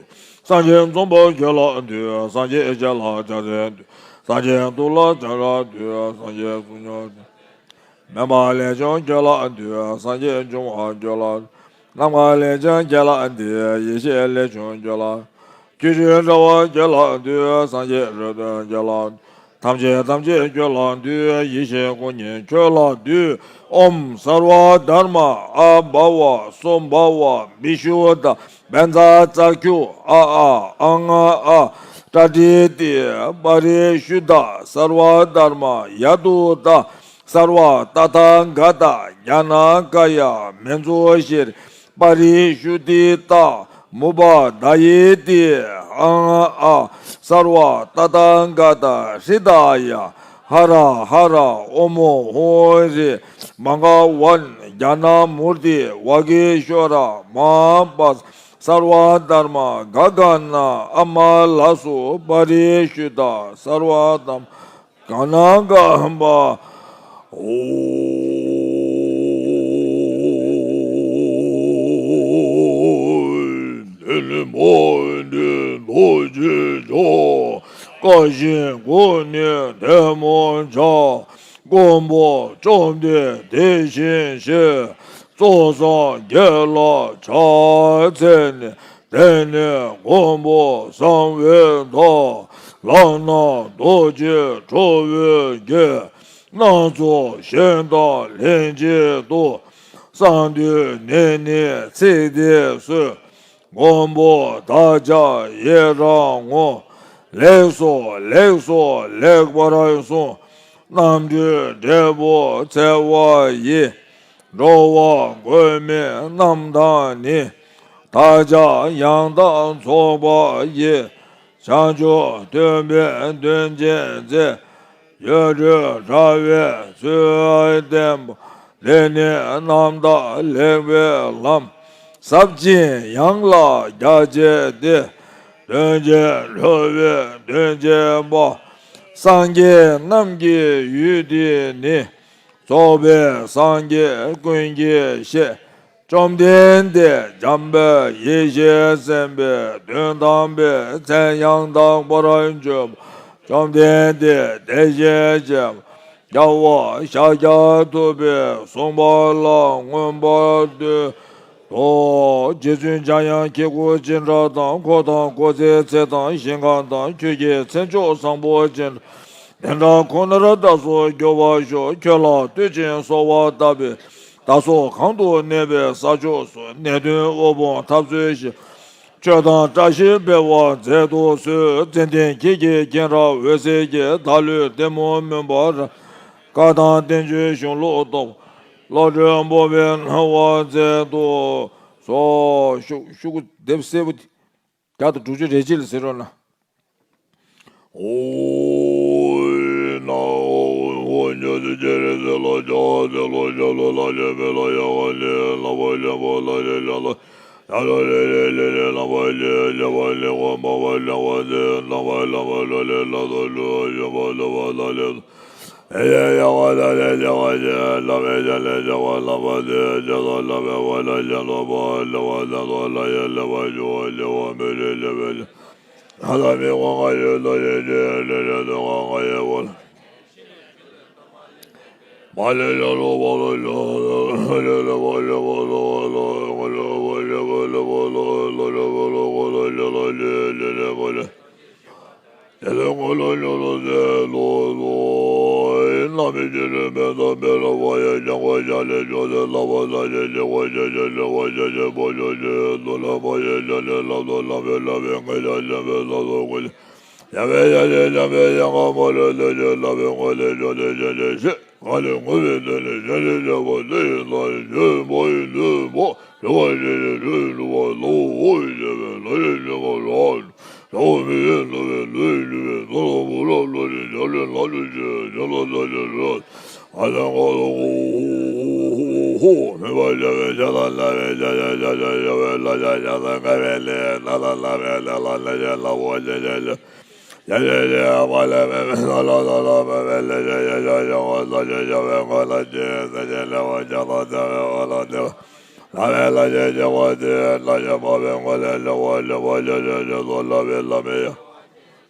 སངས་རྒྱས་འཛོམས་པ་ཁྱོད་ལ་འདུད། སངས་རྒྱས་རྒྱལ་ལ་ཕྱག་འཚལ་འདུད། སངས་རྒྱས་ཐུགས་ལ་བྱ་ར་འདུད། སངས་རྒྱས་གསུང་མྱོང་། མེ་མ་ལས་བྱུང་ཁྱོད་ལ་འདུད། སངས་རྒྱས་འབྱུང་བ་ཁྱོད་ལ། ནམ་མཁའ་ལས་བྱུང་ཁྱོད་ལ་འདུད། ཡེ་ཤེས་ལས་བྱུང་ཁྱོད་ལ། ཁྱོད་ཀྱི་དྲ་བ་ཁྱོད་ལ་འདུད། སངས་རྒྱས་རོལ་སྟོན་ཁྱོད་ལ། ཐམས་ཅད་ཐམས་ཅད་ཁྱོད་ལ་འདུད། ཡེ་ཤེས་སྐུ་ཉིད་ཁྱོད་ལ་འདུད། ཨོཾ་སརྦ་དྷརྨ་ཨ་བྷ་ཝ་སུ་བྷ་ཝ་བི་ཤུདྡྷ་བཛྲ་ཙཀྵུ་ཨ་ཨ་ཨ་ང་ཨ་ཏྲ་ཏྲི་ཏི་པ་རི་ཤུདྡྷ་སརྦ་དྷརྨ་ཡ་དུ་ཏ་སརྦ་ཏ་ཐཱ་ག་ཏ་ཛྙཱ་ན་ཀཱ་ཡ་མཉྫུ་ཤྲཱི་པ་རི་ཤུདྡྷི་ཏ་མུ་པ་དཱ་ཡེ་ཏི་ཨ་ང་ཨ་སརྦ་ཏ་ཐཱ་ག་ཏ་ཧྲི་ད་ཡ་ཧ་ར་ཧ་ར་ཨོ་མོ་ཧོ་ཧྲི་མ་ག་ཝན་ཛྙཱ་ན་མུར་ཏི་ཝ་གི་ཤྭ་ར་མ་ཧཱ་པ་སརྦ་དྷརྨ་ག་ག་ན་ཨ་མ་ལ་སུ་པ་རི་ཤུདྡྷ་སརྦ་དྷརྨ་ག་ན་ག་པ། ཨོ། འདི་ནི་མ་འོངས་པའི་རྡོ་རྗེ་འཆང་། བཀའ་བཞིན་སྒོམ་ནི་དེ་མོ་བྱ། མགོན་པོ་བཅོམ་ལྡན་དེ་བཞིན་གཤེགས། ཚོགས་བསགས་དགེ་ལ་ཕྱག་འཚལ་ནས། དེང་ནས་མགོན་པོ་གསང་བའི་བདག་ལག་ན་རྡོ་རྗེ་ཁྲོ་བོའི་རྒྱན། སྣ་ཚོགས་ཞིང་དང་ལྷན་ཅིག་ཏུ། གསང་འདུས་ནས་ནི་ཚིག་འདི་གསོལ། མགོན་པོ་བདག་ཅག་ཡི་རང་ངོ་། ལེགས་སོ་ལེགས་སོ་ལེགས་པར་གསུངས། རྣམ་གྲོལ་འབྲས་བུ་འཚལ་བ་ཡིས། འགྲོ་བ་མགོན་མེད་རྣམས་དང་ནི། བདག་ཅག་ཡང་དག་ཚོགས་པ་ཡི། བྱང་ཆུབ་སྟོན་པའི་དོན་ཆེན་མཛད། ཡུལ་གྲུ་དྲ་བའི་ཚུལ་བསྟན་པ། འདི་ནི་རྣམ་དག་ལེགས་པའི་ལམ། ཟབ་ཅིང་ཡངས་ལ་རྒྱ་ཆེ་སྟེ། དོན་ཆེན་འགྲོ་བའི་དོན་བྱེད་པ། སངས་རྒྱས་རྣམས་ཀྱི་ཡུལ་འདི་ནི། རྫོགས་པའི་སངས་རྒྱས་ཀུན་གྱིས་བཤད། བཅོམ་ལྡན་འདས་འཇམ་དཔལ་ཡེ་ཤེས་སེམས་དཔའི་དོན་དམ་པའི་མཚན་ཡང་དག་པར་བརྗོད་པ། བཅོམ་ལྡན་འདས་དེ་བཞིན་གཤེགས་པ་རྒྱལ་བ་ཤཱཀྱ་ཐུབ་པས་གསུངས་པ་ལ་མངོན་པར་བསྟོད་དོ། རྗེ་བཙུན་འཇམ་དབྱངས་ཁྱེད་སྐུ་ཅི་འདྲ་དང་། འཁོར་དང་འཁོར་ཚེ་ཚེ་དང་ཞིང་ཁམས་དང་། ཁྱོད་ཀྱི་མཚན་མཆོག་བཟང་པོ་ཅི་འདྲ། དེ་འདྲ་ཁོ་ནར་བདག་སོགས་འགྱུར་བར་ཤོག་ཁྱོད་ལ་བསྟོད་ཅིང་གསོལ་བ་བཏབ་པས། བདག་སོགས་གང་དུ་གནས་པའི་ས་ཕྱོགས་སུ། ནད་གདོན་དབུལ་ཕོངས་འཐབ་རྩོད་ཞི། ཆོས་དང་བཀྲ་ཤིས་འཕེལ་བར་མཛད་དུ་གསོལ། ཙན་དན་འཁྱིལ་གྱི་མཁྱེན་རབ་འོད་ཟེར་གྱིས། བདག་བློའི་གཏི་མུག་མུན་པ་རབ། བཀའ་དང་བསྟན་བཅོས་གཞུང་ལུགས་རྟོགས། བློ་གྲོས་སྤོབས་པའི་སྣང་བ་མཛད་དུ་གསོལ། ཤུགས་ཤུགས་སྡེབ་གསལ་པོ། བརྒྱ་དང་དྲུག་ཅུ་རེ་གཅིག་ལ་ཟེར་རོགས་གནང་།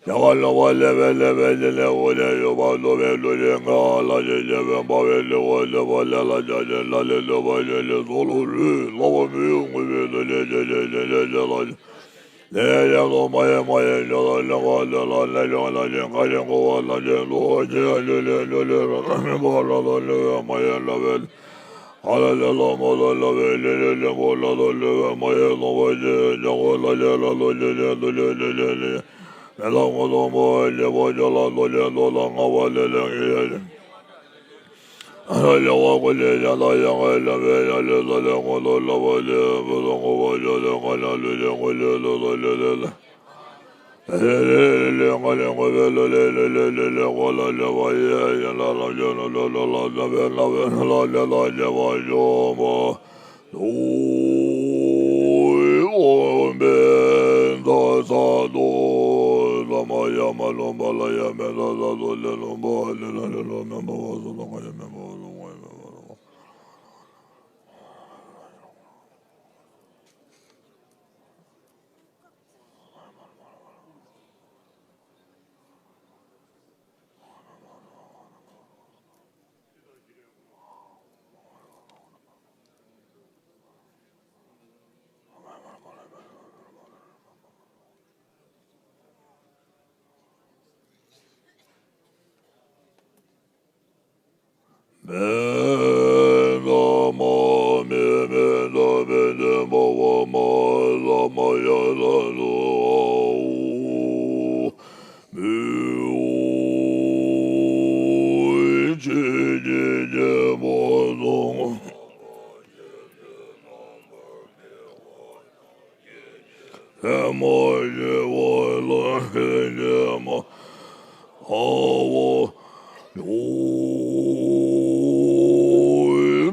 དེ་ག་ལ་བ་ལེ་བེ་ལེ་བེ་ལེ་ལེ་འོ་ལེ་ཡོ་བ་ལོ་བེ་ལོ་ལེ་ང་ལ་ལེ་ལེ་བེ་བ་བེ་ལེ་བ་ལེ་བ་ལེ་ལ་ཇ་ལེ་ལ་ལེ་ལོ་བ་ལེ་ལེ་སོ་ལོ་རུ་ལ་བ་མི་ཡོ་ངུ་བེ་ལོ་ལེ་ལེ་ལེ་ལེ་ལ་ལེ་ལོ་མ་ཡེ་མ་ཡེ་ལེ་ལ་ལེ་བ་ལེ་ལ་ལེ་ལོ་ལ་ལེ་ང་ལེ་ངོ་བ་ལ་ལེ་ལོ་ཇེ་ལེ་ལེ་ལེ་ལེ་ར་མི་བ་ལ་ལ་ལེ་བེ་མ་ཡེ་ལ་བེ། ཨ་ལ་ལེ་ལ་མོ་ལ་ལ་བེ་ལེ་ལེ་ལེ་མོ་ལ་ལ་ལེ་བེ་མ་ཡེ་ལོ་བ་ཇེ་ཇ་ངོ་ལ་ལེ་ལ་ལོ་ལེ་ལེ་ལོ་ལེ་ལེ་ལེ་ལེ། མེ་ལ་ངོ་ལོ་མོ་ལེ་བ་ཇ་ལ་ལོ་ལེ་ལོ་ལ་ང་བ་ལེ་ལེ་ངེ་ཡ་ལེ། ཨ་ལ་ལེ་བ་གོ་ལེ་ཡ་ལ་ཡ་ངེ་ལ་བེ་ཡ་ལེ་ལ་ལེ་ངོ་ལོ་ལ་བ་ལེ་བ་ལ་ངོ་བ་ཇ་ལེ་ང་ལ་ལེ་ལེ་ངོ་ལེ་ལོ་ལ་ལེ་ལེ་ལེ། ལེ་ལེ་ལེ་ལེ་ང་ལེ་ངོ་བེ་ལོ་ལེ་ལེ་ལེ་ལེ་ལེ་ངོ་ལ་ལེ་བ་ཡེ་ཡ་ལ་ར་ཇ་ལ་ལོ་ལ་ལ་ལ་བེ་ལ་བེ་ལ་ལ་ལེ་ལ་ལེ་བ་ཇོ་མ། ཨོམ་བེ་ཛ་ཚ་དོ་ལ་མ་ཡ་མ་ལོ་མ་ལ་ཡ་མེ་ཛ་ཛ་དོ་ལེ་ལོ་མ་ལེ་ལ་ལེ་ལོ་མེ་མ་བ་ཛ་ལ་མ་ཡ་མེ་མ་བ་ཛ་མ་ཡ་མེ་མ་བ་ཛ། མེ་ད་མ་མེ་མེ་ད་མེ་ད་མ་བ་མ་ལ་མ་ཡ་ལ་ལོ་ཨ་ཨོ་མི་ཨོ་ཅི་ཅི་ཅི་མ་ཙོང་། ཧེ་མ་ཡེ་བ་ལ་ཧེ་ཡེ་མ་ཨ་བ་ཡོ་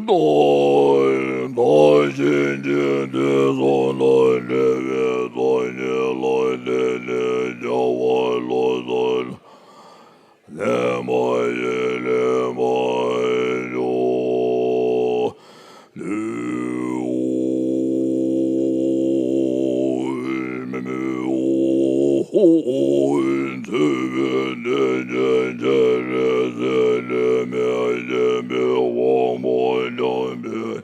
ད་ད་ཤིན་ཅི་དེ་སོང་ལ་ལེ་བེ་ཙོ་ཉེ་ལ་ལེ་ལེ་ཇ་བ་ལོ་ཙོ་ལ། ལེ་མ་ཡེ་ལེ་མ་ཡོ་ལེ་ཨོ་མེ་མེ་ཨོ་ཧོ་ཨོ་ཚེ་བེ་ནེ་ཇེ་ཇེ་རེ་ཟེ་ལེ་མེ་ཡེ་མེ་ཝ་མོ་ལ་མེ།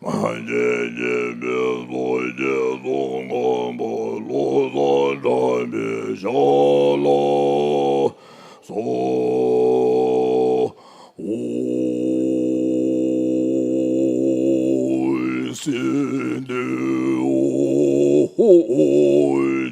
ང་རྗེ་རྗེ་འབད་རྫོགས་རྗེ་ཚོགས་ངན་པ་བློ་བཟང་དམ་པའི་ཞབས་ལ་སོགས། ཨོ་སིདྡྷི་ཨོ་ཧོ་ཨོ་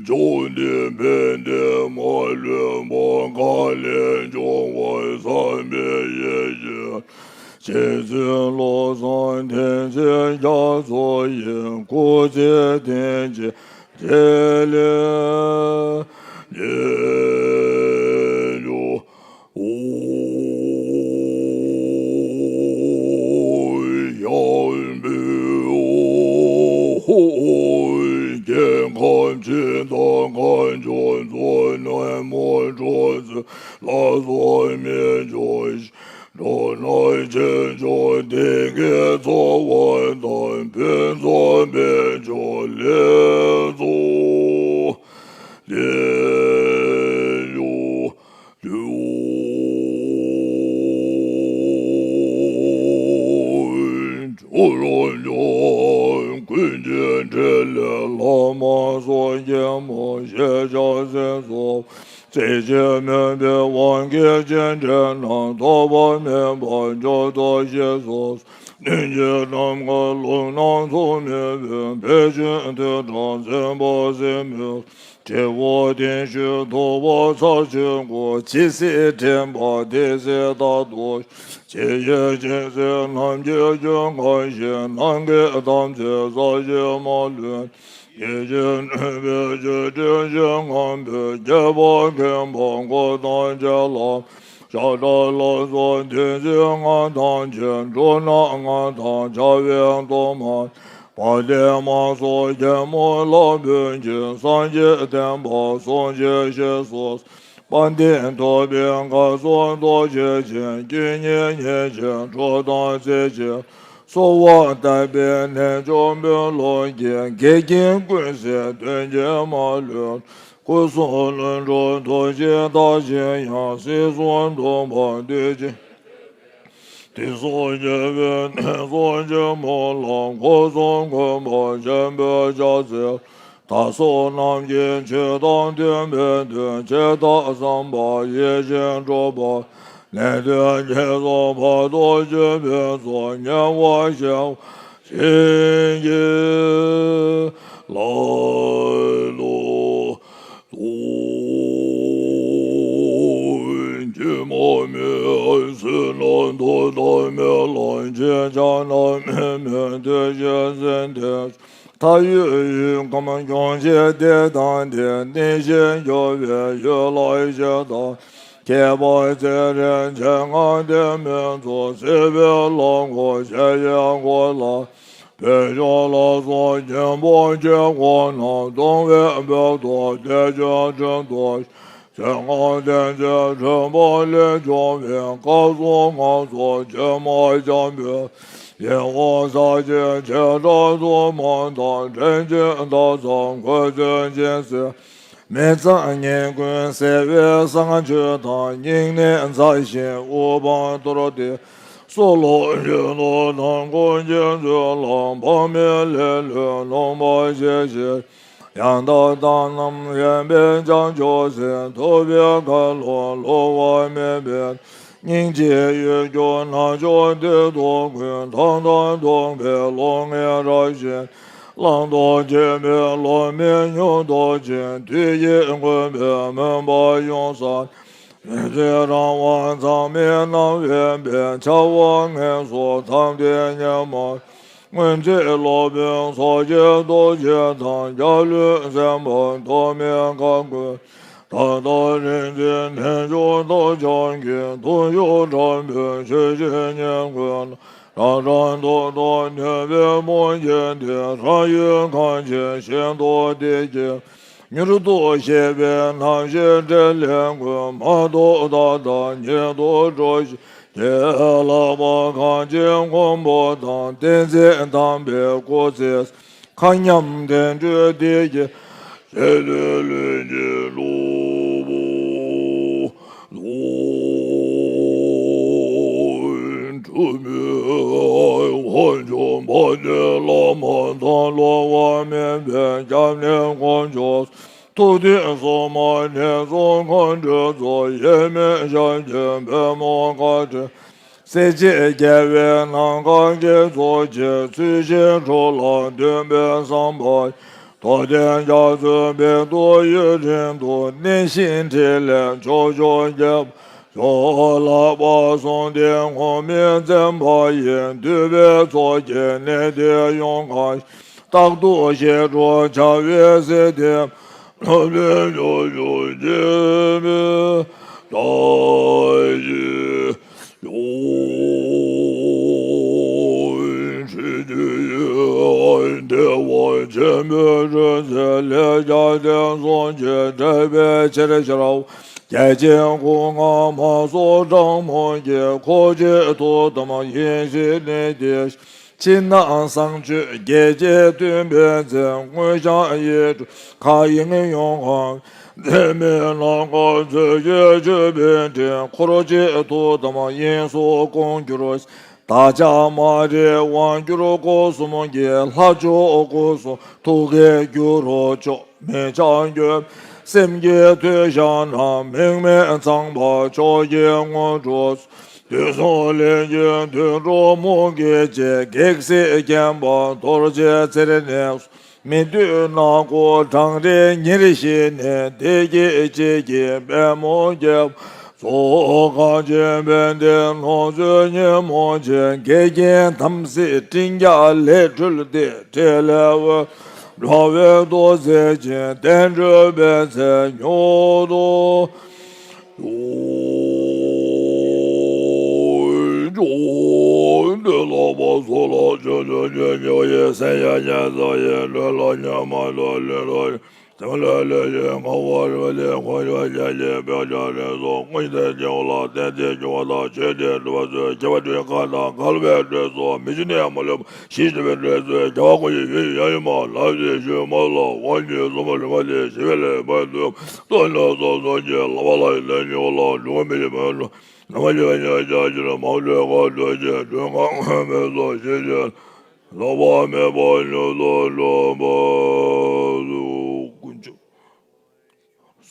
བཅོམ་ལྡན་ཕན་བདེ་མ་ལུས་པ་གང་ལས་བྱུང་བ་བསམ་པའི་ཡེ་ཤེས། རྗེ་བཙུན་བློ་བཟང་ཐུགས་རྗེ་རྒྱ་མཚོ་ཡི་སྐུ་ཚེ་བརྟན་ཅིང་བདེ་ལེགས་ཉེ་འགྱུར། ཨོ་ཡང་འབུལ་ཨོ་ཧོ་སྐྱེ་ཁམས་སྤྱི་དང་ཁམས་བྱང་མཚོ་སྣོད་མུན་ཁྲོད་ཚུལ་ལ་སོགས་མི་འབྱུང་ཞིང་། འགྲོ་རྣམས་ཞི་འབྱུང་བདེ་དགེ་འཚོ་བ་དང་། ཕུན་ཚོགས་དཔལ་འབྱོར་ལེགས་ཚོགས་ལེགས་འབྱུང་དུ། ཁྱོད་རང་ཀུན་གྱི་འཕྲིན་ལས་བླ་མ་སོགས་ཀྱི་མོ་ཞེས་བྱ་སེམས་སོགས། རྩེ་གཅིག་སྨོན་པའི་དབང་གིས་སྤྱན་འདྲེན་ན། ཐོགས་པ་མེད་པར་མཆོག་ཏུ་བཞེས་སོ། གནོད་སྦྱིན་ནམ་མཁའི་ཀླུང་རྣམས་མཚུངས་མེད་པའི། ཕན་ཆད་ཐོས་དྲགས་འཛིན་པ་སྲེད་མེད། དྲིལ་བུ་ལྡེམ་ཞིང་ཐུབ་པ་ཚར་གཅིག་བསྐུལ། ཇི་སྲིད་དྲན་པ་དེ་སྲིད་རྟག་ཏུ། ཇི་སྐད་ཅི་ཟེར་ནམ་མཁའི་ཀུན་དགའ་བཞིན། ནམ་མཁའི་དམ་ཚིག་ཟབ་ཞིང་མ་ལུས། ཡིད་ཀྱིས་ནོན་པའི་ཆོས་སྒྲུབ་ཞིང་། ངང་པའི་སྐྱེ་བོ་མཁྱེན་པ་འཁོར་དང་བཅས་ལ། ཤ་ཁྲག་ལ་སོགས་བདུད་རྩི་ལྔ་དང་བཅས། འབྲུ་སྣ་ལྔ་དང་བྱ་བའི་གཏོར་མ། བ་དན་མ་སོགས་རྒྱལ་མོ་ལ་ཕུལ་ཞིང་། སངས་རྒྱས་བསྟན་པ་སྲུང་ཞིང་གཤེགས་སུ། དཔལ་ལྡན་ཐུབ་པའི་མཁའ་སོགས་རྡོ་རྗེ་ཅན། དཀྱིལ་ནས་ཉེར་གཅིག་ཁྲོ་དང་རྩེ་གཅིག་གསོལ་བ་བཏབ་པའི་རྣལ་འབྱོར་དཔོན་སློབ་ཀྱིས། འགལ་རྐྱེན་ཀུན་སེལ་དོན་གྱིས་མ་ལུས། སྐུ་གསུང་ལྷུན་གྲུབ་རྡོ་རྗེ་ལྟ་ཞིག་ཡང་། སྲིད་གསུམ་སྡོམ་པ་འདུལ་བྱེད། དུས་གསུམ་རྒྱལ་པོའི་གནས་སུ་ཆེན་པོ་ལ། སྒོ་གསུམ་མགོན་པོ་ཆེན་པོའི་ཕྱག་འཚལ། བདག་སོགས་རྣམས་ཀྱི་ཆོས་དང་མཐུན་པའི་དོན། ཇི་ལྟར་བསམ་པ་ཡིད་བཞིན་འགྲུབ་པ། ནད་གདོན་རྗེས་སུ་བར་དུ་གཅོད་པའི་ཚོགས། ཉེ་བར་ཞི་བ་བྱིན་གྱིས་བརླབ་ཏུ་གསོལ། སྒྱུ་མ་མེད་བསོད་ནམས་མཐོ་དང་མི་ལ་ཕྱིན་ཆད་ནམ་མེད་མི་མཐུན་ཞིང་སྲིད་མཐའི་མཐའ་ཡས་ཡུལ་ཁམས་ཡོངས་ཀྱི་དེ་དང་དེ། གནས་ཤིང་འགྱུར་བའི་ཡུལ་ལ་ཞེས་དང་། ཁྱད་པར་ཚེ་རིང་མཚན་སྔགས་ལྡན་མི་ཚོགས། སྲིད་པའི་ལམ་ཁོ་ཞི་ཡི་གོ་ལ། བོད་ལྗོངས་ལ་སོགས་སྙིང་པོ་ཆོས་འཁོར་རྣམས། སྟོང་པའི་བོད་དུ་བདེ་སྐྱོང་བྱོན་དུ། ཆོས་སྔགས་ལྡན་གྱི་མགྲོན་པོ་ལས་བྱུང་བའི། བཀའ་སྲུང་ངག་གསུང་ཆོས་མ་འཇམ་པོས། ཡིད་འོང་ས་ཆེན་བྱེ་བྲག་སུ་མང་དང་། དྲིན་ཅན་དག་ཚང་འཁོར་ཚུལ་ཅན་ཟེར། མི་གཙང་ངན་ཀུན་སེལ་བའི་བསང་མཆོད་དང་། སྙིང་ནི་མཛའ་ཞིང་དབུ་འཕང་གཏོར་ཏེ། གསོལ་ལོ་རྒྱུན་དུ་དམ་སྐོར་བགྱིད་ཚུལ་ལ། འཕགས་མའི་ལེ་ལོས་ནོངས་པ་བྱས་ཤིང་། ཡང་དག་དག་རྣམས་ཡོན་པན་བྱང་ཆུབ་སེམས། ཐུབ་པའི་མཁའ་ཀློང་ལོག་པ་མེད་པའི། སྙིང་རྗེའི་ཡུལ་གྱུར་རྣལ་འབྱོར་སྟོད་དུ་ཀུན། ཐང་ཐང་སྟོང་པའི་ལོག་ངན་རབ་ཞི། བླང་དོར་འབྱེད་པའི་ལམ་མེད་མྱུར་རྟོགས་ཤིང་། དུས་ཀྱི་འཁོར་བའི་མུན་པ་ཡོངས་བསལ། མི་བརྗེད་རང་དབང་མཚམས་མེད་རྣམ་དབེན་པའི། འཆར་བ་ངན་སོང་མཚམས་སྡེ་ཉེ་མར། སྔོན་ཚེ་སློབ་དཔོན་ཚོགས་ཀྱི་རྡོ་རྗེ་དང་། འཇའ་ལུས་སེམས་དཔའ་ཐོགས་མེད་དཀར་སྐུ། ད་ལྟ་རིག་འཛིན་རྣལ་འབྱོར་རྟོགས་བྱང་གི། ཐུགས་དབྱུང་དྲག་པོས་ཆོས་ཀྱི་ཉེར་མཁོ་ལ། རང་རང་ཐོག་ཐོག་ནུས་པའི་དཔུང་གིས་ཏེ། རང་ཡུལ་གངས་ཅན་ཞིང་དུ་བདེ་སྐྱིད་མྱུར་དུ་གཤེགས་པའི། ནམ་ཞིག་འཕྲིན་ལས་ཀུན་མ་ཐོབ་མཐའ་དག་ཉིད་དུ་འགྲོ་ཞིང་། ལྷག་པར་གངས་ཅན་མགོན་པོ་དང་། བསྟན་འཛིན་དམ་པའི་སྐུ་ཚེ། མཁའ་མཉམ་བསྟན་འགྲོའི་བདེ་སྐྱིད། ཞལ་ལུས་ལྷུན་གྱིས་གྲུབ་པ་དང་། གྲུབ་པའི་དཀོན་མཆོག་དཔལ་ལྡན་བླ་མ་དང་། གློ་བུར་མུན་པའི་སྐྱབས་གནས་དཀོན་མཆོག། ཐུབ་བསྟན་སྲུང་མ་ནེ་ཙོ་མཁའ་འགྲོའི་ཚོགས། ཡེངས་མེད་ཞབས་ཀྱི་པད་མོ་དཀར་སྤྲིན། སྲིད་ཞིའི་རྒྱལ་བའི་ནམ་མཁའ་གི་ཚོགས་ཀྱིས། ཚུལ་བཞིན་འགྲོ་ལ་འདུན་པའི་བསམ་པ། རྟོགས་ལྡན་རྒྱ་མཚོའི་བེ་ཏོ་ཡུན་རིང་དུ། གནས་ཤིང་འཕྲིན་ལས་ཕྱོགས་བཅུར་ཁྱབ། ཞོ་ལགས་པ་གསུང་ལྡན་ངུར་སྨྲིག་འཛིན་པ་ཡི། འདུས་པའི་ཚོགས་ཀྱིས་གནས་འདི་ཡོངས་གང་ཞིང་། རྟག་ཏུ་ཞི་ཁྲོ་བྱ་བའི་སྲིད་དེ། སློབ་དཔོན་ཕྱོགས་བཅུར་མཆོད་པའི་བཀྲ་ཤིས་ཤོག། ཁྲོས་ཀྱི་ཡུལ་བདེ་བ་ཆེན་པོའི་རོལ་རྩེད་ལས། རྒྱལ་བསྟན་སྲུང་བརྩི་དྲེགས་པའི་ཕྱིར་ཤར་བ། བརྒྱ་བྱིན་སྐུ་མངའ་མ་སོགས་དྲག་མོ་བརྒྱད། འཁོར་གྱི་ཐུགས་དམ་ཡེ་ཤེས་གནས་ཏེ། ཕྱི་ནང་གསང་སྤྱོད་བརྒྱད་ཀྱིས་སྟོན་པའི་མཚན། དངོས་བཤམས་ཡིག་འབྲུ་མཁའ་དབྱིངས་ཡོངས་གང་། འཛད་མེད་ནམ་མཁའ་མཛོད་ཀྱི་མཆོད་པའི་སྤྲིན། འཁོར་གྱི་ཐུགས་དམ་དབྱིངས་སུ་སྐོང་གྱུར་ཅིག། བདག་ཅག་མ་རིག་དབང་གྱུར་སྒོ་གསུམ་གྱི། ལྷ་མཆོག་སྐུ་གསུམ་ཐུགས་ཀའི་རྒྱུ་རུ་ཆུད་མི་འཆབ་འགྱུར། སེམས་ཀྱི་མཐུ་བཞག་ན་མིག་མི་གཙང་བར་ཕྱོགས་ཀྱི་དངོས་གྲུབ། དུས་གསུམ་ལས་ཀྱི་དུད་འགྲོ་མུ་གེ་བཅས། གེགས་སེལ་མཁྱེན་པ་རྡོ་རྗེ་ཚེ་རིང་ནས། མི་སྡུག་ནག་པོ་གྲང་རེག་ཉེར་ཞི་ནས། བདེ་སྐྱིད་སྐྱིད་ཀྱི་པད་མོ་རྒྱས་པ་སོགས། གངས་ཅན་བན་དེ་ནོར་མཛོད་ཉིན་མོ་ཆེ། འགལ་རྐྱེན་དམ་སྲི་སྤྲིན་བརྒྱ་ལས་སྒྲོལ་ཏེ། འཕྲིན་ལས་འོད་འཕྲོ་བའི་རྡོ་རྗེ་ཅན། བསྟན་འགྲོའི་པད་ཚལ་མྱུར་དུ་འགྲོ། ལུས་ལོག་པ་སོགས་ལ་ཆོས་སྟོན་ཆོས་ཉེ་བ་ཡི་སེམས་ཡ་ཉན་ས་ཡི་ལུས་ལ་ཉན་མ་ལ་ལུས་ལ་སེམས་ལ་ལུས་ཀྱི་ངོ་བོ་རིག་པ་ལས་འཁོར་བ་ཅན་གྱི་དཔེ་ཆ་རིགས་སུ་དངོས་གཞི་དེ་སྐྱེ་བ་ལ་བརྟེན་ཏེ་འབྱུང་བ་དང་ཆོས་དེ་གྲུབ་པ་ཚོས་ཁྱབ་པ་དུས་གང་དང་འགལ་བའི་འགྲོས་སུ་མི་ཞིག་ནས་མ་ལུས་པ་ཞི་བྱེད་པའི་འགྲོས་སུ་རྒྱལ་བ་ཀུན་གྱི་ཡུལ་ཡང་ཡུལ་མ་ལབ་ཏེ་ཞུ་མ་ལ་དབང་གྱུར་གསུམ་པོ་རིམ་པ་ལས་ཞི་བའི་ལས་པ་དུ་སྟོན་ལ་སོགས་སོགས་ཀྱི་ལག་པ་ལ་ཡི་ལས་ཉེ་བ་ལ་འགྲོ་བ་མི་ཡི་མོས་འགྲོ། ནམ་མཁའ་ཡོད་ཉག་བརྒྱ་ཕྱིར་མང་ཐོས་གོ་ཐོས་ཀྱི་མགྲོན་ཁང་མེད་སོགས་ཞེས་བརྗོད། ལོག་པ་མེད་པ་ཉུང་སུ་འགྲོ་བ་སོགས་ཀུན་སྤྱོད།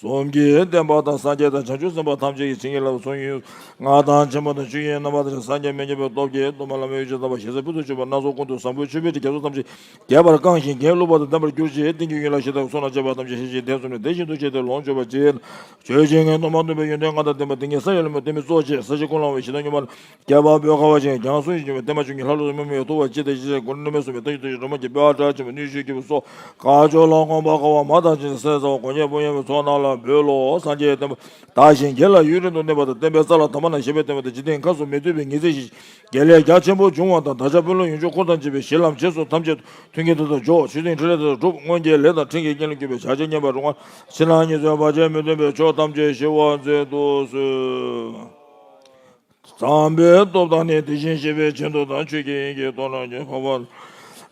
གསུམ་གྱི་བསྟན་པ་དང་སངས་རྒྱས་དང་བྱང་ཆུབ་སེམས་དཔའ་ཐམས་ཅད་ཀྱི་བྱིན་གྱིས་བརླབས་སུ་ཡོད། སྔགས་དང་ཆེན་པོ་དང་ཆོས་ཀྱི་རྣམ་པ་དང་སངས་རྒྱས་མི་མཇེད་པའི་སྟོབས་ཀྱིས་གཏུམ་པ་བླ་མའི་ཡུལ་ཕྱོགས་དམ་པ་ཞེ་ས་ཕུན་སུམ་ཚོགས་པ་སྣ་ཚོགས་ཀུན་ཏུ་བཟང་པོའི་མཆོད་འབུལ་གྱི་རྒྱ་མཚོ་ཐམས་ཅད་རྒྱས་པར་བཀང་ཞིང་དགེ་བསླུ་བ་དང་ལྡན་པར་གྱུར་ཅིག །དེང་གི་ཡུལ་ལ་ཞེ་སྡང་གི་ཚོགས་རྣམས་བཅས་པ་ཐམས་ཅད་ཞི་ཞིང་དེ་གསུམ་ནི་དེ་བཞིན་དུ་བྱས་ཏེ་ལོངས་སྤྱོད་པར་བྱེད། ཆོས་ཀྱི་དངོས་སྟོང་མ་ཐོབ་པའི་ཡོན་ཏན་ལྔ་དང་ལྡན་པ་དེ་ཉིད་ས་ཡི་ལྷ་མོ་བསྟན་པའི་གཙོ་བྱས་ས་གཞི་ཀུན་ལ་བའི་ཞེ་སྡང་གཉུག་མ་ལ་རྒྱལ་བ་པོའི་ཁ་བ་ཅན་རྒྱང་སྲོང་ཞིང་བསྟན་མ་བཅུ་གཉིས་ལྷ་ཀླུ་དམག་མི་ཡི་ཐུབ་པ་ཅི་ལྟར་ཞི་བྱེད་སྒོ་ནས་གནོད་མེད་གསུམ་པའི་རྟ་ཡི་ཐུགས་ཀྱི་རོལ་མོ་གྱི་དཔལ་བ་དྲག་ཆེན་པོ་གནོད་བྱེད་རྒྱལ་པོ་སོགས་གང་ཕྱོགས་ལ་དབང་བ་ཁ་བ་མ་དག་ཅིང་སྲས་ཚ་བ་དགོན་གཉེར་དཔུང་གཡོག་པའི་ཚོགས་རྣམས་ལ་འབུལ་ལོ། སངས་རྒྱས་བསྟན་པ་དར་ཞིང་རྒྱས་ལ་ཡུན་རིང་དུ་གནས་པ་དང་བསྟན་པའི་རྩ་ལ་དམ་པ་རྣམས་བཞེངས་པའི་བསྟན་པ་དང་འཇིག་རྟེན་མཁའ་སུ་མི་སྡོད་པའི་ངེས་ཚིག་ཞིག་དགེ་ལེགས་རྒྱ་ཆེན་པོ་འབྱུང་བ་དང་བདག་ཅག་དཔོན་སློབ་ཡོངས་རྫོགས་འཁོར་དང་བཅས་པའི་གཞི་ལམ་རྗེས་སུ་ཐམས་ཅད་མཐུན་རྐྱེན་དེ་དག་འཇོག །ཆོས་དབྱིངས་ཕྲིན་ལས་དེ་དག་སྒྲུབ། སྔོན་གྱི་ལས་དང་འཕྲིན་གྱི་རྐྱེན་ལས་གྱུར་པའི་བྱ་བྱེད་ཉམས་པ་རུ་དངངས་ཕྱི་ནང་གཉིས་སུ་བར་ཆད་མི་མཐུན་པའི་ཕྱོགས་ཐམས་ཅད་ཞི་བར་མཛད་དུ་གསོལ། །བཟང་པོའི་སྟོབས་དང་ནི་དེ་བཞིན་གཤེགས་པའི་ཆེད་དུ་དང་། ཆོས་ཀྱི་དབྱིངས་ཀྱི་སྟོབས་རྣམས་ཀྱིས། འཕགས་པ་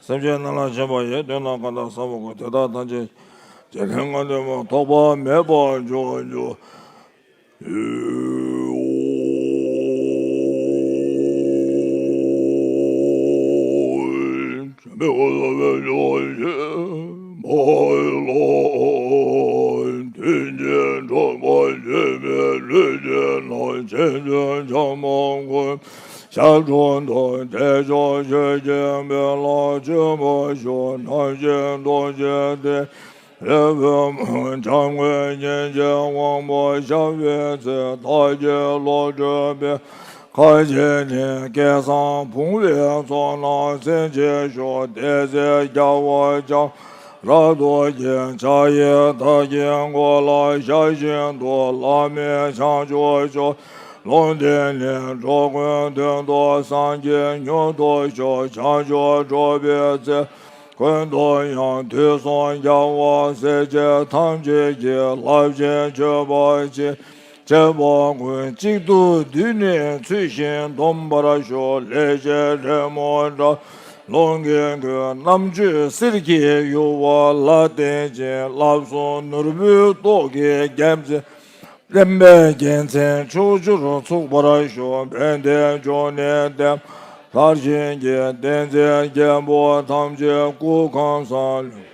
སེམས་ཅན་རྣམས་ལ་བྱིན་པ་ཡི། དོན་དམ་གང་དག་བཟང་པོ་ཀུན། དེ་དག་ཐམས་ཅད་ཀྱི་ལྷ་ལྔ་ལྡན་པ། ཐོགས་པ་མེད་པར་མཆོག་གྱུར། ཞབས་དྲུང་དུ་བདེ་མཆོག་ཆོས་ཀྱི་དཔལ་ལ་མཆོད་པར་ཞུ། ནམ་ཞིག་རྡོ་རྗེ་གདན་ལས་བུམ་འཇམ་མགོན་མཁྱེན་ཅིང་དབང་པོ་ཤར་བའི་ཚེ། བདག་གི་བློ་གྲོས་པའི་གར་གྱིས་ནི། སྐལ་བཟང་བུང་བའི་ཚོགས་རྣམས་གསན་ཅིང་བཞུགས། དེ་ཚེ་རྒྱལ་བ་ལྕམ་ར་རྡོ་རྗེ་འཆང་ཡི་དར་གྱི་མགོ་ལ་ཞག་བཞིན་དུ་བླ་མེད་བྱང་ཆུབ་མཆོག་ལུང་བསྟན་ནས། འགྲོ་ཀུན་དོན་དུ་སངས་རྒྱས་མྱུར་དུ་ཤོག །བྱང་ཆུབ་འགྲོ་བའི་ཚེ་ཀུན་ཏུ་ཡང་། དུས་གསུམ་རྒྱལ་བ་སྲས་བཅས་ཐམས་ཅད་ཀྱིས། རླབས་ཆེན་མཆོད་པ་ཇི་བྱེད་པ་ཀུན། གཅིག་ཏུ་བསྡུས་ནས་ཚུལ་བཞིན་སྡོམ་པར་ཞུ། ལེགས་བཤད་རི་མོ་འདྲ་ལུང་གི་མགོན། རྣམ་དཔྱོད་གསེར་གྱི་ཡུ་བ་ལ་བརྟེན་ཅིང་། བསླབ་གསུམ་ནོར་བུའི་ཏོག་གིས་བརྒྱན་ཅིང་། བསྟན་པའི་རྒྱལ་མཚན་ཕྱོགས་བཅུར་ཚུགས་པར་ཤོག །དཔལ་ལྡན་འབྱུང་གནས་བསྟན་པ་མཐར་ཕྱིན་གྱིས། བསྟན་འཛིན་རྒྱལ་པོ་ཐམས་ཅད་སྐུ་ཁམས་བཟང་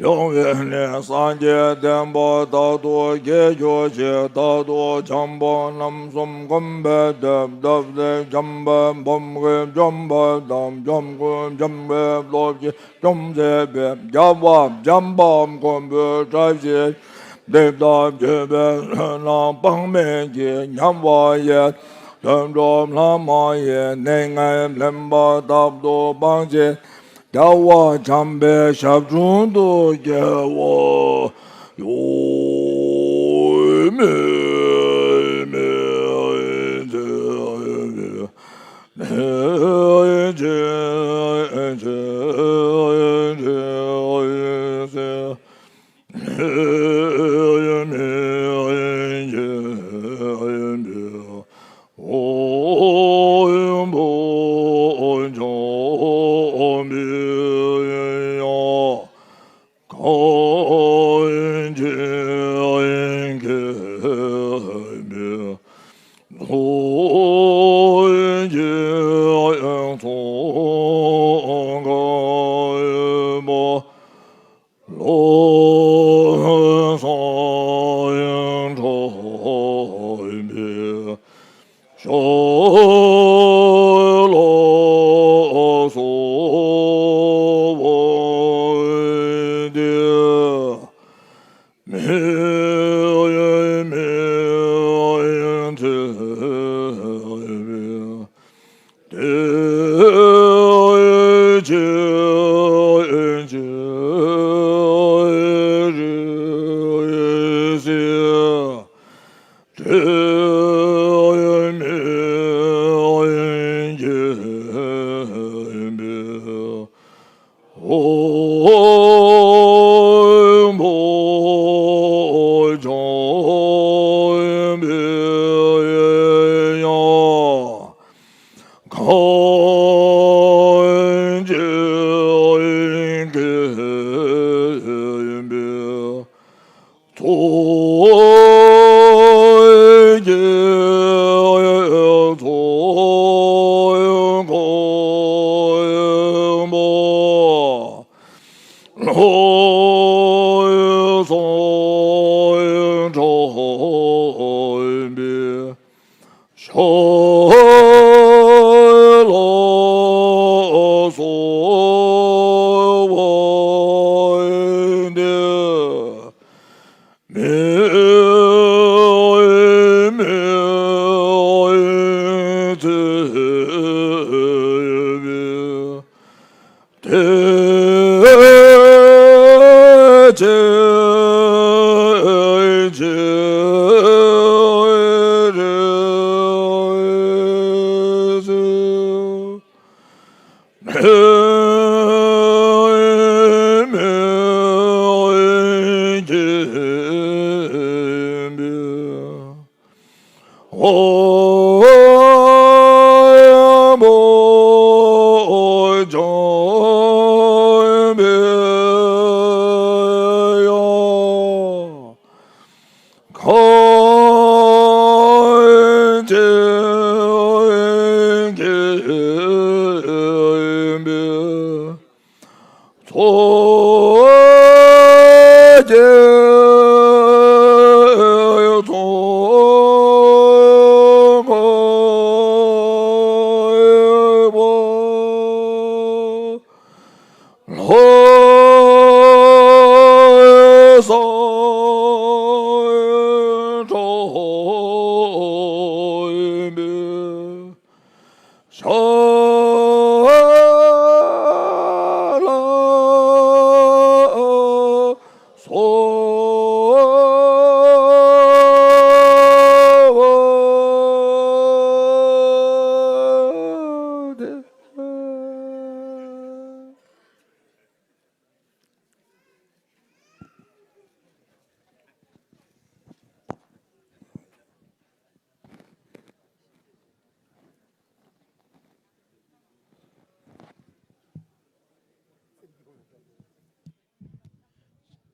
ཡོང་བའི་གནས། སངས་རྒྱས་བསྟན་པ་རྟག་ཏུ་རྒྱས་གྱུར་ཅིག །རྟག་ཏུ་བྱམས་པ་རྣམ་གསུམ་བསྒོམ་པའི་ཐབས། ཐབས་ལ་བྱམས་པ་སྤོབས་པའི་བྱམས་པ་དང་། བྱམས་མགོན་བྱམས་པའི་སྟོབས་ཀྱིས་འཇོམས་མཛད་པའི། རྒྱལ་བ་བྱམས་པ་མགོན་པོའི་བཀྲ་ཤིས་འདི་ལྟར་བརྗོད་པའི་བསོད་ནམས་དཔག་མེད་ཀྱིས་ཉམས་པ་ཡི། དོན་གྲུབ་ལྷ་མ་ཡི་ནད་ངན་ལན་པ་རྟག་ཏུ་སྤངས་ཤིང་། རྒྱལ་བ་བྱམས་པའི་ཞབས་དྲུང་དུ་སྐྱེ་བ་ཡོད།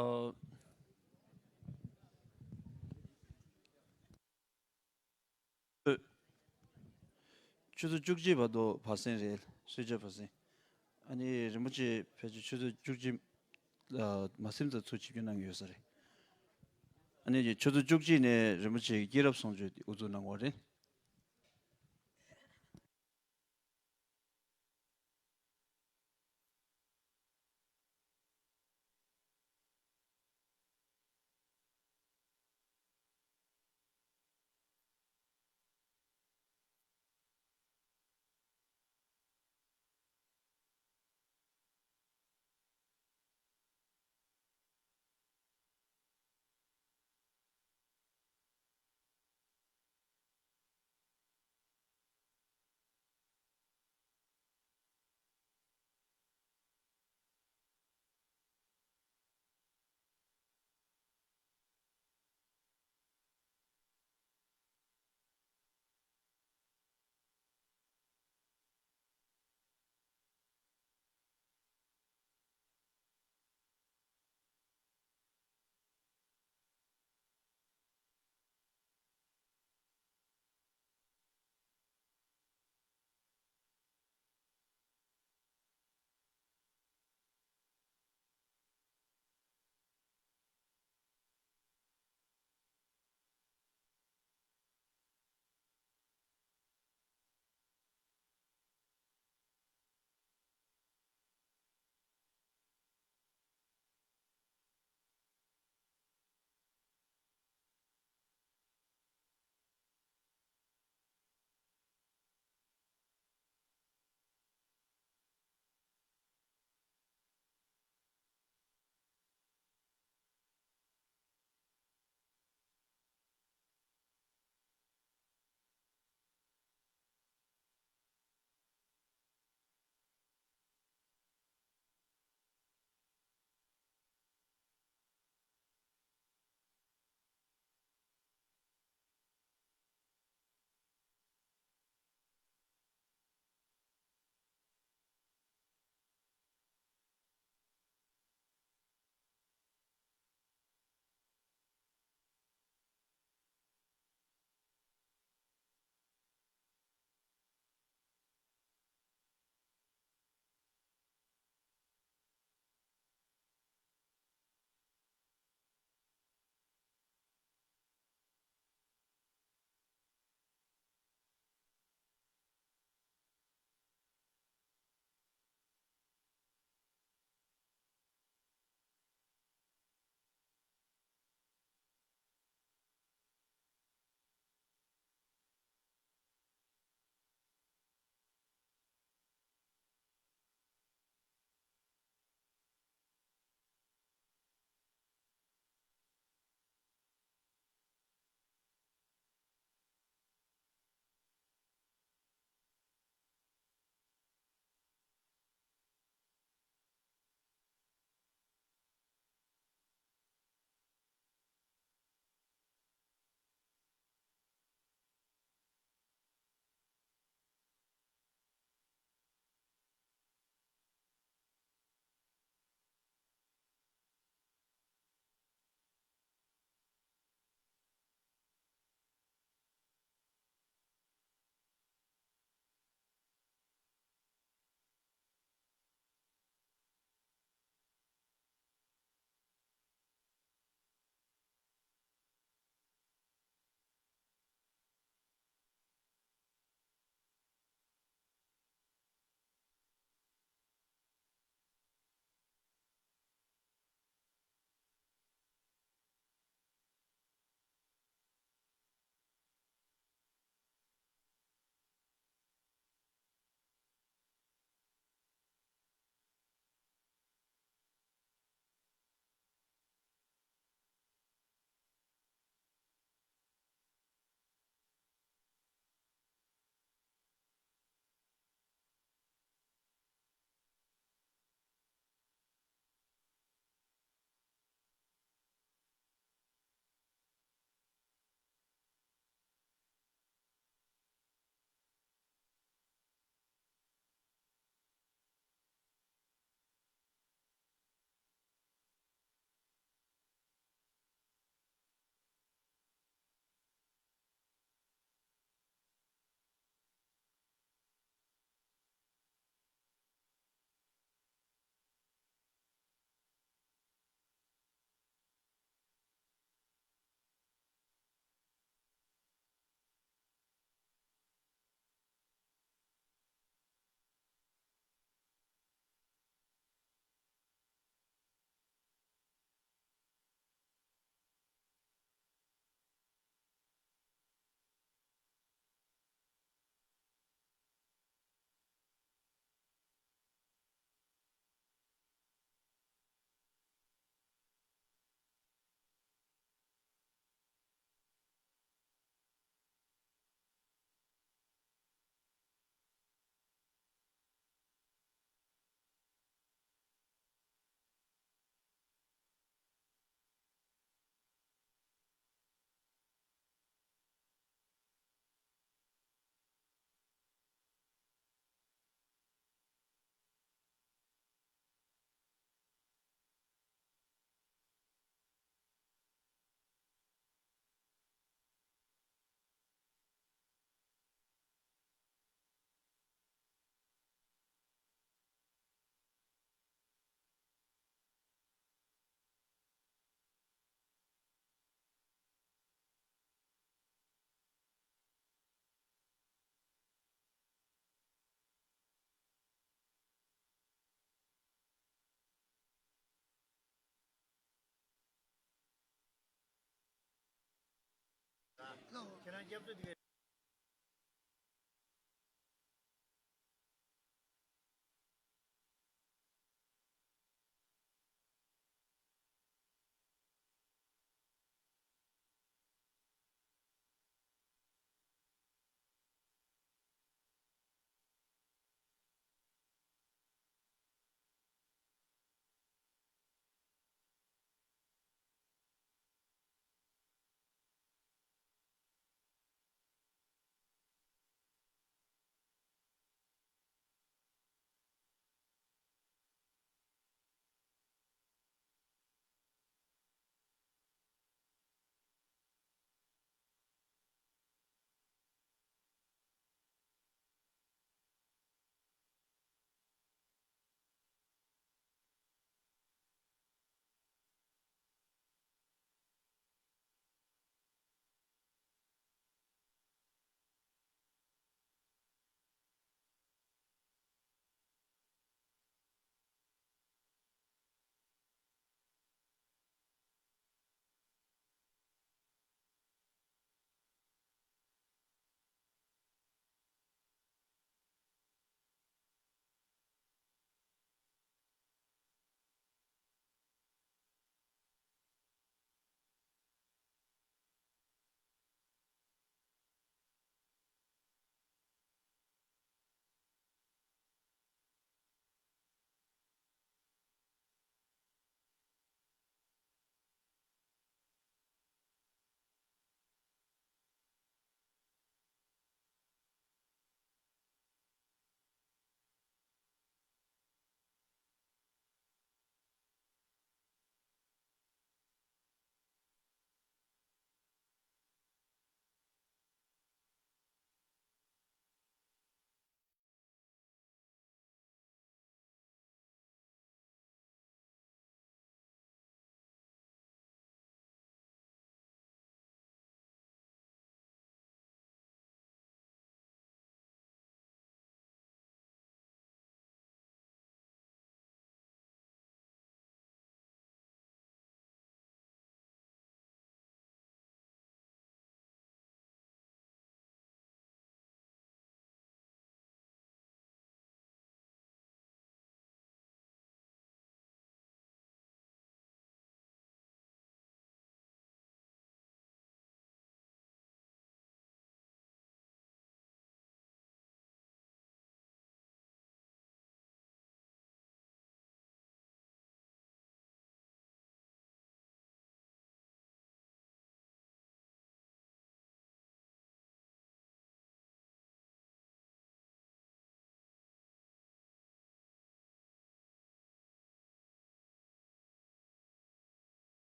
ཨ། ཆུ་ཚོད་བཅུ་གཅིག་བར་དུ་བར་གསེང་རེད། གསོལ་ཇ་བར་གསེང་། ཨ་ནི་རིན་པོ་ཆེ་ཕལ་ཆེར་ཆུ་ཚོད་བཅུ་གཅིག་ལ་མ་ཟིན་ཙམ་ཚུར་ཆིབས་བསྒྱུར་གནང་གི་ཡོད་ས་རེད། ཨ་ནི་ཆུ་ཚོད་བཅུ་གཅིག་ནས་རིན་པོ་ཆེ་གི་སྐྱེས་རབས་གསུང་ཆོས་དེ་དབུ་འཛུགས་གནང་བ་རེད། སྐྱབས་གཙོ་དེ་ག་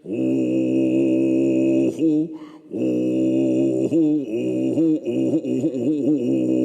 ཨོ་ཧོ། ཨོ་ཧོ། ཨོ་ཧོ། ཨོ་ཧོ། ཨོ་ཧོ།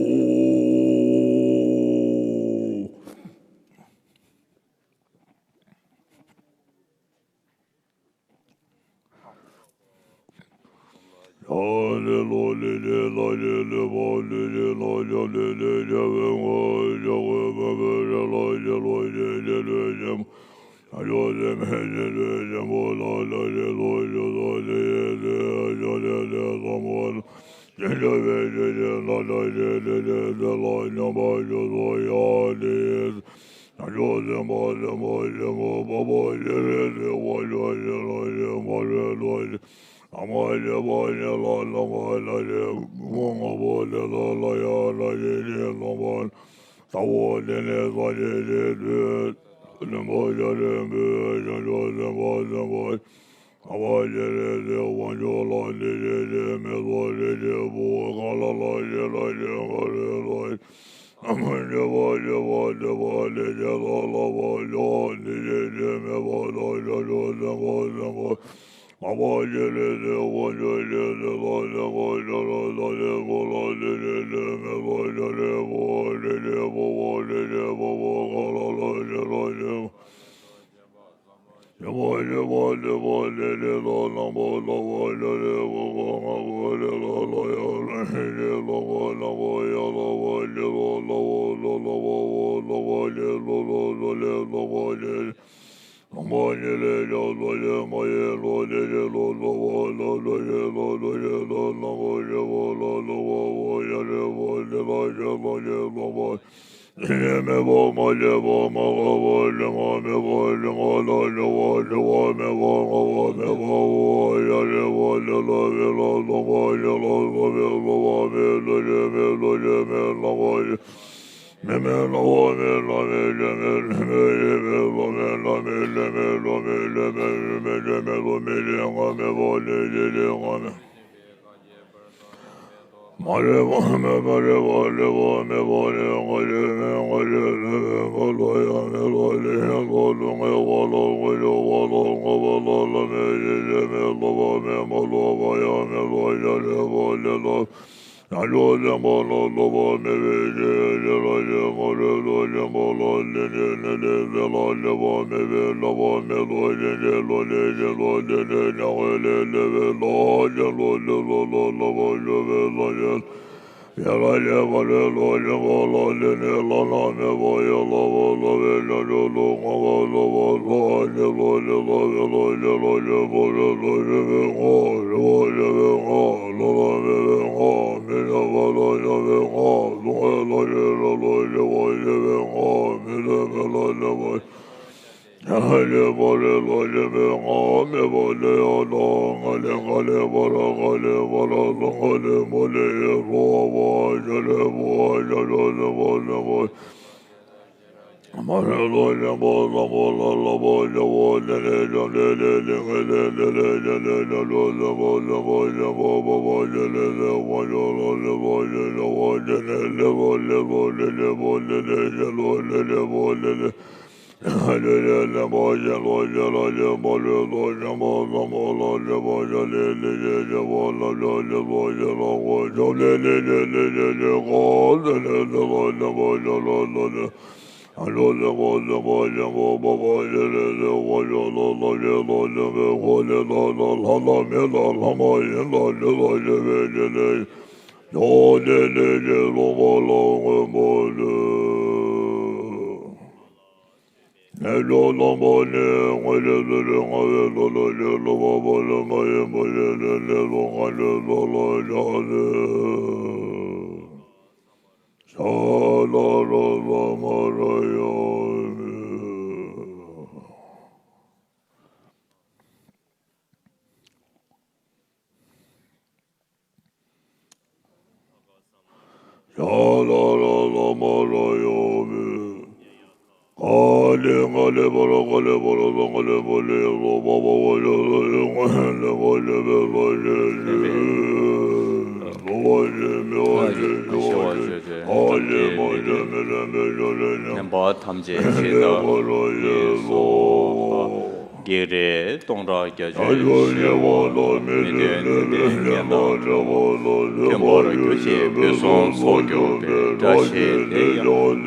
ཐེམ་པ་ཐམས་ཅད་ཇི་ལྟར་ཡིན་སོགས། བགེགས་རིགས་སྟོང་ཕྲག་བརྒྱད་ཅུ་ཞི་བ་དང་། མི་མཐུན་ནད་དང་གཉན་དང་མཐུན་པར་གྱུར་ཅིང་། ཕུན་སུམ་ཚོགས་གྱུར་པའི་བཀྲ་ཤིས་དེ་ཡང་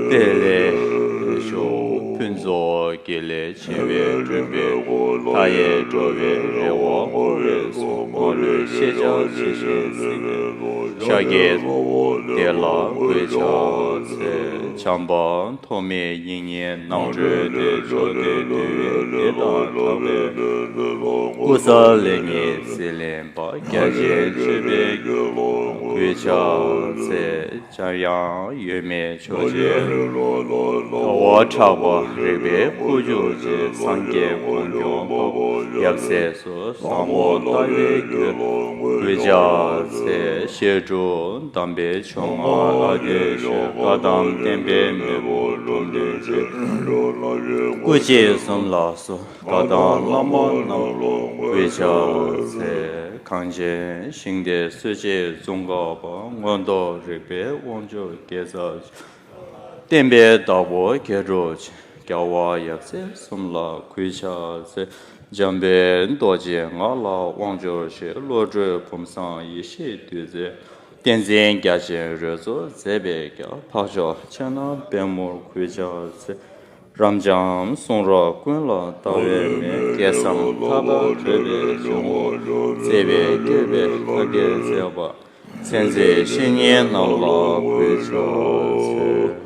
བདེ་ལེགས་ཤོག། ཕུན་ཚོགས་དགེ་ལེགས་བྱེ་བའི་སྒྲོན་མེ་མཐའ་ཡས་འགྲོ་བའི་རེ་བ་བསྐོར་བའི་གསུང་འཁོར་ལོའི་ཤེས་བྱ་ཇི་བཞིན་གཟིགས་པའི་ཤཱཀྱའི་ཚོགས་དེ་ལ་གུས་ཕྱག་འཚལ། བྱམས་པ་ཐོགས་མེད་དབྱིག་གཉེན་རྣམ་གྲོལ་ཏེ། ཕྱོགས་དུས་འདུལ་བའི་སྡེ་དང་གྲགས་པའི་ཀུ་ས་ལི་གཉིས་སི་ལེན་པ། རྒྱ་ཆེན་སྤྱོད་པའི་རྒྱལ་ལ་གུས་ཕྱག་འཚལ། འཇམ་དབྱངས་གཡོ་མེད་ཕྱོགས་བཅུའི་ཟླ་བ་གྲགས་པ། རིག་པའི་སྐུ་བཅུ་གཅིག་སངས་རྒྱས་འཁོར་སྐྱོང་པ། ཡབ་སྲས་སུ་བཟང་པོ་ལྟ་བའི་རྒྱུད་གུས་ཕྱག་འཚལ། བཤད་སྒྲུབ་གདམས་པའི་མཆོག་མ་ལྷ་དགེ་ཆོས། བཀའ་གདམས་བསྟན་པའི་མེ་བོ་འབྲོམ་སྟོན་རྗེ། སྐུ་མཆེད་གསུམ་ལ་སོགས་བཀའ་གདམས་བླ་མ་རྣམས་ལ་གུས་ཕྱག་འཚལ། གངས་ཅན་ཞིང་གཏེར་སྲོལ་འབྱེད་ཙོང་ཁ་པ། མངོན་རྟོགས་རིག་པའི་དབང་ཕྱུག་དགེ་རྩ། བསྟན་པའི་བདག་པོ་མཁས་གྲུབ་ཆེན། རྒྱལ་བ་ཡབ་སྲས་གསུམ་ལ་གུས་ཕྱག་འཚལ། འཇམ་དཔལ་རྡོ་རྗེ་ངག་ལ་དབང་ཕྱུག་ཞེས། བློ་གྲོས་བུམ་བཟང་ཡེ་ཤེས་བདུད་རྩིའི། བསྟན་འཛིན་རྒྱ་ཆེན་རོལ་མཚོ་མཛད་པའི་རྒྱལ། འཕགས་མཆོག་ཕྱག་ན་པདྨོར་གུས་ཕྱག་འཚལ། རབ་འབྱམས་གསུང་རབ་ཀུན་ལ་ལྟ་བའི་མེ། སྐལ་བཟང་མཐའ་དག་བགྲོད་པའི་སྤྱན་སྔར། བརྩེ་བས་བསྐྱོད་པའི་ལྷ་སྐལ་མཛད་པ། མཚན་མཛོད་བཤེས་གཉེན་རྣམས་ལ་གུས་ཕྱག་འཚལ།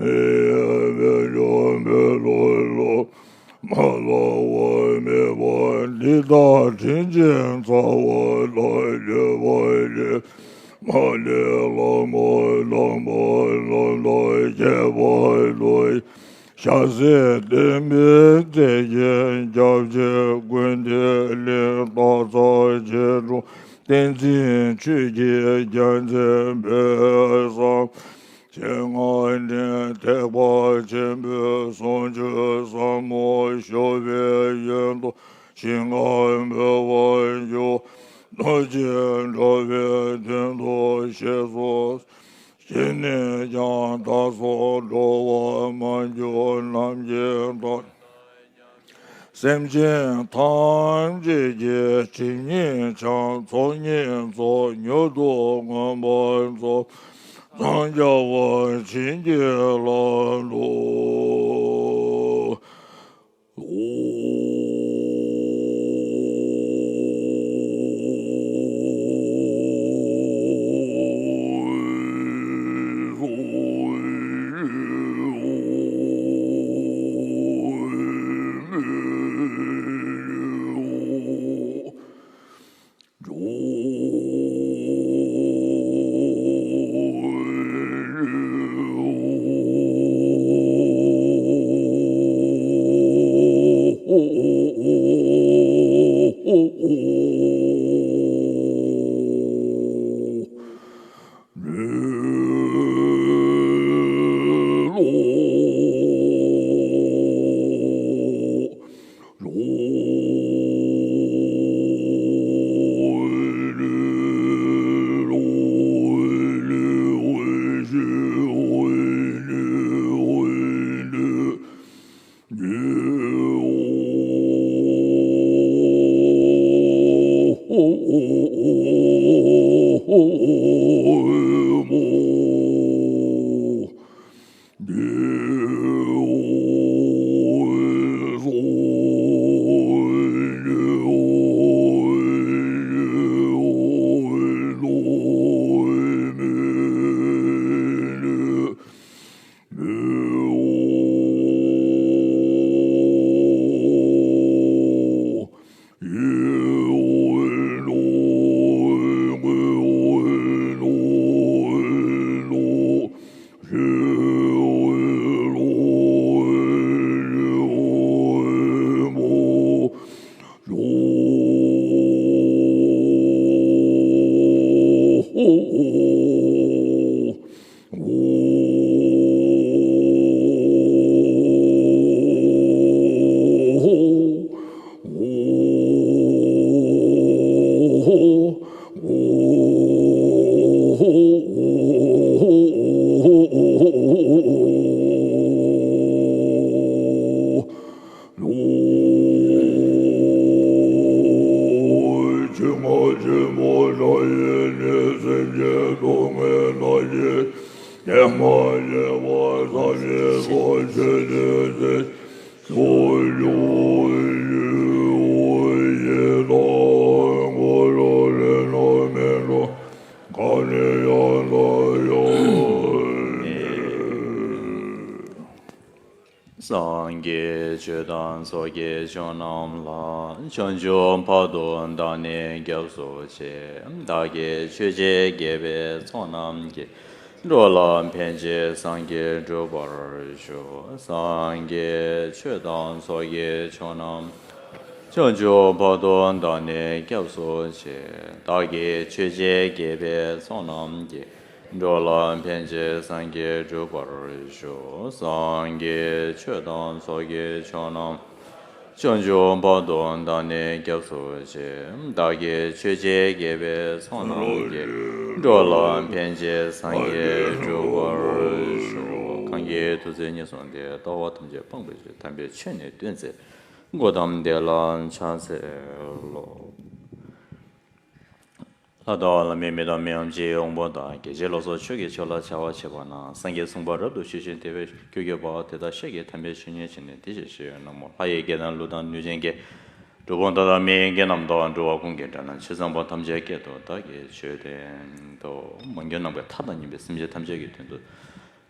མི་ཡི་བེ་ཅོན་བེ་ལོ་ལོ། མ་ལ་བ་མེ་བ་འདི་དག་དྲིན་ཅན་ཚ་བ་ལ་ཡོད་པ་ལས། མ་ལས་ལ་མ་ལ་མ་ལ་ལ་རྒྱས་པ་ལ། ཤ་ཟས་བསྟེན་པའི་ཚེ་གྱི་སྐྱབས་རྗེ་ཀུན་བདེ་གླིང་སྟག་ཚང་རྗེ་དྲུང་བསྟན་འཛིན་ཆོས་ཀྱི་རྒྱལ་མཚན་དཔལ་བཟང་། ཆེ་ང་འདྲེན་ཐེག་པ་ཆེན་པོའི་གསུང་ཆོས་ཟབ་མོ་ཤོད་པའི་ཡོན་ཏན་ཞིང་ཁམས་འཕེལ་བར་འགྱུར། རྡོ་རྗེ་འགྲོ་བའི་དོན་དུ་གཤེགས་སོ། སྐྱེས་ནས་ཀྱང་བདག་སོགས་འགྲོ་བ་མ་གྱུར་ནམ་མཁའི་མཐའ། སེམས་ཅན་ཐམས་ཅད་ཀྱི་སྒྲིབ་གཉིས་བྱང་ཚོགས་གཉིས་རྫོགས་མྱུར་དུ་མངོན་པར་རྫོགས། འཚང་རྒྱ་བ་བྱིན་གྱིས་བརླབ་ཏུ། སངས་རྒྱས་ཆོས་དང་ཚོགས་ཀྱི་མཆོག་རྣམས་ལ། བྱང་ཆུབ་བར་དུ་བདག་ནི་སྐྱབས་སུ་མཆི། བདག་གིས་ཆོས་བྱས་དགེ་བའི་ཚོགས་རྣམས་ཀྱིས། འགྲོ་ལ་ཕན་ཕྱིར་སངས་རྒྱས་འགྲུབ་པར་ཤོག་སངས་རྒྱས་ཆོས་དང་ཚོགས་ཀྱི་མཆོག་རྣམས། བྱང་ཆུབ་བར་དུ་བདག་ནི་སྐྱབས་སུ་མཆི། བདག་གིས་ཆོས་བྱས་དགེ་བའི་ཚོགས་རྣམས་ཀྱིས། འགྲོ་ལ་ཕན་ཕྱིར་སངས་རྒྱས་འགྲུབ་པར་ཤོག་སངས་རྒྱས་ཆོས་དང་ཚོགས་ཀྱི་མཆོག་རྣམས། བྱང་ཆུབ་བར་དུ་བདག་ནི་སྐྱབས་སུ་མཆི། བདག་གིས་ཆོས་བྱས་དགེ་བའི་ཚོགས་རྣམས་ཀྱིས། འགྲོ་ལ་ཕན་ཕྱིར་སངས་རྒྱས་འགྲུབ་པར་ཤོག་གང་གིས་ཐུགས་བརྩེ་ཉེར་བཟུང་སྟེ། ལྟ་བ་ཐམས་ཅད་སྤང་བའི་ཕྱིར། དམ་པའི་ཆོས་ནི་སྟོན་མཛད། གཽ་ཏམ་དེ་ལ་ཕྱག་འཚལ་ལོ། ལྷ་དང་ལྷ་མིན་མི་དང་མི་འམ་ཅིག་དབང་པོ་དང་། རྒྱལ་ཆེན་ལ་སོགས་ཆོས་ཀྱི་མཆོག་ལ་བྱ་བ་བྱེད་པ་ན། སངས་རྒྱས་གསུངས་པ་རབ་ཏུ་ཞུས་ཤིང་དེ་བས་ཁྱོད་གྱུར་པ། དེ་དག་ཤཱཀྱའི་དམ་པའི་ཆོས་ཉིད་ཕྱིར་ནི་འདི་ཞེས་བཤད་ཡོད། ན་མོ། ལྷ་ཡི་དགེ་དང་ཀླུ་དང་གནོད་སྦྱིན་གྱི། གྲུལ་བུམ་དག་དང་མི་ཡི་དགེ་རྣམས་དང་། འགྲོ་བ་ཀུན་གྱི་སྒྲ་རྣམས་ཇི་ཙམ་པ། ཐམས་ཅད་སྐད་དུ་བདག་གིས་ཆོས་བསྟན་ཏོ། མ་གྱུར་ནམ་མཁའི་མཐའ་དང་མཉམ་པའི་སེམས་ཅན་ཐམས་ཅད་ཀྱི་དོན་དུ།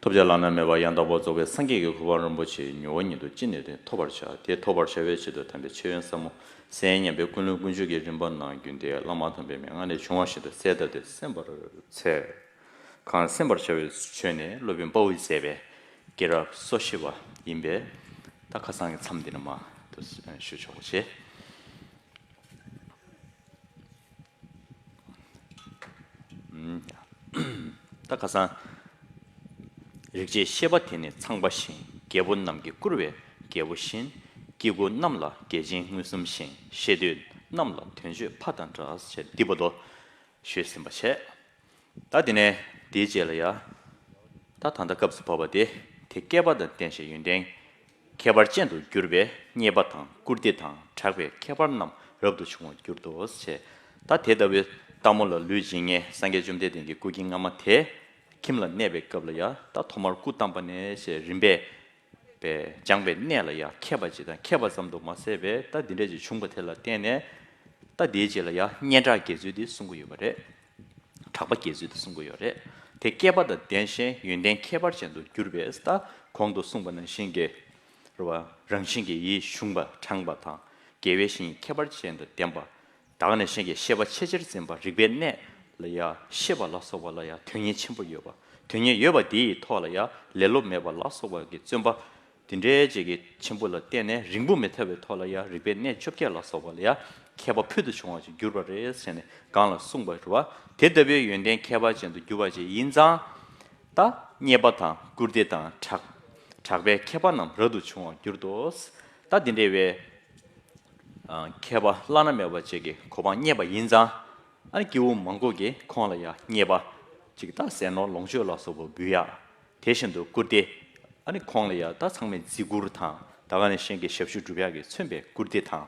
ཐོབ་བྱ་བླ་ན་མེད་པ་ཡང་དག་པར་རྫོགས་པའི་སངས་རྒྱས་ཀྱི་གོ་འཕང་རིན་པོ་ཆེ་མྱུར་བ་ཉིད་དུ་ཅི་ནུས་བརྟན་ཐོབ་པར་བྱ། དེ་ཐོབ་པར་བྱ་བའི་ཆེད་དུ་དམ་པའི་ཆོས་ཡོན་ཟབ་མོ་གསན་སྙམ་པའི་ཀུན་སློང་ཀུན་སྤྱོད་ཀྱི་རིམ་པ་ནང་རྒྱུན་དེ་བླ་མ་དམ་པའི་མན་ངག་ནས་བྱུང་བ་བཞིན་དུ་གསལ་བཏབ་སྟེ་གསན་པར་འཚལ། གང་གསན་པར་བྱ་བའི་ཆོས་ནི་སློབ་དཔོན་དཔའ་བོས་མཛད་པའི་སྐྱེས་རབས་སོ་བཞི་པ་ཡིན་པས། ད་ཁ་སང་གི་མཚམས་འདི་ནས་མར་དུ་ཞུ་ཆོག་པ་བྱེད། ད་ཁ་སང་། རིག་བྱེད་ཤེས་པ་དེ་ནི་ཚངས་པ་བཞིན། རྒྱལ་པོ་རྣམས་ཀྱིས་བཀུར་བའི་རྒྱལ་པོ་བཞིན། སྐྱེ་དགུ་རྣམས་ལ་རྒྱལ་ཆེན་མངོན་སུམ་བཞིན། ཤེས་འདོད་རྣམས་ལ་དོན་སྤྱོད་ཕ་དང་འདྲ། ཞེས་འདི་བར་དུ་ཞུས་ཟིན་པ་བྱས། ད་དེ་ནས་དེའི་རྗེས་ལ་ཡ། ད་ད་ལྟ་སྐབས་སུ་བབ་པ་དེ། དེ་བསྐལ་པ་དང་ལྡན་ཞིང་ཡོན་ཏན་ཁྱད་པར་ཅན་དུ་གྱུར་པའི་མཉེས་པ་དང་བཀུར་སྟི་དང་གྲགས་པའི་ཁྱད་པར་རྣམས་རབ་ཏུ་བྱུང་བར་གྱུར་ཏོ། ཞེས། ད་དེ་ལྟ་བུའི་སྟག་མོ་ལ་ལུས་སྦྱིན་མཁན་སངས་རྒྱས་བཅོམ་ལྡན་འདས་ཀྱི་སྐུ་སྐྱེ་སྔ་མ་དེ་ཁྱིམ་ལ་གནས་པའི་སྐབས་ལ་ཡ། ད་ཐོག་མར་སྐུ་བལྟམས་པ་ནས་ཞེས་རིམ་པས་པས་སྦྱངས་པའི་གནས་ལ་ཡ་མཁས་པ་ཅིག་དང་མཁས་པ་ཙམ་དུ་མ་ཟད་པས། ད་འདི་འདྲ་ཅིག་བྱུང་བ་དེ་ལ་བརྟེན་ནས། ད་དེའི་རྗེས་ལ་ཡ་སྙན་གྲགས་རྒྱས་ཚུལ་འདི་གསུང་གི་ཡོད་པ་རེད། གྲགས་པ་རྒྱས་ཚུལ་དུ་གསུང་གི་ཡོད་རེད། དེ་བསྐལ་པ་དང་ལྡན་ཞིང་ཡོན་ཏན་ཁྱད་པར་ཅན་དུ་གྱུར་པས། ད་གོང་དུ་གསུངས་པ་ནང་བཞིན་གྱི་རེད་བ། རང་བཞིན་གྱིས་ཡིད་གཞུངས་པ་དྲངས་པ་དང་། དགེ་བའི་བཤེས་གཉེན་ཁྱད་པར་ཅན་དང་ལྡན་པ། ད་ག་ནང་བཞིན་གྱི་ཤེས་པ་ཆེས་ཆེར་འཛིན་པ། རིག་པའི་གནས་ལ་ཡ་ཤེས་པ་ལ་སོགས་པ་ལ་ཡ་དོན་གཉེར་ཆེན་པོ་ཡོད་པ། དོན་གཉེར་ཡོད་པ་དེའི་ཐོག་ལ་ཡ་ལེ་ལོ་མེད་པ་ལ་སོགས་པ་གི་བརྩོན་པ། དེ་འདྲའི་ཅིག་གི་ཆེན་པོ་ལ་བརྟེན་ནས་རིང་པོ་མི་ཐར་བའི་ཐོག་ལ་ཡང་རིག་པའི་གནས་བཅོ་བརྒྱད་ལ་སོགས་པ་ལ་ཡང་མཁས་པ་ཕུལ་དུ་བྱུང་བ་ཞིག་གྱུར་པ་རེད་ཟེར་ནས་གོང་ལ་གསུངས་པ་རེད་བ། དེ་ལྟ་བུའི་ཡོན་ཏན་ཁྱད་པར་ཅན་དུ་གྱུར་པ་ཞིག་ཡིན་ཙང་། ད་མཉེས་པ་དང་བཀུར་སྟི་དང་གྲགས་གྲགས་པའི་ཁྱད་པར་རྣམས་རབ་ཏུ་བྱུང་བར་གྱུར་ཏོ། ད་འདི་འདྲའི་བའི་མཁས་པ་བླ་ན་མེད་པ་ཅིག་གི་གོ་འཕང་བརྙེས་པ་ཡིན་ཙང་། ཨ་ནི་སྐྱེ་བོ་མང་པོ་གིས་ཁོང་ལ་ཡང་མཉེས་པ་ཅིག་ད་ཟས་ནོར་ལོངས་སྤྱོད་ལ་སོགས་པ་འབུལ་ཡག་དེ་བཞིན་དུ་བཀུར་སྟི། ཨ་ནི་ཁོང་ལ་ཡང་ད་ཚང་མས་བརྩི་བཀུར་དང་ད་ག་ནང་བཞིན་གྱི་ཞབས་ཞུ་སྒྲུབ་ཡག་གིས་མཚོན་པའི་བཀུར་སྟི་དང་།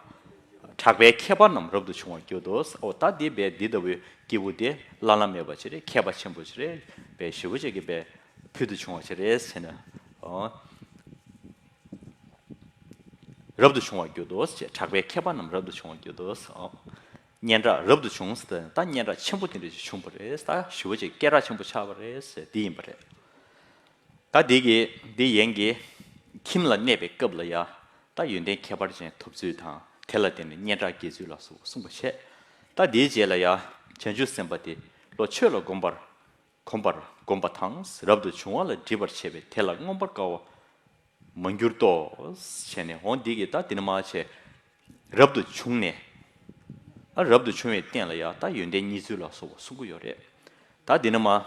གྲགས་པའི་ཁྱད་པར་རྣམས་རབ་ཏུ་བྱུང་བར་གྱུར་ཏོ། ཨོ་ད་འདི་བས་འདི་ལྟ་བུའི་སྐྱེས་བུ་དེ་བླ་ན་མེད་པ་ཅིག་རེད། མཁས་པ་ཆེན་པོ་ཅིག་རེད། བས་ཞེ་པོ་ཅིག་གིས་བས་ཕུལ་དུ་བྱུང་བ་ཅིག་རེད་ཟེར་ན། ཨོ། རབ་ཏུ་བྱུང་བར་གྱུར་ཏོ་ཞེས། གྲགས་པའི་ཁྱད་པར་རྣམས་རབ་ཏུ་བྱུང་བར་གྱུར་ཏོ། སྙན་གྲགས་རབ་ཏུ་བྱུང་ཟེར་ད་སྙན་གྲགས་ཆེན་པོ་དེ་འདྲ་ཞིག་བྱུང་བ་རེད། ད་ཞེ་པོ་ཅིག་སྐད་གྲགས་ཆེན་པོ་ཆགས་པ་རེད་ཟེར་འདི་ཡིན་པ་རེད། ད་འདི་གི་འདི་ཡན་གྱི་ཁྱིམ་ལ་གནས་པའི་སྐབས་ལ་ཡ་ད་ཡོན་ཏན་ཁྱད་པར་ཅན་ཐོབ་ཚུལ་དང་དེ་ལ་བརྟེན་ནས་སྙན་གྲགས་རྒྱས་ཚུལ་ལ་སོགས་གསུངས་པ་བྱས། ད་འདིའི་རྗེས་ལ་ཡ་བྱང་ཆུབ་སེམས་དཔའ་དེ་བློ་ཆོས་ལ་གོམས་པར་གོམས་པར་གོམས་པ་དང་། རབ་ཏུ་བྱུང་བ་ལ་སྒྲིབ་པར་བྱེད་པས་དེ་ལ་མངོན་པར་དགའ་བ་མ་གྱུར་ཏོ། བྱས་ནས་འོང་འདི་གིས་ད་འདི་ནས་མར་བྱས་རབ་ཏུ་བྱུང་ནས། ཨ་རབ་ཏུ་བྱུང་བའི་རྟེན་ལ་ཡང་ད་ཡོན་ཏན་བརྙེས་ཚུལ་ལ་སོགས་པ་གསུང་གི་ཡོད་རེད། ད་འདི་ནས་མར་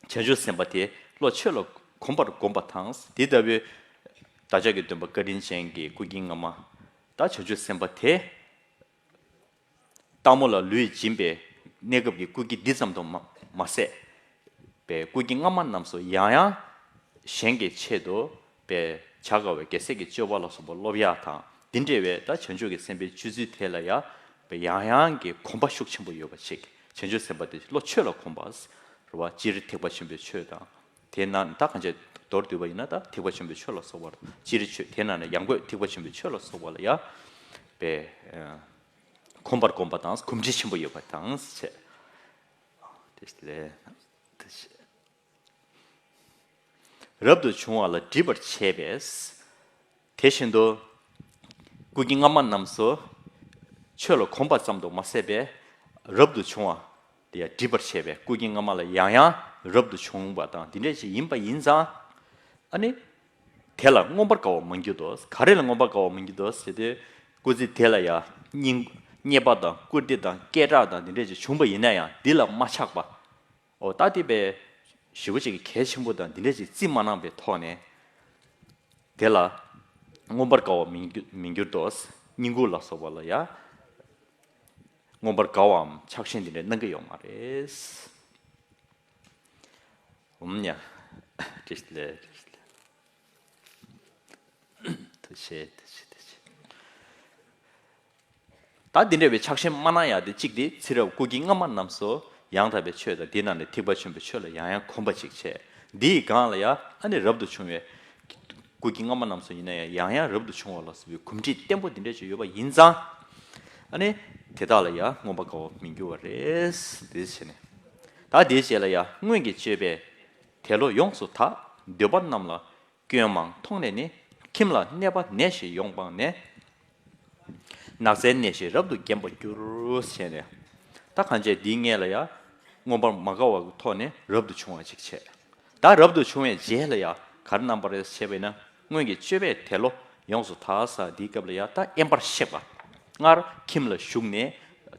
བྱང་ཆུབ་སེམས་དཔའ་དེ་བློ་ཆོས་ལ་གོམས་པར་གོམས་པ་དང་། དེ་ལྟ་བུའི་བདག་ཅག་གི་སྟོན་པ་བཀའ་དྲིན་ཅན་གྱི་སྐུ་སྐྱེ་སྔ་མ་ད་བྱང་ཆུབ་སེམས་དཔའ་དེ། སྟག་མོ་ལ་ལུས་སྦྱིན་པའི་གནས་སྐབས་ཀྱི་སྐུ་སྐྱེ་འདི་ཙམ་དུ་མ་མ་ཟད། པའི་སྐུ་སྐྱེ་སྔ་མ་རྣམས་སུ་ཡང་ཡང་གཞན་གྱི་ཆེད་དུ་པའི་བྱ་དཀའ་བའི་རྒྱལ་སྲས་ཀྱི་སྤྱོད་པ་ལ་སོགས་པ་སློབ་ཡག་དང་། འདི་འདྲ་བའི་ད་བྱང་ཆུབ་ཀྱི་སེམས་དཔའི་སྤྱོད་ཚུལ་དེ་ལ་ཡང་པའི་ཡང་ཡང་གི་གོམས་པ་ཤུགས་ཆེན་པོ་ཡོད་པ་ཅིག་བྱང་ཆུབ་སེམས་དཔའ་དེ་བློ་ཆོས་ལ་གོམས་པ། རེད་བ། སྤྱིར་ཐེག་པ་ཆེན་པོའི་ཆོས་དང་། དེ་ན་ད་གང་ཅི་མདོར་བསྡུས་པ་ཡིན་ན་ད་ཐེག་པ་ཆེན་པོའི་ཆོས་ལ་སོགས་པ་སྤྱིར་ཆོས་དེ་ན་ནི་ཡང་སྒོས་ཐེག་པ་ཆེན་པོའི་ཆོས་ལ་སོགས་པ་ལ་ཡང་པའི། གོམས་པར་གོམས་པ་དང་གོམས་འདྲིས་ཆེན་པོ་ཡོད་པ་དང་ཟེར། དེ་ལས། རབ་ཏུ་བྱུང་བ་ལ་སྒྲིབ་པར་བྱེད་པས། དེ་བཞིན་དུ། སྐུ་སྐྱེ་སྔ་མ་རྣམས་སུ། ཆོས་ལ་གོམས་པ་ཙམ་དུ་མ་ཟད་པས། རབ་ཏུ་བྱུང་བ། དེ་ཡང་སྒྲིབ་པར་བྱེད་པས་སྐུ་སྐྱེ་སྔ་མ་ལ་ཡང་ཡང་རབ་ཏུ་བྱུང་བ་དང་འདི་འདྲ་ཞིག་ཡིན་པ་ཡིན་ཙང་། ཨ་ནི། དེ་ལ་མངོན་པར་དགའ་བ་མ་གྱུར་ཏོ། ག་རེ་ལ་མངོན་པར་དགའ་བ་མ་གྱུར་ཏོ་ཟེར་དུས། སྐུ་ཚེ་དེ་ལ་ཡང་སྙིང་། མཉེས་པ་དང་བཀུར་སྟི་དང་སྐད་གྲགས་དང་འདི་འདྲ་ཞིག་བྱུང་བ་ཡིན་ན་ཡང་འདི་ལ་མ་ཆགས་པ། འོ་ད་དེ་བས་ཞེ་པོ་ཅིག་གལ་ཆེན་པོ་དང་འདི་འདྲ་ཞིག་རྩིས་མ་གནང་བའི་ཐོག་ནས། དེ་ལ་མངོན་པར་དགའ་བ་མི་འགྱུར་མི་འགྱུར་ཏོ། བསྙེན་བཀུར་ལ་སོགས་པ་ལ་ཡང་མངོན་པར་དགའ་བའམ་ཆགས་ཞེན་འདི་འདྲ་གནང་གི་ཡོད་མ་རེད། འོམ་ཉ། བཀྲ་ཤིས་བདེ་ལེགས། བཀྲ་ཤིས་བདེ་ལེགས། ཐུགས་རྗེ་ཆེ། ཐུགས་རྗེ་ཆེ། ད་འདི་འདྲ་བའི་ཆགས་ཞེན་མ་གནང་ཡག་དེ་གཅིག་དེ་ཚེ་རབས་སྐུ་སྐྱེ་སྔ་མ་རྣམས་སུ་ཡང་དག་པའི་ཆོས་དང་དེ་ནང་ནས་ཐེག་པ་ཆེན་པོའི་ཆོས་ལ་ཡང་ཡང་གོམས་པ་ཅིག་བྱས། འདིའི་སྒང་ལ་ཡང་ཨ་ནི་རབ་ཏུ་བྱུང་བའི་སྐུ་སྐྱེ་སྔ་མ་རྣམས་སུ་ཡིན་ན་ཡང་ཡང་ཡང་རབ་ཏུ་བྱུང་བ་ལ་སོགས་པའི་གོམས་འདྲིས་བརྟན་པོ་འདི་འདྲ་ཅིག་ཡོད་པ་ཡིན་ཙང་། ཨ་ནི་དེ་དག་ལ་ཡང་མངོན་པར་དགའ་བ་མི་འགྱུར་བ་རེད། འདི་བྱས་ནས། ད་དེའི་རྗེས་ལ་ཡང་སྔོན་གྱི་སྤྱོད་པས་དེ་བློ་ཡོངས་སུ་དག་འདོད་པ་རྣམས་ལ་སྐྱོན་མང་མཐོང་ནས་ནི། ཁྱིམ་ལ་གནས་པ་ནད་བཞིན་ཡོངས་སྤངས་ནས། ནགས་ཚལ་གནས་ཤིང་རབ་ཏུ་བརྒྱན་པར་འགྱུར། ཞེས་ནས། ད་གང་བྱས་འདིའི་སྔོན་ལ་ཡང་མངོན་པར་མ་དགའ་བ་གི་ཐོག་ནས་རབ་ཏུ་བྱུང་བ་ཅིག་བྱས། ད་རབ་ཏུ་བྱུང་བའི་རྗེས་ལ་ཡང་ག་རེ་གནང་བ་རེད་ཞེས་པ་ཡིན་ན། སྔོན་གྱི་སྤྱོད་པས་དེ་བློ་ཡོངས་སུ་དག་ས། འདིའི་སྐབས་ལ་ཡང་ད་དབེན་པར་གཤེགས་པ། སྔར་ཁྱིམ་ལ་བཞུགས་ནས་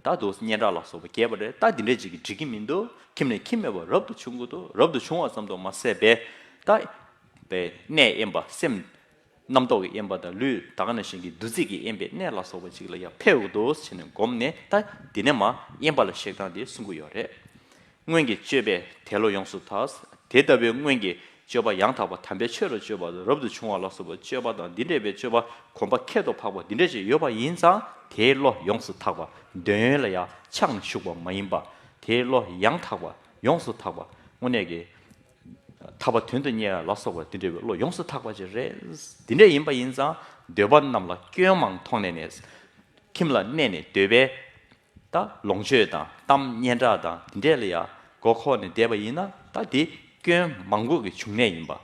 ད་དུ་སྙན་གྲགས་ལ་སོགས་པ་རྒྱས་པ་རེད། ད་འདི་འདྲས་ཅིག་གིས་འགྲིག་གི་མི་འདུག་ཁྱིམ་ནས་ཁྱིམ་མེད་པར་རབ་ཏུ་བྱུང་དགོས་འདུག་རབ་ཏུ་བྱུང་བ་ཙམ་དུ་མ་ཟད་པས་ད་པའི་གནས་དབེན་པ། སེམས་རྣམ་རྟོག་གི་དབེན་པ་དང་ལུས་ད་ག་ནང་བཞིན་གྱི་འདུ་འཛི་གི་དབེན་པའི་གནས་ལ་སོགས་པ་ཅིག་ལ་ཡང་ཕེབས་དགོས་འདུག་ཟེར་ནས་བསྒོམས་ནས། ད་འདི་ནས་མར་དབེན་པ་ལ་གཤེགས་སྟངས་འདི་གསུང་གི་ཡོད་རེད། སྔོན་གྱི་སྤྱོད་པས་དེ་བློ་ཡོངས་སུ་དག་དེ་ལྟ་བུའི་སྔོན་གྱི་སྤྱོད་པ་ཡང་དག་པ། དམ་པའི་ཆོས་ལ་སྤྱོད་པ་དང་། རབ་ཏུ་བྱུང་བ་ལ་སོགས་པའི་སྤྱོད་པ་དང་། འདི་འདྲ་བའི་སྤྱོད་པ་གོམས་པ་ཁྱད་དུ་འཕགས་པ་འདི་འདྲ་ཞིག་ཡོད་པ་ཡིན་ཙང་། དེའི་བློ་ཡོངས་སུ་དག་པ། འདོད་ཡོན་ལ་ཡང་ཆགས་ནས་ཞུགས་པ་མ་ཡིན་པ། དེའི་བློ་ཡང་དག་པ། ཡོངས་སུ་དག་པ། དངོས་གནས་ཀྱི་ཐར་པ་དོན་དུ་གཉེར་ཡ་ལ་སོགས་པ་འདི་འདྲ་བའི་བློ་ཡོངས་སུ་དག་པ་ཅིག་རེད། འདི་འདྲ་ཡིན་པ་ཡིན་ཙང་། འདོད་པ་རྣམས་ལ་སྐྱོན་མང་མཐོང་ནས་ནི། ཁྱིམ་ལ་གནས་ནས་འདོད་པའི་ད་ལོངས་སྤྱོད་དང་གཏམ་སྙན་གྲགས་དང་འདི་འདྲས་ལ་ཡང་མགོ་འཁོར་ནས་བསྡད་པ་ཡིན་ན། ད་འདི་སྐྱོན་མང་པོ་གི་འབྱུང་གནས་ཡིན་པ།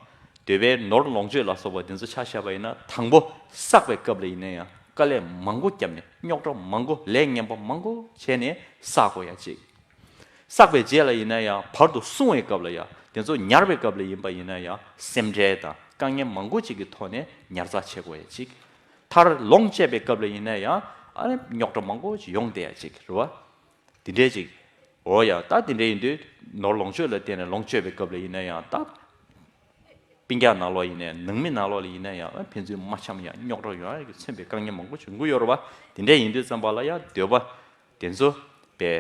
འདོད་པའི་ནོར་ལོངས་སྤྱོད་ལ་སོགས་པ་འདི་ཚོ་ཆ་བཞག་པ་ཡིན་ན། དང་པོ་བསགས་པའི་སྐབས་ལ་ཡིན་ན་ཡང་དཀའ་ལས་མང་པོ་བརྒྱབ་ནས། རྙོག་དྲ་མང་པོ། ལས་ངན་པ་མང་པོ་བྱས་ནས་བསགས་དགོས་ཡ་ཅིག་བསགས་པའི་རྗེས་ལ་ཡིན་ན་ཡང་། བར་དུ་བསྲུང་བའི་སྐབས་ལ་ཡང་། དེ་ཚོ་ཉར་བའི་སྐབས་ལ་ཡིན་པ་ཡིན་ན་ཡང་། སེམས་ཁྲལ་དང་དཀའ་ངལ་མང་པོ་ཅིག་གི་ཐོག་ནས་ཉར་ཚགས་བྱེད་དགོས་ཡ་ཅིག་མཐར་ལོངས་སྤྱད་པའི་སྐབས་ལ་ཡིན་ན་ཡང་། ཨ་ནི་རྙོག་དྲ་མང་པོ་ཅིག་ཡོང་བསྡད་ཡ་ཅིག་རེད་བ། དེ་འདྲའི་ཅིག་འོ་ཡ། ད་དེ་འདྲ་ཡིན་དུས་ནོར་ལོངས་སྤྱོད་ལ་བརྟེན་ནས་ལོངས་སྤྱོད་པའི་སྐབས་ལ་ཡིན་ན་ཡང་། ད་སྤུན་ཀྱག་ནང་ལོགས་ཡིན་ནའི་ནང་མི་ནང་ལོགས་ལ་ཡིན་ན་ཡང་། ཨ་ཕན་ཚུན་མ་འཆམ་ཡ། རྙོག་དྲ་ཡོང་ཡ་གི་མཚོན་པའི་དཀའ་ངལ་མང་པོ་བྱུང་གི་ཡོད་རེད་བ། དེ་འདྲ་ཡིན་དུས་ཙམ་པ་ལ་ཡང་། འདོད་པ་དེ་ཚོ་པའི་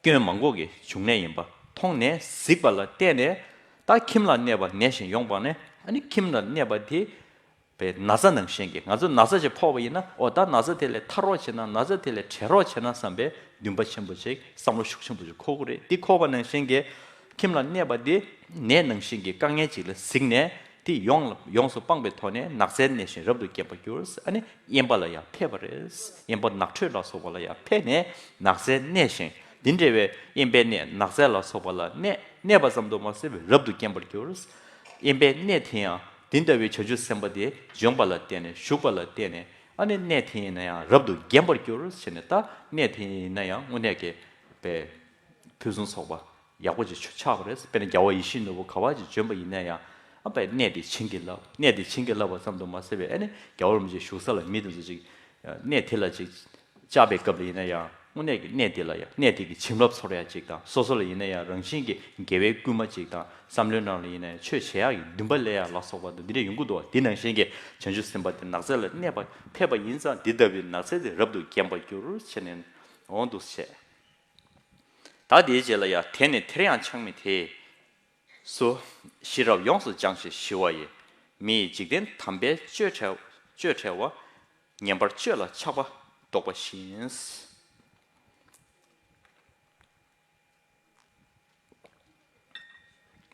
སྐྱོན་མང་པོ་གི་འབྱུང་གནས་ཡིན་པ་མཐོང་ནས་གཟིགས་པ་ལ་བརྟེན་ནས། ད་ཁྱིམ་ལ་གནས་པ་ནད་བཞིན་ཡོངས་སྤངས་ནས། ཨ་ནི་ཁྱིམ་ལ་གནས་པ་དེ་པའི་ན་ཚ་ནང་བཞིན་གྱི། ང་ཚོ་ན་ཚ་ཅིག་ཕོག་པ་ཡིན་ན། ཨོ་ད་ན་ཚ་དེ་ལས་ཐར་རོགས་བྱེད་ན། ན་ཚ་དེ་ལས་བྲལ་རོགས་བྱེད་ན་བསམ་པའི་འདུན་པ་ཆེན་པོ་ཅིག་བསམ་བློ་ཤུགས་ཆེན་པོ་ཅིག་འཁོར་གྱི་རེད། འདི་འཁོར་བ་ནང་བཞིན་གྱི་ཁྱིམ་ལ་གནས་པ་འདི་ནད་ནང་བཞིན་གྱི་དཀའ་ངལ་ཅིག་ལ་གཟིགས་ནས། དེ་ཡོངས་ལ་ཡོངས་སུ་སྤངས་པའི་ཐོག་ནས་ནགས་ཚལ་གནས་ཤིང་རབ་ཏུ་བརྒྱན་པར་འགྱུར། ཨ་ནི་དབེན་པ་ལ་ཡང་ཕེབས་པ་རེད། དབེན་པ་ནགས་ཁྲོད་ལ་སོགས་པ་ལ་ཡང་ཕེབས་ནས་ནགས་ཚལ་གནས་ཤིང་། འདི་འདྲ་བའི་དབེན་པའི་གནས། ནགས་ཚལ་ལ་སོགས་པ་ལ་གནས། གནས་པ་ཙམ་དུ་མ་ཟད་པའི་རབ་ཏུ་བརྒྱན་པར་འགྱུར། དབེན་པའི་གནས་དེ་ཡང་འདི་ལྟ་བུའི་བྱང་ཆུབ་སེམས་དཔའ་དེ་འབྱོངས་པ་ལ་བརྟེན་ནས། ཞུགས་པ་ལ་བརྟེན་ནས། ཨ་ནི་གནས་དེ་ཡིན་ན་ཡང་རབ་ཏུ་བརྒྱན་པར་འགྱུར་ཟེར་ནས། ད་གནས་དེ་ཡིན་ན་ཡང་དངོས་གནས་ཀྱི་པའི་ཕུན་སུམ་ཚོགས་པ་ཡག་པོ་ཅིག་ཆགས་པ་རེད། དཔེར་ན་རྒྱལ་བ་ཡིད་བཞིན་ནོར་བུ་ག་པར་ཅིག་བྱོན་པ་ཡིན་ན་ཡང་། ཨ་པའི་གནས་དེ་བྱིན་གྱིས་བརླབས། གནས་དེ་བྱིན་གྱིས་བརླབས་པ་ཙམ་དུ་མ་ཟད་པའི། ཨ་ནི་རྒྱལ་བ་རིན་པོ་ཆེ་བཞུགས་ས་ལ་མི་དེ་ཚོ་ཅིག་གནས་དེ་ལ་ཅིག་བཅར་བའི་སྐབས་ལ་ཡིན་ན་ཡང་། དངོས་གནས་ཀྱི་གནས་དེ་ལ་ཡང་། གནས་དེ་གི་བྱིན་རླབས་ཚོར་ཡ་ཅིག་དང་། སོ་སོ་ལ་ཡིན་ན་ཡང་རང་བཞིན་གྱི་དགེ་བའི་བསྐུལ་མ་ཅིག་དང་། བསམ་བློའི་ནང་ལ་ཡིན་ན་ཡང་ཆོས་བྱེད་ཡག་གི་འདུན་པ་སླེབས་ཡ་ལ་སོགས་པ་དང་འདི་འདྲ་ཡོང་གི་འདུག་བ། འདི་ནང་བཞིན་གྱི་བྱང་ཆུབ་སེམས་དཔའ་དེ་ནགས་ཚལ་ལ་གནས་པ་ཕེབས་པ་ཡིན་ཙང་། འདི་ལྟ་བུའི་ནགས་ཚལ་དེ་རབ་ཏུ་བརྒྱན་པར་འགྱུར་ཟེར་ནས་འོང་འདུག་བྱས། ད་དེའི་རྗེས་ལ་ཡང་། དེ་ནི་དེར་ཡང་ཆགས་མེད་དེས་སོ། ཤེས་རབ་ཡོངས་སུ་སྦྱངས་ཤིང་ཞི་བ་ཡི། མི་ཡི་འཇིག་རྟེན་དམ་པའི་སྤྱོད་བྲལ་སྤྱོད་བྲལ་བ། ངན་པར་སྤྱོད་ལ་ཆགས་པ་བཟློག་པ་བཞིན།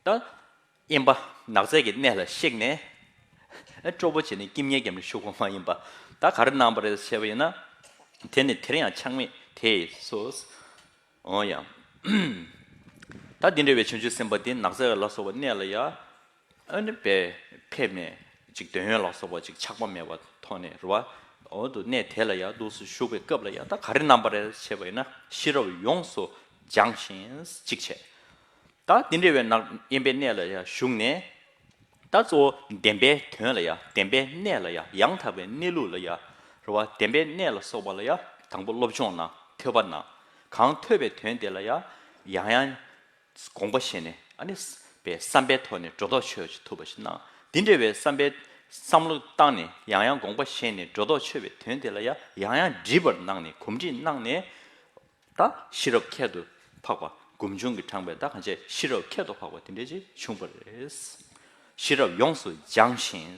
ད་དབེན་པ་ནགས་ཚལ་གྱི་གནས་ལ་གཤེགས་ནས། སྤྲོ་པོ་བྱས་ནས་སྐྱིད་ཉལ་བརྒྱབ་ནས་བཞུགས་པ་མ་ཡིན་པ། ད་ག་རེ་གནང་བ་རེད་ཟེར་བ་ཡིན་ན། དེ་ནི་དེར་ཡང་ཆགས་མེད་དེས་སོ། འོ་ཡ། ད་འདི་འདྲ་བའི་བྱང་ཆུབ་སེམས་དཔའ་དེ་ནགས་ཚལ་ལ་སོགས་པ་གནས་ལ་ཡ། ཨ་ནི་པའི་ཕེབས་ནས་ཅིག་འདོད་ཡོན་ལ་སོགས་པ་ཅིག་ཆགས་པ་མེད་པ་ཐོག་ནས་རེད་བ། འོ་དུ་གནས་དེ་ལ་ཡ་འདུག་སེ་བཞུགས་པའི་སྐབས་ལ་ཡ། ད་ག་རེ་གནང་བ་རེད་ཟེར་བ་ཡིན་ན། ཤེས་རབ་ཡོངས་སུ་སྦྱངས་ཤིང་ཅིག་བྱས། ད་འདི་འདྲ་བའི་ནགས་དབེན་པའི་གནས་ལ་ཡ་བཞུགས་ནས། ད་གཙོ་བོ་བདེན་པའི་དོན་ལ་ཡ། བདེན་པའི་གནས་ལ་ཡ། ཡང་དག་པའི་གནས་ལུགས་ལ་ཡ། རེད་བ། བདེན་པའི་གནས་ལ་སོགས་པ་ལ་ཡ། དང་པོ་སློབ་སྦྱོང་གནང་། ཐོས་པ་གནང་། གང་ཐོས་པའི་དོན་དེ་ལ་ཡ། ཡང་ཡང་དགོངས་པ་བཞེས་ནས། ཨ་ནི་པའི་བསམ་པའི་ཐོག་ནས་སྒྲོ་འདོགས་ཆོད་ཅིག་ཐུབ་པ་ཞིག་གནང་། འདི་འདྲ་བའི་བསམ་པའི་བསམ་བློ་བཏང་ནས་ཡང་ཡང་དགོངས་པ་བཞེས་ནས་སྒྲོ་འདོགས་ཆོད་པའི་དོན་དེ་ལ་ཡ། ཡང་ཡང་འདྲིས་པར་གནང་ནས། གོམས་འདྲིས་གནང་ནས། ད་ཤེས་རབ་ཁྱད་དུ་འཕགས་པ། སྒོམ་བྱུང་གིས་དྲངས་པའི་ད་གང་བྱས་ཤེས་རབ་ཁྱད་དུ་འཕགས་པ་དེ་འདྲ་ཅིག་བྱུང་བ་རེད། ཤེས་རབ་ཡོངས་སུ་སྦྱངས་ཤིང་།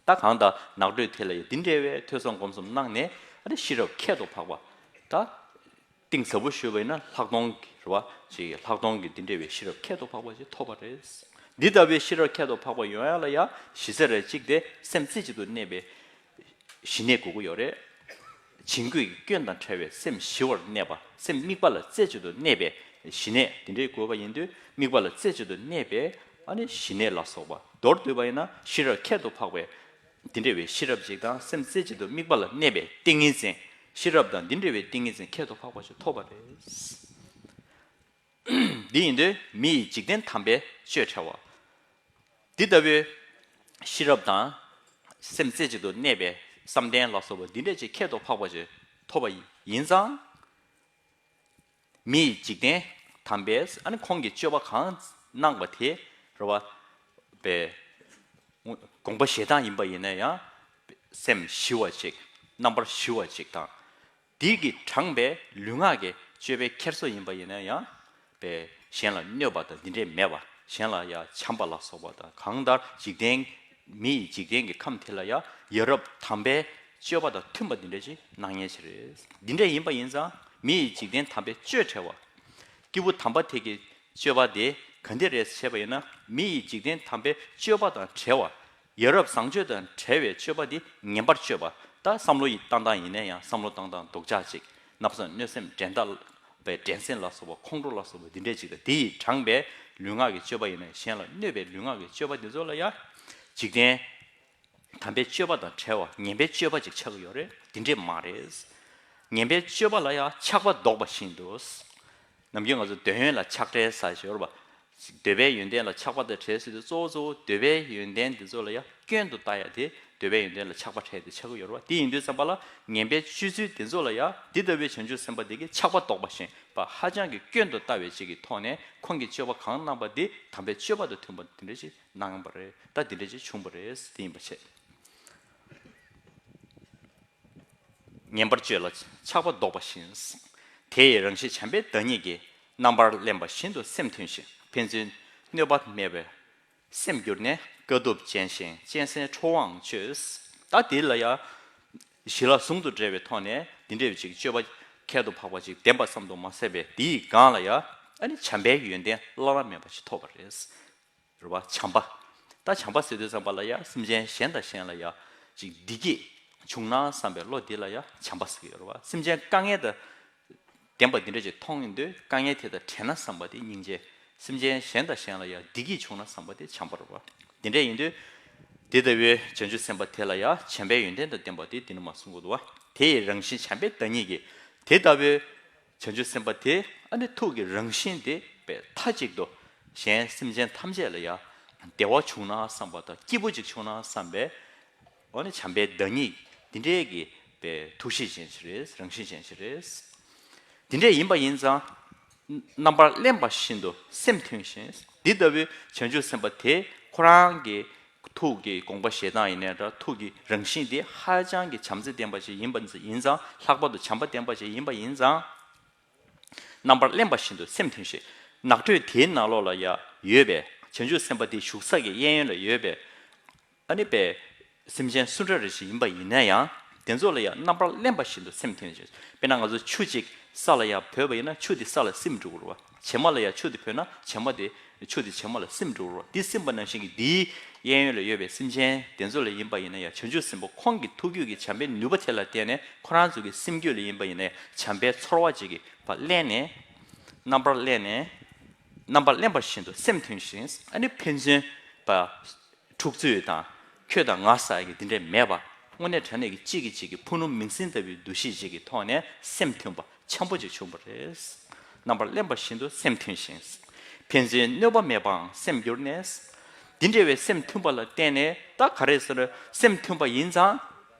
ད་གང་ལྟར་ནགས་ཁྲོད་དེ་ལ་ཡ་འདི་འདྲ་བའི་ཐོས་བསམ་སྒོམ་གསུམ་གནང་ནས། ཨ་ནི་ཤེས་རབ་ཁྱད་དུ་འཕགས་པ། ད་གཏིང་ཟབ་པོ་ཞུས་པ་ཡིན་ན་ལྷག་མཐོང་གི་རེད་བ། ཅིག་ལྷག་མཐོང་གི་འདི་འདྲ་བའི་ཤེས་རབ་ཁྱད་དུ་འཕགས་པ་ཅིག་ཐོབ་པ་རེད། འདི་ལྟ་བུའི་ཤེས་རབ་ཁྱད་དུ་འཕགས་པ་ཡོང་ཡ་ལ་ཡ། གཞི་རྩ་རེ་གཅིག་དེ་སེམས་རྩེ་གཅིག་ཏུ་གནས་པའི་ཞི་གནས་དགོས་ཀྱི་ཡོད་རེད། བྱིང་རྒོད་ཀྱི་སྐྱོན་དང་བྲལ་བའི་སེམས་ཞི་བར་གནས་པ། སེམས་དམིགས་པ་ལ་རྩེ་གཅིག་ཏུ་གནས་པའི་ཞི་གནས་དེ་འདྲའི་དགོས་པ་ཡིན་དུས། དམིགས་པ་ལ་རྩེ་གཅིག་ཏུ་གནས་པའི་ ཨ་ནི་ཞི་གནས་ལ་སོགས་པ། མདོར་བསྡུས་པ་ཡིན་ན་ཤེས་རབ་ཁྱད་དུ་འཕགས་པའི་འདི་འདྲ་བའི་ཤེས་རབ་ཅིག་དང་། སེམས་རྩེ་གཅིག་ཏུ་དམིགས་པ་ལ་གནས་པའི་ཏིང་ངེ་འཛིན། ཤེས་རབ་དང་འདི་འདྲ་བའི་ཏིང་ངེ་འཛིན་ཁྱད་དུ་འཕགས་པ་ཞིག་ཐོབ་པ་རེད། འདི་ཡིན་དུས་མི་ཡི་འཇིག་རྟེན་དམ་པའི་སྤྱོད་བྲལ་བ། འདི་ལྟ་བུའི་ཤེས་རབ་དང་སེམས་རྩེ་གཅིག་ཏུ་གནས་པའི་བསམ་གཏན་ལ་སོགས་པ་འདི་འདྲ་ཅིག་ཁྱད་དུ་འཕགས་པ་ཞིག་ཐོབ་པ་ཡིན་ཙང་། མི་ཡི་འཇིག་རྟེན་དམ་པས། ཨ་ནི་ཁོང་གིས་སྤྱོད་པ་གང་གནང་བ་དེ་རེད་བ། པའི་དགོངས་པ་བཞེས་སྟངས་ཡིན་པ་ཡིན་ན་ཡང་སེམས་ཞི་བ་ཅིག་རྣམ་པར་ཞི་བ་ཅིག་དང་། དེ་གིས་དྲངས་པའི་ལུས་ངག་གི་སྤྱོད་པའི་འཁྱེར་སོ་ཡིན་པ་ཡིན་ན་ཡང་། པའི་གཞན་ལ་གནོད་པ་དང་འདི་འདྲས་མེད་པ། གཞན་ལ་ཡང་བྱམས་པ་ལ་སོགས་པ་དང་། གང་ལྟར་འཇིག་རྟེན། མི་ཡི་འཇིག་རྟེན་གྱི་ཁམས་དེ་ལ་ཡང་ཡ་རབས་དམ་པའི་སྤྱོད་པ་དང་མཐུན་པ་འདི་འདྲ་ཅིག་གནང་མཁན་ཞིག་རེད། འདི་འདྲ་ཡིན་པ་ཡིན་ཙང་མི་ཡི་འཇིག་རྟེན་དམ་པའི་སྤྱོད་བྲལ་བ། སྐྱེས་བུ་དམ་པ་དེ་གི་སྤྱོད་པ་དེ་ག་འདྲ་རེད་ཟེར་བཤད་པ་ཡིན་ན། མི་ཡི་འཇིག་རྟེན་དམ་པའི་སྤྱོད་པ་དང་བྲལ་བ། ཡ་རབས་བཟང་སྤྱོད་དང་བྲལ་བའི་སྤྱོད་པ་འདི་ངན་པར་སྤྱོད་པ། ད་བསམ་བློ་ཡི་བཏང་སྟངས་ཡིན་ན་ཡང་བསམ་བློ་བཏང་སྟངས་སྡུག་ཅག་ཅིག་རྣམ་པར་གནོད་སེམས་འགྲན་ཟླ་བའི་འགྲན་སེམས་ལ་སོགས་པ། ཁོང་ཁྲོ་ལ་སོགས་པ་འདི་འདྲས་ཅིག་དང་། དེ་ཡིས་དྲངས་པའི་ལུས་ངག་གི་སྤྱོད་པ་ཡིན་ན། གཞན་ལ་གནོད་པའི་ལུས་ངག་གི་སྤྱོད་པ་འདི་ཚོ་ལ་ཡང་འཇིག་རྟེན་དམ་པའི་སྤྱོད་པ་དང་བྲལ་བ། ངན་པའི་སྤྱོད་པ་ཅིག་ཆགས་ཀྱི་ཡོད་རེད། འདི་འདྲས་མ་རེད། ངན་པའི་སྤྱོད་པ་ལ་ཡང་ཆགས་པ་ལྡོག་པ་བཞིན་དུ། ནམ་རྒྱུན་ང་ཚོ་འདོད་ཡོན་ལ་ཆགས་བྲལ་ཟེར་ཞོར་བ། འདོད་པའི་ཡོན་ཏན་ལ་ཆགས་པ་དང་བྲལ་ཟེར་དུས། གཙོ་བོ་གཙོ་བོ་འདོད་པའི་ཡོན་ཏན་འདི་ཚོ་ལ་ཡང་སྐྱོན་དུ་ལྟ་ཡ་དེ་འདོད་པའི་ཡོན་ཏན་ལ་ཆགས་པ་བྲལ་དེ་ཆགས་ཀྱི་ཡོད་རེད་བ། དེ་ཡིན་དུས་ཙམ་པ་ལ་ངན་པའི་སྤྱོད་ཚུལ་དེ་ཚོ་ལ་ཡང་འདི་ལྟ་བུའི་བྱང་ཆུབ་སེམས་དཔའ་དེ་གིས་ཆགས་པ་ལྡོག་པ་བཞིན་པ། ཧ་ཅང་གི་སྐྱོན་དུ་ལྟ་བའི་ཅིག་གི་ཐོག་ནས་ཁོང་གིས་སྤྱོད་པ་གང་གནང་པ་འདི་དམ་པའི་སྤྱོད་པ་དང་མཐུན་པ་འདི་འདྲ་ཞིག་གནང་པ་རེད། ད་འདི་འདྲ་ཞིག་བྱུང་པ་རེད། དེ་ཡིན་པ་བྱས། ངན་པར་སྤྱོད་ལ་ཆགས་པ་ལྡོག་པ་བཞིན། དེ་ཡི་རང་བཞིན་བྱམས་པའི་བདག་ཉིད་ཀྱིས། རྣམ་པར་གླེན་པ་བཞིན་དུ་སེམས་མཐུན་ཞིང་། ཕན་ཚུན་གནོད་པ་མེད་པའི་སེམས་གྱུར་ནས། དཀའ་ཐུབ་ཅན་ཞིང་གཅན་གཟན་ཁྲོ་བོའང་སྤྱོད། ད་དེ་ལ་ཡང་ཞི་ལྷག་ཟུང་དུ་འབྲེལ་བའི་ཐོག་ནས་འདི་འདྲ་བའི་ཅིག་སྤྱོད་པ་ཁྱད་དུ་འཕགས་པ་ཅིག་ལྡན་པ་ཙམ་དུ་མ་ཟད་པའི་དེའི་སྒང་ལ་ཡང་ཨ་ནི་བྱམས་པའི་ཡོན་ཏན་བླ་ན་མེད་པ་ཞིག་ཐོབ་པ་རེད། རེད་བ། བྱམས་པ། ད་བྱམས་པ་ཟེར་དུས་ཙམ་པ་ལ་ཡང་སེམས་ཅན་གཞན་དང་གཞན་ལ་ཡང་ཅིག་བདེ་སྐྱིད་བྱུང་ན་བསམ་པའི་བློ་འདི་ལ་ཡང་བྱམས་པ་ཟེར་གྱི་ཡོད་རེད་བ། སེམས་ཅན་དཀའ་ངལ་དང་ལྡན་པ་འདི་འདྲ་ཅིག་མཐོང་ཡོང་དུས་དཀའ་ངལ་དེ་དང་བྲལ་ན་བསམ་པ་དེ་སྙིང་རྗེ། སེམས་ཅན་གཞན་དང་གཞན་ལ་ཡང་བདེ་སྐྱིད་བྱུང་ན་བསམ་པ་དེ་བྱམས་པ་རེད་བ། འདི་འདྲ་ཡིན་དུས་དེ་ལྟ་བུའི་བྱང་ཆུབ་སེམས་དཔའ་དེ་ལ་ཡང་བྱམས་པའི་ཡོན་ཏན་དང་ལྡན་པ་དེ་འདི་ནས་མར་གསུང་གི་འདུག་བ། དེ་ཡི་རང་བཞིན་བྱམས་པའི་བདག་ཉིད་ཀྱིས། དེ་ལྟ་བུའི་བྱང་ཆུབ་སེམས་དཔའ་དེ་ཨ་ནི་ཐུགས་ཀྱི་རང་བཞིན་དེ་པས་མཐའ་གཅིག་ཏུ་གཞན་སེམས་ཅན་ཐམས་ཅད་ལ་ཡང་བདེ་བ་བྱུང་ན་བསམ་པ་དང་སྐྱིད་པོ་ཅིག་བྱུང་ན་བསམ་པའི་ཨ་ནི་བྱམས་པའི་བདག་ཉིད་འདི་འདྲའི་གི་པའི་ཐུགས་གཤིས་ཅན་ཞིག་རེད། རང་བཞིན་ཅན་ཞིག་རེད། འདི་འདྲ་ཡིན་པ་ཡིན་ཙང་རྣམ་པར་གླེན་པ་བཞིན་དུ་སེམས་མཐུན་ཞིང་། འདི་ལྟ་བུའི་བྱང་ཆུབ་སེམས་དཔའ་དེ་ཁོ་རང་གི་ཐུགས་ཀྱི་དགོངས་པ་བཞེས་སྟངས་ཡིན་ནའི་འདྲ། ཐུགས་ཀྱི་རང་བཞིན་དེ་ཧ་ཅང་གི་བྱམས་བརྩེ་ལྡན་པ་ཞིག་ཡིན་པ་ཡིན་ཙང་། ལྷག་པར་དུ་བྱམས་པ་ལྡན་པ་ཞིག་ཡིན་པ་ཡིན་ཙང་། རྣམ་པར་གླེན་པ་བཞིན་དུ་སེམས་མཐུན་ཞིང་། ནགས་ཁྲོད་དེའི་ནང་ལོགས་ལ་ཡང་ཡོད་པའི་བྱང་ཆུབ་སེམས་དཔའ་དེའི་བཞུགས་ས་ཀྱི་གཡས་གཡོན་ལ་ཡོད་པའི་ཨ་ནི་པའི་སེམས་ཅན་སུ་འདྲ་རེ་ཞིག་ཡིན་པ་ཡིན་ན་ཡང་། དེ་ཚོ་ལ་ཡང་རྣམ་པར་གླེན་པ་བཞིན་དུ་སེམས་མཐུན་ཞིང་། དཔེར་ན་ང་ཚོ་ཆུ་གཅིག་ས་ལ་ཡར་བུད་པ་ཡིན་ན་ཆུ་དེ་ས་ལ་སིམ་འགྲོ་གི་རེད་བ། བྱེ་མ་ལ་ཡར་ཆུ་དེ་བུད་ན་བྱེ་མ་དེ་ཆུ་དེ་བྱེ་མ་ལ་སིམ་འགྲོ་གི་རེད་བ། དེ་སིམ་པ་ནང་བཞིན་གྱི་དེའི་གཡས་གཡོན་ལ་ཡོད་པའི་སེམས་ཅན་དེ་ཚོ་ལ་ཡིན་པ་ཡིན་ན་ཡང་། བྱང་ཆུབ་སེམས་དཔའ་ཁོང་གི་ཐུགས་རྒྱུད་ཀྱི་བྱམས་པའི་ནུས་པ་དེ་ལ་བརྟེན་ནས་ཁོ་རང་ཚོ་གི་སེམས་རྒྱུད་ལ་ཡིན་པ་ཡིན་ན་ཡང་བྱམས་པའི་ཚོར་བ་ཅིག་གིས་ཕར་གླན་ནས། རྣམ་པར་གླན་ནས། རྣམ་པར་གླན་པ་བཞིན་དུ་སེམས་མཐུན་ཞིང་། ཨ་ནི་ཕན་ཚུན་པ། འཁྲུག་རྩོད་དང་ཁྱོད་དང་ང་ཟེར་གྱི་འདི་འདྲས་མེད་པ། དངོས་གནས་དྲང་གནས་ཀྱི་གཅིག་གིས་གཅིག་གི་ཕུ་ནུ་མིང་སྲིང་ལྟ་བུའི་འདུ་ཤེས་ཅིག་གི་ཐོག་ནས་སེམས་མཐུན་པ་འཆམ་པོ་ཅིག་བྱུང་བ་རེད། རྣམ་པར་གླན་པ་བཞིན་དུ་སེམས་མཐུན་ཞིང་། ཕན་ཚུན་གནོད་པ་མེད་པའང་སེམས་གྱུར་ནས། འདི་འདྲ་བའི་སེམས་མཐུན་པ་ལ་བརྟེན་ནས། ད་ག་རེ་ཟེར་ན་སེམས་མཐུན་པ་ཡིན་ཙང་།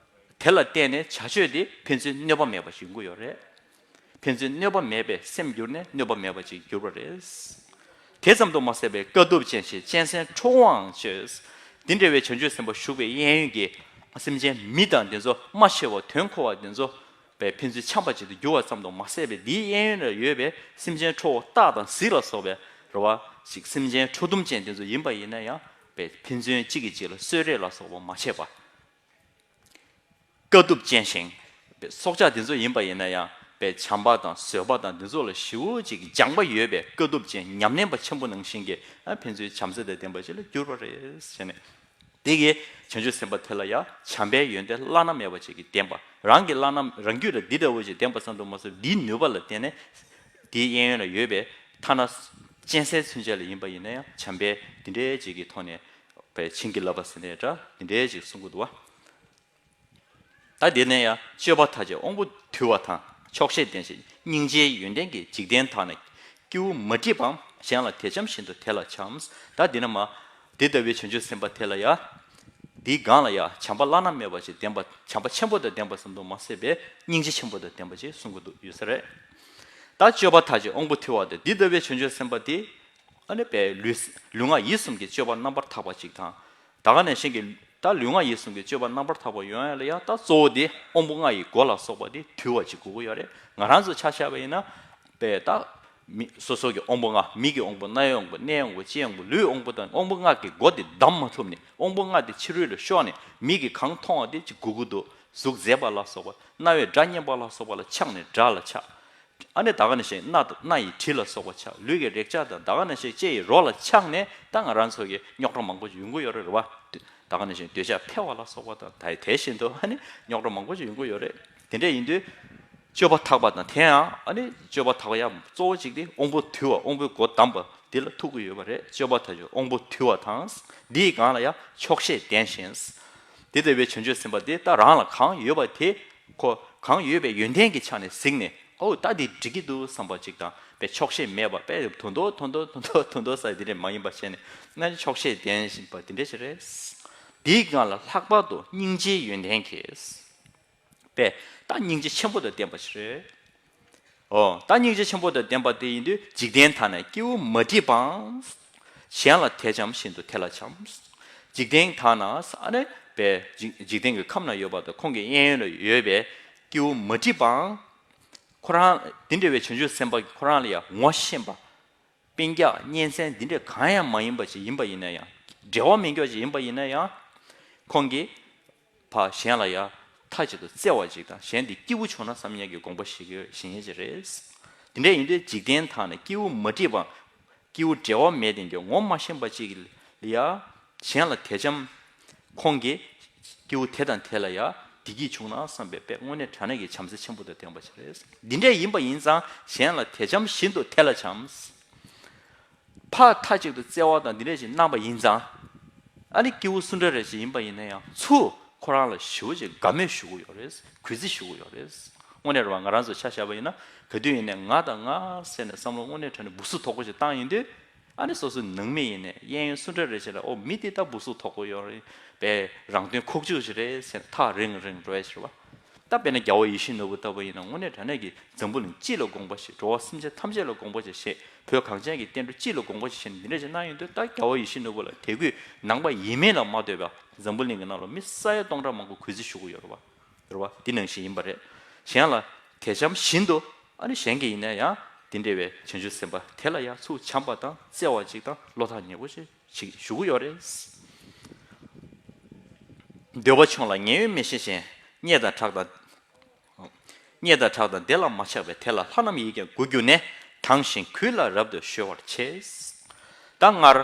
དེ་ལ་བརྟེན་ནས་བྱ་སྤྱོད་དེ་ཕན་ཚུན་གནོད་པ་མེད་པ་ཞིག་ཡོང་གི་ཡོད་རེད། ཕན་ཚུན་གནོད་པ་མེད་པའི་སེམས་གྱུར་ནས་གནོད་པ་མེད་པ་ཅིག་གྱུར་པ་རེད། དེ་ཙམ་དུ་མ་ཟད་པའི་དཀའ་ཐུབ་ཅན་ཞེས་གཅན་གཟན་ཁྲོ་བོའང་སྤྱོད། འདི་འདྲ་བའི་བྱང་ཆུབ་སེམས་དཔའ་བཞུགས་པའི་གཡས་གཡོན་གྱི་སེམས་ཅན་མི་དང་དེ་ཚོ་སྨྲ་ཤེས་པ་དོན་གོ་བ་དེ་ཚོ་པའི་ཕན་ཚུན་འཆམ་པ་ཅིག་ཏུ་གྱུར་བ་ཙམ་དུ་མ་ཟད་པའི་འདིའི་གཡས་གཡོན་ལ་ཡོད་པའི་སེམས་ཅན་ཁྲོ་བོ་སྟག་དང་གཟིག་ལ་སོགས་པའི་རེད་བ་ཞིག་སེམས་ཅན་ཁྲོ་གཏུམ་ཅན་དེ་ཚོ་ཡིན་པ་ཡིན་ན་ཡང་པའི་ཕན་ཚུན་གཅིག་གིས་གཅིག་ལ་གསོད་རེས་ལ་སོགས་པ་མ་བྱས་པ། དཀའ་ཐུབ་ཅན་ཞིང་། སྲོག་ཆགས་དེ་ཚོ་ཡིན་པ་ཡིན་ན་ཡང་པའི་བྱམས་པ་དང་བཟོད་པ་དང་འདི་ཚོ་ལ་ཞེ་པོ་ཅིག་སྦྱངས་པ་ཡོད་པའི་དཀའ་ཐུབ་ཅན་ཉམས་ལེན་པ་ཆེན་པོ་ནང་བཞིན་གྱི་ཨ་ཕན་ཚུན་བྱམས་བརྩེ་དང་ལྡན་པ་ཅིག་ལ་གྱུར་པ་རེད་ཟེར་ནས། དེ་གིས་བྱང་ཆུབ་སེམས་དཔའ་དེ་ལ་ཡང་བྱམས་པའི་ཡོན་ཏན་བླ་ན་མེད་པ་ཅིག་གིས་ལྡན་པ། རང་གི་བླ་ན་རང་རྒྱུད་ལ་འདི་འདྲ་བོ་ཅིག་ལྡན་པ་ཙམ་དུ་མ་ཟད་འདིའི་ནུས་པ་ལ་བརྟེན་ནས་དེའི་གཡས་གཡོན་ལ་ཡོད་པའི་ཐ་ན། གཅན་གཟན་ཚུན་ཆད་ལ་ཡིན་པ་ཡིན་ན་ཡང་བྱམས་པའི་འདི་འདྲའི་ཅིག་གི་ཐོག་ནས་པའི་བྱིན་གྱིས་བརླབས་པ་ཟེར་ནས་འདྲ་འདི་འདྲའི་ཅིག་གསུང་གི་འདུག་བ། ད་འདི་ནས་ཡང་སྤྱོད་པ་མཐའ་ཅན་དབང་པོ་དུལ་བ་དང་ཆོག་ཤེས་ལྡན་ཞིང་སྙིང་རྗེའི་ཡོན་ཏན་གྱི་འཇིག་རྟེན་དག་ན་སྐྱེ་བོ་མ་བསྒྲིབས་པའམ་གཞན་ལ་དད་བྱམས་བཞིན་དུ་དེ་ལ་བྱམས། ད་འདི་ན་མ་འདི་ལྟ་བུའི་བྱང་ཆུབ་སེམས་དཔའ་དེ་ལ་ཡང་འདིའི་སྒང་ལ་ཡང་བྱམས་པ་བླ་ན་མེད་པ་ཞིག་ལྡན་པ་བྱམས་པ་ཆེན་པོ་དང་ལྡན་པ་ཙམ་དུ་མ་ཟད་པའི་སྙིང་རྗེ་ཆེན་པོ་དང་ལྡན་པ་ཞིག་གསུང་གི་འདུག་ཡོད་ས་རེད། ད་སྤྱོད་པ་མཐའ་ཅན་དབང་པོ་དུལ་བ་དང་འདི་ལྟ་བུའི་བྱང་ཆུབ་སེམས་དཔའ་དེ་ཨ་ནི་པའི་ལུས་ལུས་ངག་ཡིད་གསུམ་གྱི་སྤྱོད་པ་རྣམ་པར་དག་པ་ཅིག་དང་། ད་ག་ནང་བཞིན་གྱི་ད་ལུས་ངག་ཡིད་གསུམ་གྱི་སྤྱོད་པ་རྣམ་པར་དག་པ་ཡོང་ཡ་ལ་ཡང་ད་གཙོ་བོ་དེ་དབང་པོ་ལྔ་ཡི་སྒོ་ལ་སོགས་པ་དེ་དུལ་བ་ཅིག་དགོས་ཀྱི་ཡོད་རེད། ང་རང་ཚོ་ཆ་བཞག་པ་ཡིན་ན་པས་ད་མི་སོ་སོ་གི་དབང་པོ་ལྔ་མིག་གི་དབང་པོ་རྣ་བའི་དབང་པོ་སྣའི་དབང་པོ་ལྕེའི་དབང་པོ་ལུས་དབང་པོ་དང་དབང་པོ་ལྔ་གི་སྒོ་དེ་བསྡམས་མ་ཐུབ་ནས་དབང་པོ་ལྔ་དེ་ཕྱི་རོལ་ལ་ཤོར་ནས་མིག་གིས་གང་མཐོང་བ་དེ་ཅིག་དགོས་ཀྱི་འདུག་གཟུགས་མཛེས་པ་ལ་སོགས་པ་རྣ་བས་སྒྲ་སྙན་པ་ལ་སོགས་པ་ལ་ཆགས་ནས་སྒྲ་ལ་ཆགས། ཨ་ནི་ད་ག་ནང་བཞིན་སྣ་དང་སྣ་ཡི་དྲི་ལ་སོགས་པ་ཆགས། ལུས་ཀྱི་རེག་བྱ་དང་ད་ག་ནང་བཞིན་ལྕེ་ཡི་རོ་ལ་ཆགས་ནས་ད་ང་རང་ཚོ་གི་རྙོག་དྲ་མང་པོ་ཅིག་ཡོང་གི་ཡོད་རེད་བ། ད་ག་ནང་བཞིན་འདོད་ཆགས་འཕེལ་བ་ལ་སོགས་པ་དང་ད་དེ་བཞིན་དུ་ཨ་ནི་རྙོག་དྲ་མང་པོ་ཅིག་ཡོང་གི་ཡོད་རེད། དེ་འདྲ་ཡིན་དུས་སྤྱོད་པ་དག་པ་དང་དེ་ཡང་ཨ་ནི་སྤྱོད་པ་དག་པ་ཡང་གཙོ་བོ་གཅིག་དེ་དབང་པོ་དུལ་བ་དབང་པོའི་སྒོ་བསྡམས་པ་འདི་ལ་ཐུག་གི་ཡོད་པ་རེད། སྤྱོད་པ་དག་ཅིག་དབང་པོ་དུལ་བ་དང་འདིའི་སྒང་ལ་ཡང་ཆོག་ཤེས་ལྡན་ཞིང་། དེ་ལྟ་བུའི་བྱང་ཆུབ་སེམས་དཔའ་དེ་ད་རང་ལ་གང་ཡོད་པ་དེ་ཁོ་གང་ཡོད་པའི་ཡོན་ཏན་གྱི་ཆ་ནས་གཟིགས་ནས་ཨོ་ད་འདི་འགྲིག་གི་འདུག་བསམ་པ་ཅིག་དང་པའི་ཆོག་ཤེས་མེད་པ་པའི་དོན་དོ་དོན་དོ་དོན་དོ་དོན་དོ་ས་དེ་འདྲས་མ་ཡིན་པ་བྱས་ནས་ན་ཆོག་ཤེས་ལྡན་བཞིན་པ་དེ་འདྲས་ཞིག་རེད། འདིའི་སྒང་ལ་ལྷག་པར་དུ་སྙིང་རྗེའི་ཡོན་ཏན་གྱིས་པས་ད་སྙིང་རྗེ་ཆེན་པོ་དང་ལྡན་པ་ཞིག་རེད། ཨོ། ད་སྙིང་རྗེ་ཆེན་པོ་དང་ལྡན་པ་དེ་ཡིན་དུས་འཇིག་རྟེན་དག་ན་སྐྱེ་བོ་མ་བསྒྲིབས་པའམ། གཞན་ལ་དད་བྱམས་བཞིན་དུ་དེ་ལ་བྱམས། འཇིག་རྟེན་དག་ན་ས་ཨ་ནི་པའི་འཇིག་འཇིག་རྟེན་གྱི་ཁམས་ན་ཡོད་པ་དང་ཁོང་གི་གཡས་གཡོན་ལ་ཡོད་པའི་སྐྱེ་བོ་མ་བསྒྲིབས་པའམ། ཁོ་རང་དེ་འདྲ་བའི་བྱང་ཆུབ་སེམས་དཔའ་ཁོ་རང་ལ་ཡང་ངོ་ཤེས་པ། སྤུན་ཀྱག་གཉེན་ཚན་འདི་འདྲ་གང་ཡང་མ་ཡིན་པ་ཞིག་ཡིན་པ་ཡིན་ན་ཡང་འབྲེལ་བ་མེད་མཁན་ཞིག་ཡིན་པ་ཡིན་ན་ཡང་། ཁོང་གིས་ཕ་གཞན་ལ་ཡང་མཐའ་གཅིག་ཏུ་བརྩེ་བ་ཅིག་དང་གཞན་དེ་སྐྱིད་པོ་བྱུང་ན་བསམ་ཡས་ཀྱི་དགོངས་པ་བཞེས་ཀྱི་བཞེས་ཡས་ཅིག་རེད། དེ་འདྲ་ཡིན་དུས་འཇིག་རྟེན་དག་ནས་སྐྱེ་བོ་མ་བསྒྲིབས་པ། སྐྱེ་བོ་འབྲེལ་བ་མེད་དེ་འགྱོ་ངོ་མ་ཤེས་པ་ཅིག་ལ་ཡང་གཞན་ལ་དད་བྱམས། ཁོང་གིས་སྐྱེ་བོ་དེ་དང་དེ་ལ་ཡང་བདེ་སྐྱིད་བྱུང་ན་བསམ་པའི་དཔེ་དངོས་གནས་དྲང་གནས་ཀྱི་བྱམས་བརྩེ་ཆེན་པོ་དང་ལྡན་པ་ཞིག་རེད། འདི་འདྲ་ཡིན་པ་ཡིན་ཙང་གཞན་ལ་དད་བྱམས་བཞིན་དུ་དེ་ལ་བྱམས། ཕར་མཐའ་གཅིག་ཏུ་བརྩེ་བ་དང་འདི་འདྲ་ཞིག་གནང་བ་ཡིན་ཙང་། ཨ་ནི་སྐྱེ་བོ་སུ་འདྲ་རེ་ཞིག་ཡིན་པ་ཡིན་ན་ཡང་ཚུར་ཁོ་རང་ལ་ཞེ་པོ་ཅིག་དགའ་མོས་ཞུ་གི་ཡོད་རེད། གུས་བརྩི་ཞུ་གི་ཡོད་རེད། དངོས་གནས་རེད་བ། ང་རང་ཚོ་ཆ་བཞག་པ་ཡིན་ན་ག་དུས་ཡིན་ནའི་ང་དང་ང་ཟེར་ནས་བསམ་བློ་དངོས་གནས་དྲང་གནས་སྦུག་སུ་དོག་པོ་ཞིག་བཏང་ཡིན་དུས། ཨ་ནི་སོ་སོའི་ནང་མི་ཡིན་ནའི་གཡས་གཡོན་སུ་འདྲ་རེ་བྱས་ན་ཨོ་མི་དེ་ད་སྦུག་སུ་དོག་པོ་ཡོད་རེད། པས་རང་དོན་ཁོག་བཅུག་ཅིག་རེད་ཟེར་ནས་ཐག་རིང་རིང་འགྲོ་ཡ་ཞིག་རེད་བ། ད་དཔེར་ན་རྒྱལ་བ་ཡིད་བཞིན་ནོར་བུ་ལྟ་བུ་ཡིན་ན་དངོས་གནས་དྲང་གནས་ཀྱི་འཛམ་བུ་གླིང་སྤྱི་ལ་དགོངས་པ་བཞེས། འགྲོ་བ་སེམས་ཅན་ཐམས་ཅད་ལ་དགོངས་པ་བཞེས་བཞེས། བོད་གངས་ཅན་གྱི་བསྟན་འགྲོ་སྤྱི་ལ་དགོངས་པ་བཞེས་བཞེས་ནས་འདི་འདྲ་ཞིག་གནང་ཡོང་དུས་ད་རྒྱལ་བ་ཡིད་བཞིན་ནོར་བུ་ལ་དད་གུས་ནང་པ་ཡིན་མིན་ལ་མ་ལྟོས་པར་འཛམ་བུ་གླིང་གི་ནང་ལ་མི་ས་ཡ་སྟོང་ཕྲག་མང་པོ་གུས་བརྩི་ཞུ་གི་ཡོད་རེད་བ། རེད་བ། འདི་ནང་བཞིན་ཡིན་པ་རེད། གཞན་ལ་དད་བྱམས་བཞིན་དུ་ཨ་ནི་གཞན་གྱི་ཡིན་ན་ཡང་འདི་འདྲ་བའི་བྱང་ཆུབ་སེམས་དཔའ་དེ་ལ་ཡང་ཚུར་བྱམས་པ་དང་བརྩེ་བ་ཅིག་དང་བློ་ཐག་ཉེ་པོ་ཅིག་ཞིག་ཞུ་གི་ཡོད་རེད། འདོད་པ་ཆུང་ལ་ངན་གཡོ་མི་ཤེས་ཤིང་། རྙེད་དང་གྲགས་དང་། རྙེད་དང་གྲགས་དང་དེ་ལ་མ་ཆགས་པས་དེ་ལ་ལྷ་རྣམས་ཡིད་ཀྱིས་མགུ་གྱུར་ནས། དང་ཞིང་གུས་ལ་རབ་ཏུ་གཞོལ་བར་བྱེད། ད་སྔར་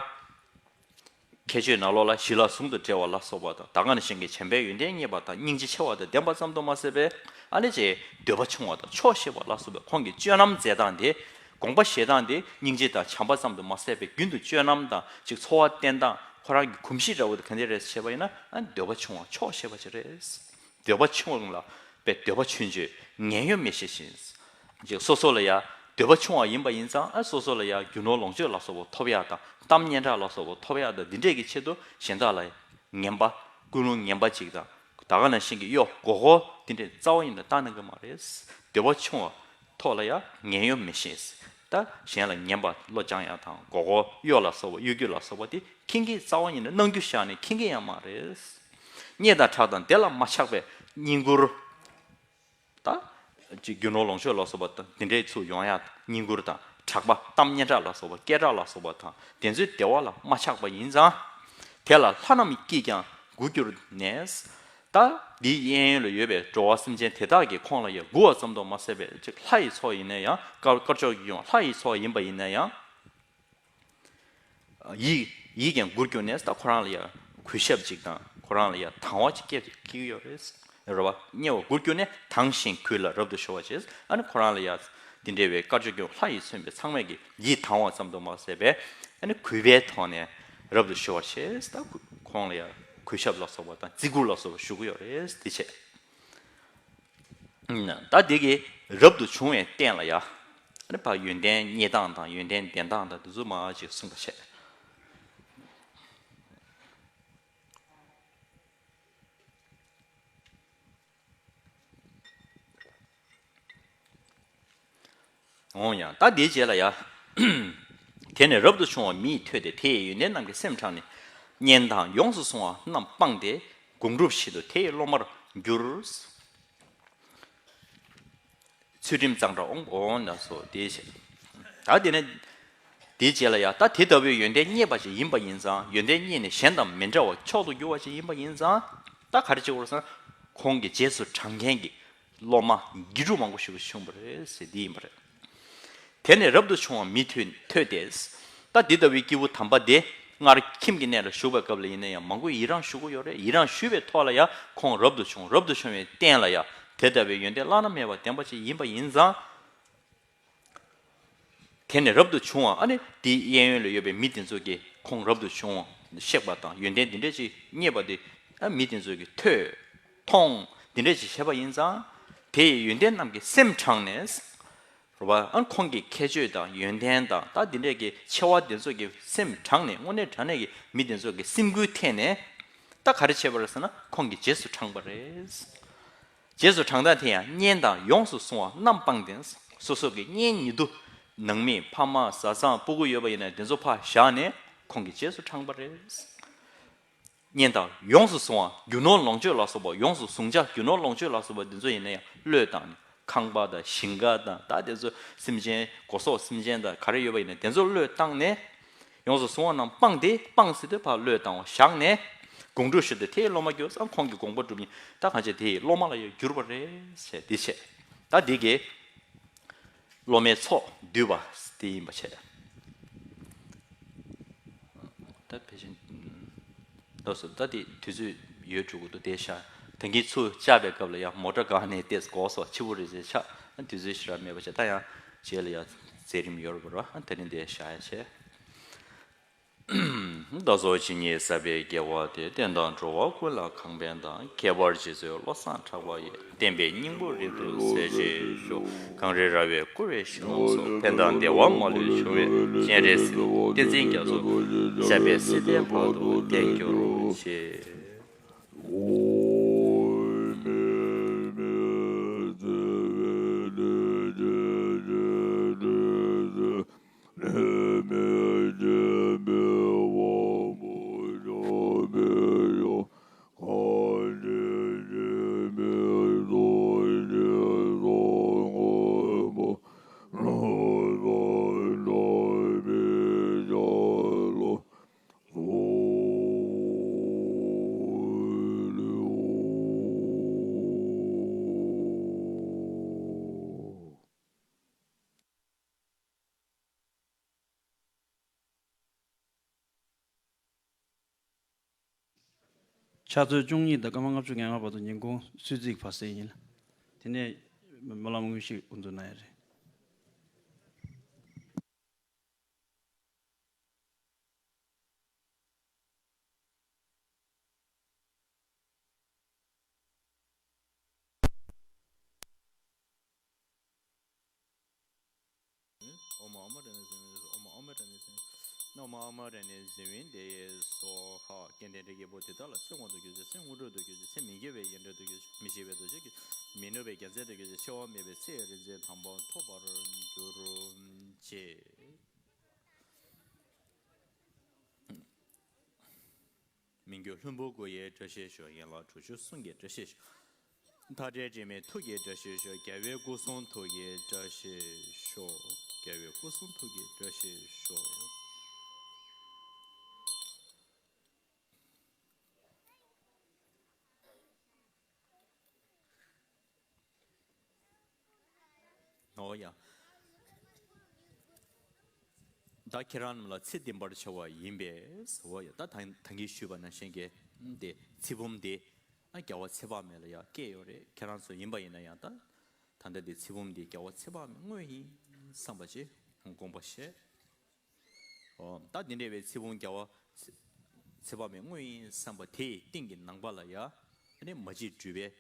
ཁྱད་ཆོས་ནང་ལོགས་ལ་ཞི་ལ་ཟུང་དུ་འབྲེལ་བ་ལ་སོགས་པ་དང་ད་ག་ནང་བཞིན་གྱི་བྱམས་པའི་ཡོན་ཏན་རྙེད་པ་དང་སྙིང་རྗེ་ཆེ་བ་དང་ལྡན་པ་ཙམ་དུ་མ་ཟད་པའི་ཨ་ནི་ཅེས་འདོད་པ་ཆུང་བ་དང་ཆོག་ཤེས་པ་ལ་སོགས་པའི་ཁོང་གི་སྤྱོད་ལམ་མཛད་སྟངས་དེ། དགོངས་པ་བཞེས་སྟངས་དེ་སྙིང་རྗེ་དང་བྱམས་པ་ཙམ་དུ་མ་ཟད་པའི་རྒྱུན་དུ་སྤྱོད་ལམ་དང་ཅིག་འཚོ་བ་བསྟེན་སྟངས་ཁོ་རང་གི་གོམས་གཤིས་འདྲ་བོ་དེ་ག་འདྲ་རེད་ཟེར་བཤད་པ་ཡིན་ན་ཨ་འདོད་པ་ཆུང་བ་ཆོག་ཤེས་པ་ཅིག་རེད། འདོད་པ་ཆུང་བ་ལ་པའི་འདོད་པ་ཆུང་ཆུང་ངན་གཡོ་མི་ཤེས་ཤིང་། ཅིག་སོ་སོ་ལ་ཡང་འདོད་པ་ཆུང་བ་ཡིན་པ་ཡིན་ཙང་ཨ་སོ་སོ་ལ་ཡང་རྒྱུ་ནོར་ལོངས་སྤྱོད་ལ་སོགས་པ་ཐོབ་ཡག་དང་གཏམ་སྙན་གྲགས་ལ་སོགས་པ་ཐོབ་ཡག་དང་འདི་འདྲས་ཀྱི་ཆེད་དུ་གཞན་དག་ལ་ངན་པ་ཀུན་སློང་ངན་པ་ཅིག་དང་ད་ག་ནང་བཞིན་གྱི་གཡོ་མགོ་སྐོར་འདི་འདྲས་རྩ་བ་ཉིད་ནས་བཏང་གནང་གི་མ་རེད། འདོད་པ་ཆུང་བ་ཐོག་ལ་ཡང་ངན་གཡོ་མི་ཤེས། ད་གཞན་ལ་ངན་པ་བློ་སྦྱང་ཡག་དང་མགོ་སྐོར་གཡོ་ལ་སོགས་པ་གཡོ་སྒྱུ་ལ་སོགས་པ་དེ་མཁྱེན་གྱི་རྩ་བ་ཉིད་ནས་གནང་རྒྱུ་བཞག་ནས་མཁྱེན་གྱི་ཡང་མ་རེད། རྙེད་དང་གྲགས་དང་དེ་ལ་མ་ཆགས་པའི་བསྙེན་བཀུར། ད་ཅིག་རྒྱུ་ནོར་ལོངས་སྤྱོད་ལ་སོགས་པ་དང་དེ་འདྲའི་ཚུར་ཡོང་ཡག་བསྙེན་བཀུར་དང་གྲགས་པ་གཏམ་སྙན་གྲགས་ལ་སོགས་པ་སྐད་གྲགས་ལ་སོགས་པ་དང་དེ་ཚོའི་བདེ་བ་ལ་མ་ཆགས་པ་ཡིན་ཙང་། དེ་ལ་ལྷ་རྣམས་ཀྱིས་ཀྱང་མགུ་གྱུར་ནས། ད་འདིའི་གཡས་གཡོན་ལ་ཡོད་པའི་འགྲོ་བ་སེམས་ཅན་དེ་དག་གིས་ཁོང་ལ་ཡང་མགུ་བ་ཙམ་དུ་མ་ཟད་པའི་ཅིག་ལྷ་ཡི་ཚོགས་ཡིན་ན་ཡང་དཀར་དཀར་ཕྱོགས་ཀྱི་ཡོང་ལྷ་ཡི་ཚོགས་ཡིན་པ་ཡིན་ན་ཡང་། ཡིད་ཡིད་ཀྱང་མགུར་གྱུར་ནས་ད་ཁོ་རང་ལ་ཡང་གུས་ཞབས་ཅིག་དང་ཁོ་རང་ལ་ཡང་དང་བ་ཅིག་སྐྱེ་སྐྱེ་གི་ཡོད་རེད། རེད་བ། རྙེད་པ་མགུར་གྱུར་ནས་དང་ཞིང་གུས་ལ་རབ་ཏུ་གཞོལ་བ་བྱས། ཨ་ནི་ཁོ་རང་ལ་ཡང་ འདི་འདྲ་བའི་དཀར་ཕྱོགས་སྐྱོང་ལྷ་ཡིས་མཚོན་པའི་ཚང་མས་ཀྱི་ཡིད་དང་བ་ཙམ་དུ་མ་ཟད་པའི་ཨ་ནི་གུས་པའི་ཐོག་ནས་རབ་ཏུ་ཞུ་བར་བྱེད། ད་ཁོང་ལ་ཡང་གུས་ཞབས་ལ་སོགས་པ་དང་བརྩི་བཀུར་ལ་སོགས་པ་ཞུ་གི་ཡོད་རེད། དེ་བྱས། ད་འདི་གི་རབ་ཏུ་བྱུང་བའི་རྟེན་ལ་ཡ། ཨ་ནི་ཕར་ཡོན་ཏན་རྙེད་སྟངས་དང་ཡོན་ཏན་ལྡན་སྟངས་དང་དེ་ཚོ་མར་ཅིག་གསུངས་པ་བྱས། འོང་ཡང་ད་དེའི་རྗེས་ལ་ཡ། དེ་ནས་རབ་ཏུ་བྱུང་བ་མི་ཡི་ཐོས་ཏེ། དེ་ཡི་ཡོན་ཏན་རྣམས་ཀྱིས་སེམས་དྲངས་ནས། གཉེན་དང་ཡོངས་སུ་བཟུང་བ་རྣམས་སྤངས་ཏེ། དགོངས་གྲུབ་ཞིག་ཏུ་དེ་ཡི་སློབ་མར་གྱུར། ཚུལ་ཁྲིམས་གཙང་སྦྲ་འོང་འོང་ན་སོ་དེའི་ཞེས། ད་དེ་ནས་དེའི་རྗེས་ལ་ཡ། ད་དེ་ལྟ་བུའི་ཡོན་ཏན་རྙེད་པ་ཞིག་ཡིན་པ་ཡིན་ཙང་། ཡོན་ཏན་རྙེད་ནས་གཞན་དང་མི་འདྲ་བ་མཆོག་ཏུ་གྱུར་པ་ཞིག་ཡིན་པ་ཡིན་ཙང་། ད་ག་རེ་བྱེད་དགོས་ཟེར་ན། ཁོང་གི་རྗེས་སུ་འབྲང་མཁན་གྱི་སློབ་མ་དགེ་ཕྲུག་མང་པོ་ཞིག་བྱུང་བ་རེད་ཟེར་འདི་ཡིན་པ་རེད། དེ་ནས་རབ་ཏུ་བྱུང་བ་མི་ཐོས་ཐོས་ཏེ། ད་འདི་ལྟ་བུའི་སྐྱེས་བུ་དམ་པ་དེ་སྔར་ཁྱིམ་གྱི་གནས་ལ་བཞུགས་པའི་སྐབས་ལ་ཡིན་ན་ཡང་མང་པོས་ཡི་རང་ཞུ་གི་ཡོད་རེད། ཡི་རང་ཞུས་པའི་ཐོག་ལ་ཡང་ཁོང་རབ་ཏུ་བྱུང་། རབ་ཏུ་བྱུང་བའི་རྟེན་ལ་ཡང་དེ་ལྟ་བུའི་ཡོན་ཏན་བླ་ན་མེད་པ་ལྡན་པ་ཅིག་ཡིན་པ་ཡིན་ཙང་། དེ་ནས་རབ་ཏུ་བྱུང་བ་ཨ་ནི་དེའི་གཡས་གཡོན་ལ་ཡོད་པའི་མི་དེ་ཚོ་གིས་ཁོང་རབ་ཏུ་བྱུང་བ་གཤེགས་པ་དང་ཡོན་ཏན་འདི་འདྲ་ཅིག་རྙེད་པ་དེ་ཨ་མི་དེ་ཚོ་གིས་ཐོས་མཐོང་འདི་འདྲ་ཅིག་བྱས་པ་ཡིན་ཙང་། དེ་ཡི་ཡོན་ཏན་རྣམས་ཀྱིས་སེམས་དྲངས་ནས། རེད་པ། ཨ་ཁོང་གི་ཁྱད་ཆོས་དང་ཡོན་ཏན་དང་ད་འདི་འདྲས་ཀྱི་ཆེ་བ་དེ་ཚོ་གི་སེམས་དྲངས་ནས། དངོས་གནས་དྲང་གནས་ཀྱི་མི་དེ་ཚོ་གི་སེམས་འགུལ་ཐེབས་ནས། ད་ག་རེ་བྱས་པ་རེད་ཟེར་ན་ཁོང་གི་རྗེས་སུ་འབྲངས་པ་རེད། རྗེས་སུ་འབྲང་སྟངས་དེ་ཡང་གཉེན་དང་ཡོངས་སུ་བཟུང་བ་རྣམས་སྤངས་ཏེ། སོ་སོ་གི་གཉེན་ཉེ་དུ་ནང་མི་ཕ་མ་བཟའ་ཚང་སྤུ་གུ་ཡོད་པ་ཡིན་ན་དེ་ཚོ་ཕར་བཞག་ནས་ཁོང་གི་རྗེས་སུ་འབྲངས་པ་རེད། གཉེན་དང་ཡོངས་སུ་བཟུང་བ། རྒྱུ་ནོར་ལོངས་སྤྱོད་ལ་སོགས་པ་ཡོངས་སུ་བཟུང་བྱ་རྒྱུ་ནོར་ལོངས་སྤྱོད་ལ་སོགས་པ་འདི་ཚོ་ཡིན་ན་ཡང་བློས་བཏང་ནས་ཁང་པ་དང་ཞིང་ཁ་དང་ད་དེ་ཚོ་སེམས་ཅན་སྒོ་ཟོག་སེམས་ཅན་དང་ག་རེ་ཡོད་པ་ཡིན་ན་དེ་ཚོ་བློས་བཏང་ནས། ཡོངས་སུ་བཟུང་བ་རྣམས་སྤངས་ཏེ། སྤངས་ཟེར་དུས་ཕར་བློས་བཏང་བ་བཞག་ནས། དགོངས་གྲུབ་ཞིག་ཏུ་དེ་ཡི་སློབ་མར་གྱུར་ཙང་། ཁོང་གི་དགོངས་པ་གྲུབ་ནས་ད་གང་བྱས་དེ་ཡི་སློབ་མ་ལ་ཡང་གྱུར་པ་རེད་ཟེར་འདི་བྱས། ད་འདི་གས། སློབ་མའི་ཚོགས་བསྡུས་པ་དེ་ཡིན་པ་བྱས། ད་ཕལ་ཆེར། ལགས་སོ། ད་དེ་དུས་ཚོད་ཡོལ་འགྲོ་གི་འདུག་དེ་ཤ། ད་གིན་ཚུར་བཅར་བའི་སྐབས་ལ་ཡང་མོ་ཊ་སྒང་ནས་ཏེས་སྒོ་སོགས་ཕྱི་པོ་རེ་རེ་ཆགས། དུས་ཚོད་ཞེ་དྲག་མེད་པ་བྱས། ད་ཡང་རྗེས་ལ་ཡང་མཛད་རིམ་ཡོད་རེད་པ། ད་ནི་འདི་བཞག་ཡ་བྱས། བདག་སོགས་ཇི་སྙེད་བསགས་པའི་དགེ་བ་དེ། བསྟན་དང་འགྲོ་བ་ཀུན་ལ་ཁང་ཕན་དང་། ཁྱད་པར་རྗེ་བཙུན་བློ་བཟང་གྲགས་པ་ཡི། བསྟན་པའི་སྙིང་པོ་རིང་དུ་གསལ་བྱེད་ཤོག། གངས་རི་ར་བས་བསྐོར་བའི་ཞིང་ཁམས་སུ། ཕན་དང་བདེ་བ་མ་ལུས་འབྱུང་བའི་སྤྱན་རས་གཟིགས། བསྟན་འཛིན་རྒྱ་མཚོ་ཞབས་པད་སྲིད་མཐའི་བར་དུ་བརྟན་གྱུར་ཅིག། ཕྱག་ཚོད་བཅུ་གཉིས་དང་སྐར་མ་ལྔ་བཅུ་ང་ལྔ་བར་དུ་ཉིན་གུང་གསོལ་ཚིགས་ཕབ་སེ་ཡིན། དེ་ནས་སྨོན་ལམ་དངོས་གཞི་དབུ་འཛུགས་གནང་ཡ་རེད། ཨོཾ་ཨ་མ་ར་ཎི་ཟེར་བའི། ཨོཾ་ཨ་མ་ར་ཎི་ཟེར་བའི། ཨོཾ་ཨ་མ་ར་ཎི་ཟེར་བའི་དེ་ཡི་སྭཱ་ཧཱ། སྐལ་ལྡན་འདྲེ་རྒྱལ་པོ་དེ་དག་ལ་ཚེ་དབང་དུ་གྱུར་ཅིག། ཚེ་དངོས་གྲུབ་ཏུ་གྱུར་ཅིག། ཚེ་མི་འགྱུར་བའི་ཡོན་ཏན་དུ་གྱུར་ཅིག། མི་ཤི་བའི་དུས་ཆེན་གྱི་མི་ནུབ་པའི་རྒྱལ་མཚན་དུ་གྱུར་ཅིག། འཆི་བ་མེད་པའི་ཚེ་ཡི་རིག་འཛིན་དམ་པ་ཐོབ་པར་གྱུར་ཅིག། མི་འགྱུར་ལྷུན་པོ་སྐུ་ཡི་བཀྲ་ཤིས་ཤོག། ཡན་ལག་དྲུག་ཅུ་གསུམ་གྱི་བཀྲ་ཤིས་ཤོག། མཐའ་བྲལ་དྲི་མེད་ཐུགས་ཀྱི་བཀྲ་ཤིས་ཤོག། རྒྱལ་བའི་སྐུ་གསུང་ཐུགས་ཀྱི་བཀྲ་ཤིས་ཤོག། རྒྱལ་བའི་སྐུ་གསུང་ཐུགས་ཀྱི་བཀྲ་ཤིས་ཤོག། འོ་ཡ། ད་ཁྱེད་རང་རྣམས་ལ་ཚེ་བརྟན་པར་བྱ་བ་ཡིན་པས། འོ་ཡ། ད་ད་ད་གིན་ཞུས་པ་ནང་བཞིན་གྱི་དེ་ཚེ་བུམ་དེ་ཨ་རྒྱལ་བ་ཚེ་དཔག་མེད་ལ་ཡ་བསྐྱལ་ཡོད་རེད། ཁྱེད་རང་ཚོ་ཡིན་པ་ཡིན་ན་ཡང་ད་ད་ ད་འདི་ཚེ་བུམ་འདི་རྒྱལ་བ་ཚེ་དཔག་མེད་དངོས་ཡིན་བསམ་པ་ཅིག་དགོངས་པ་བཞེས། ཨོ། ད་འདི་འདྲ་བའི་ཚེ་བུམ་རྒྱལ་བ་ཚེ་ཚེ་དཔག་མེད་དངོས་ཡིན་བསམ་པ་དེའི་སྟེང་གི་ནང་པ་ལ་ཡ། ཨ་ནི་མ་བརྗེད་སྤྲུལ་པའི་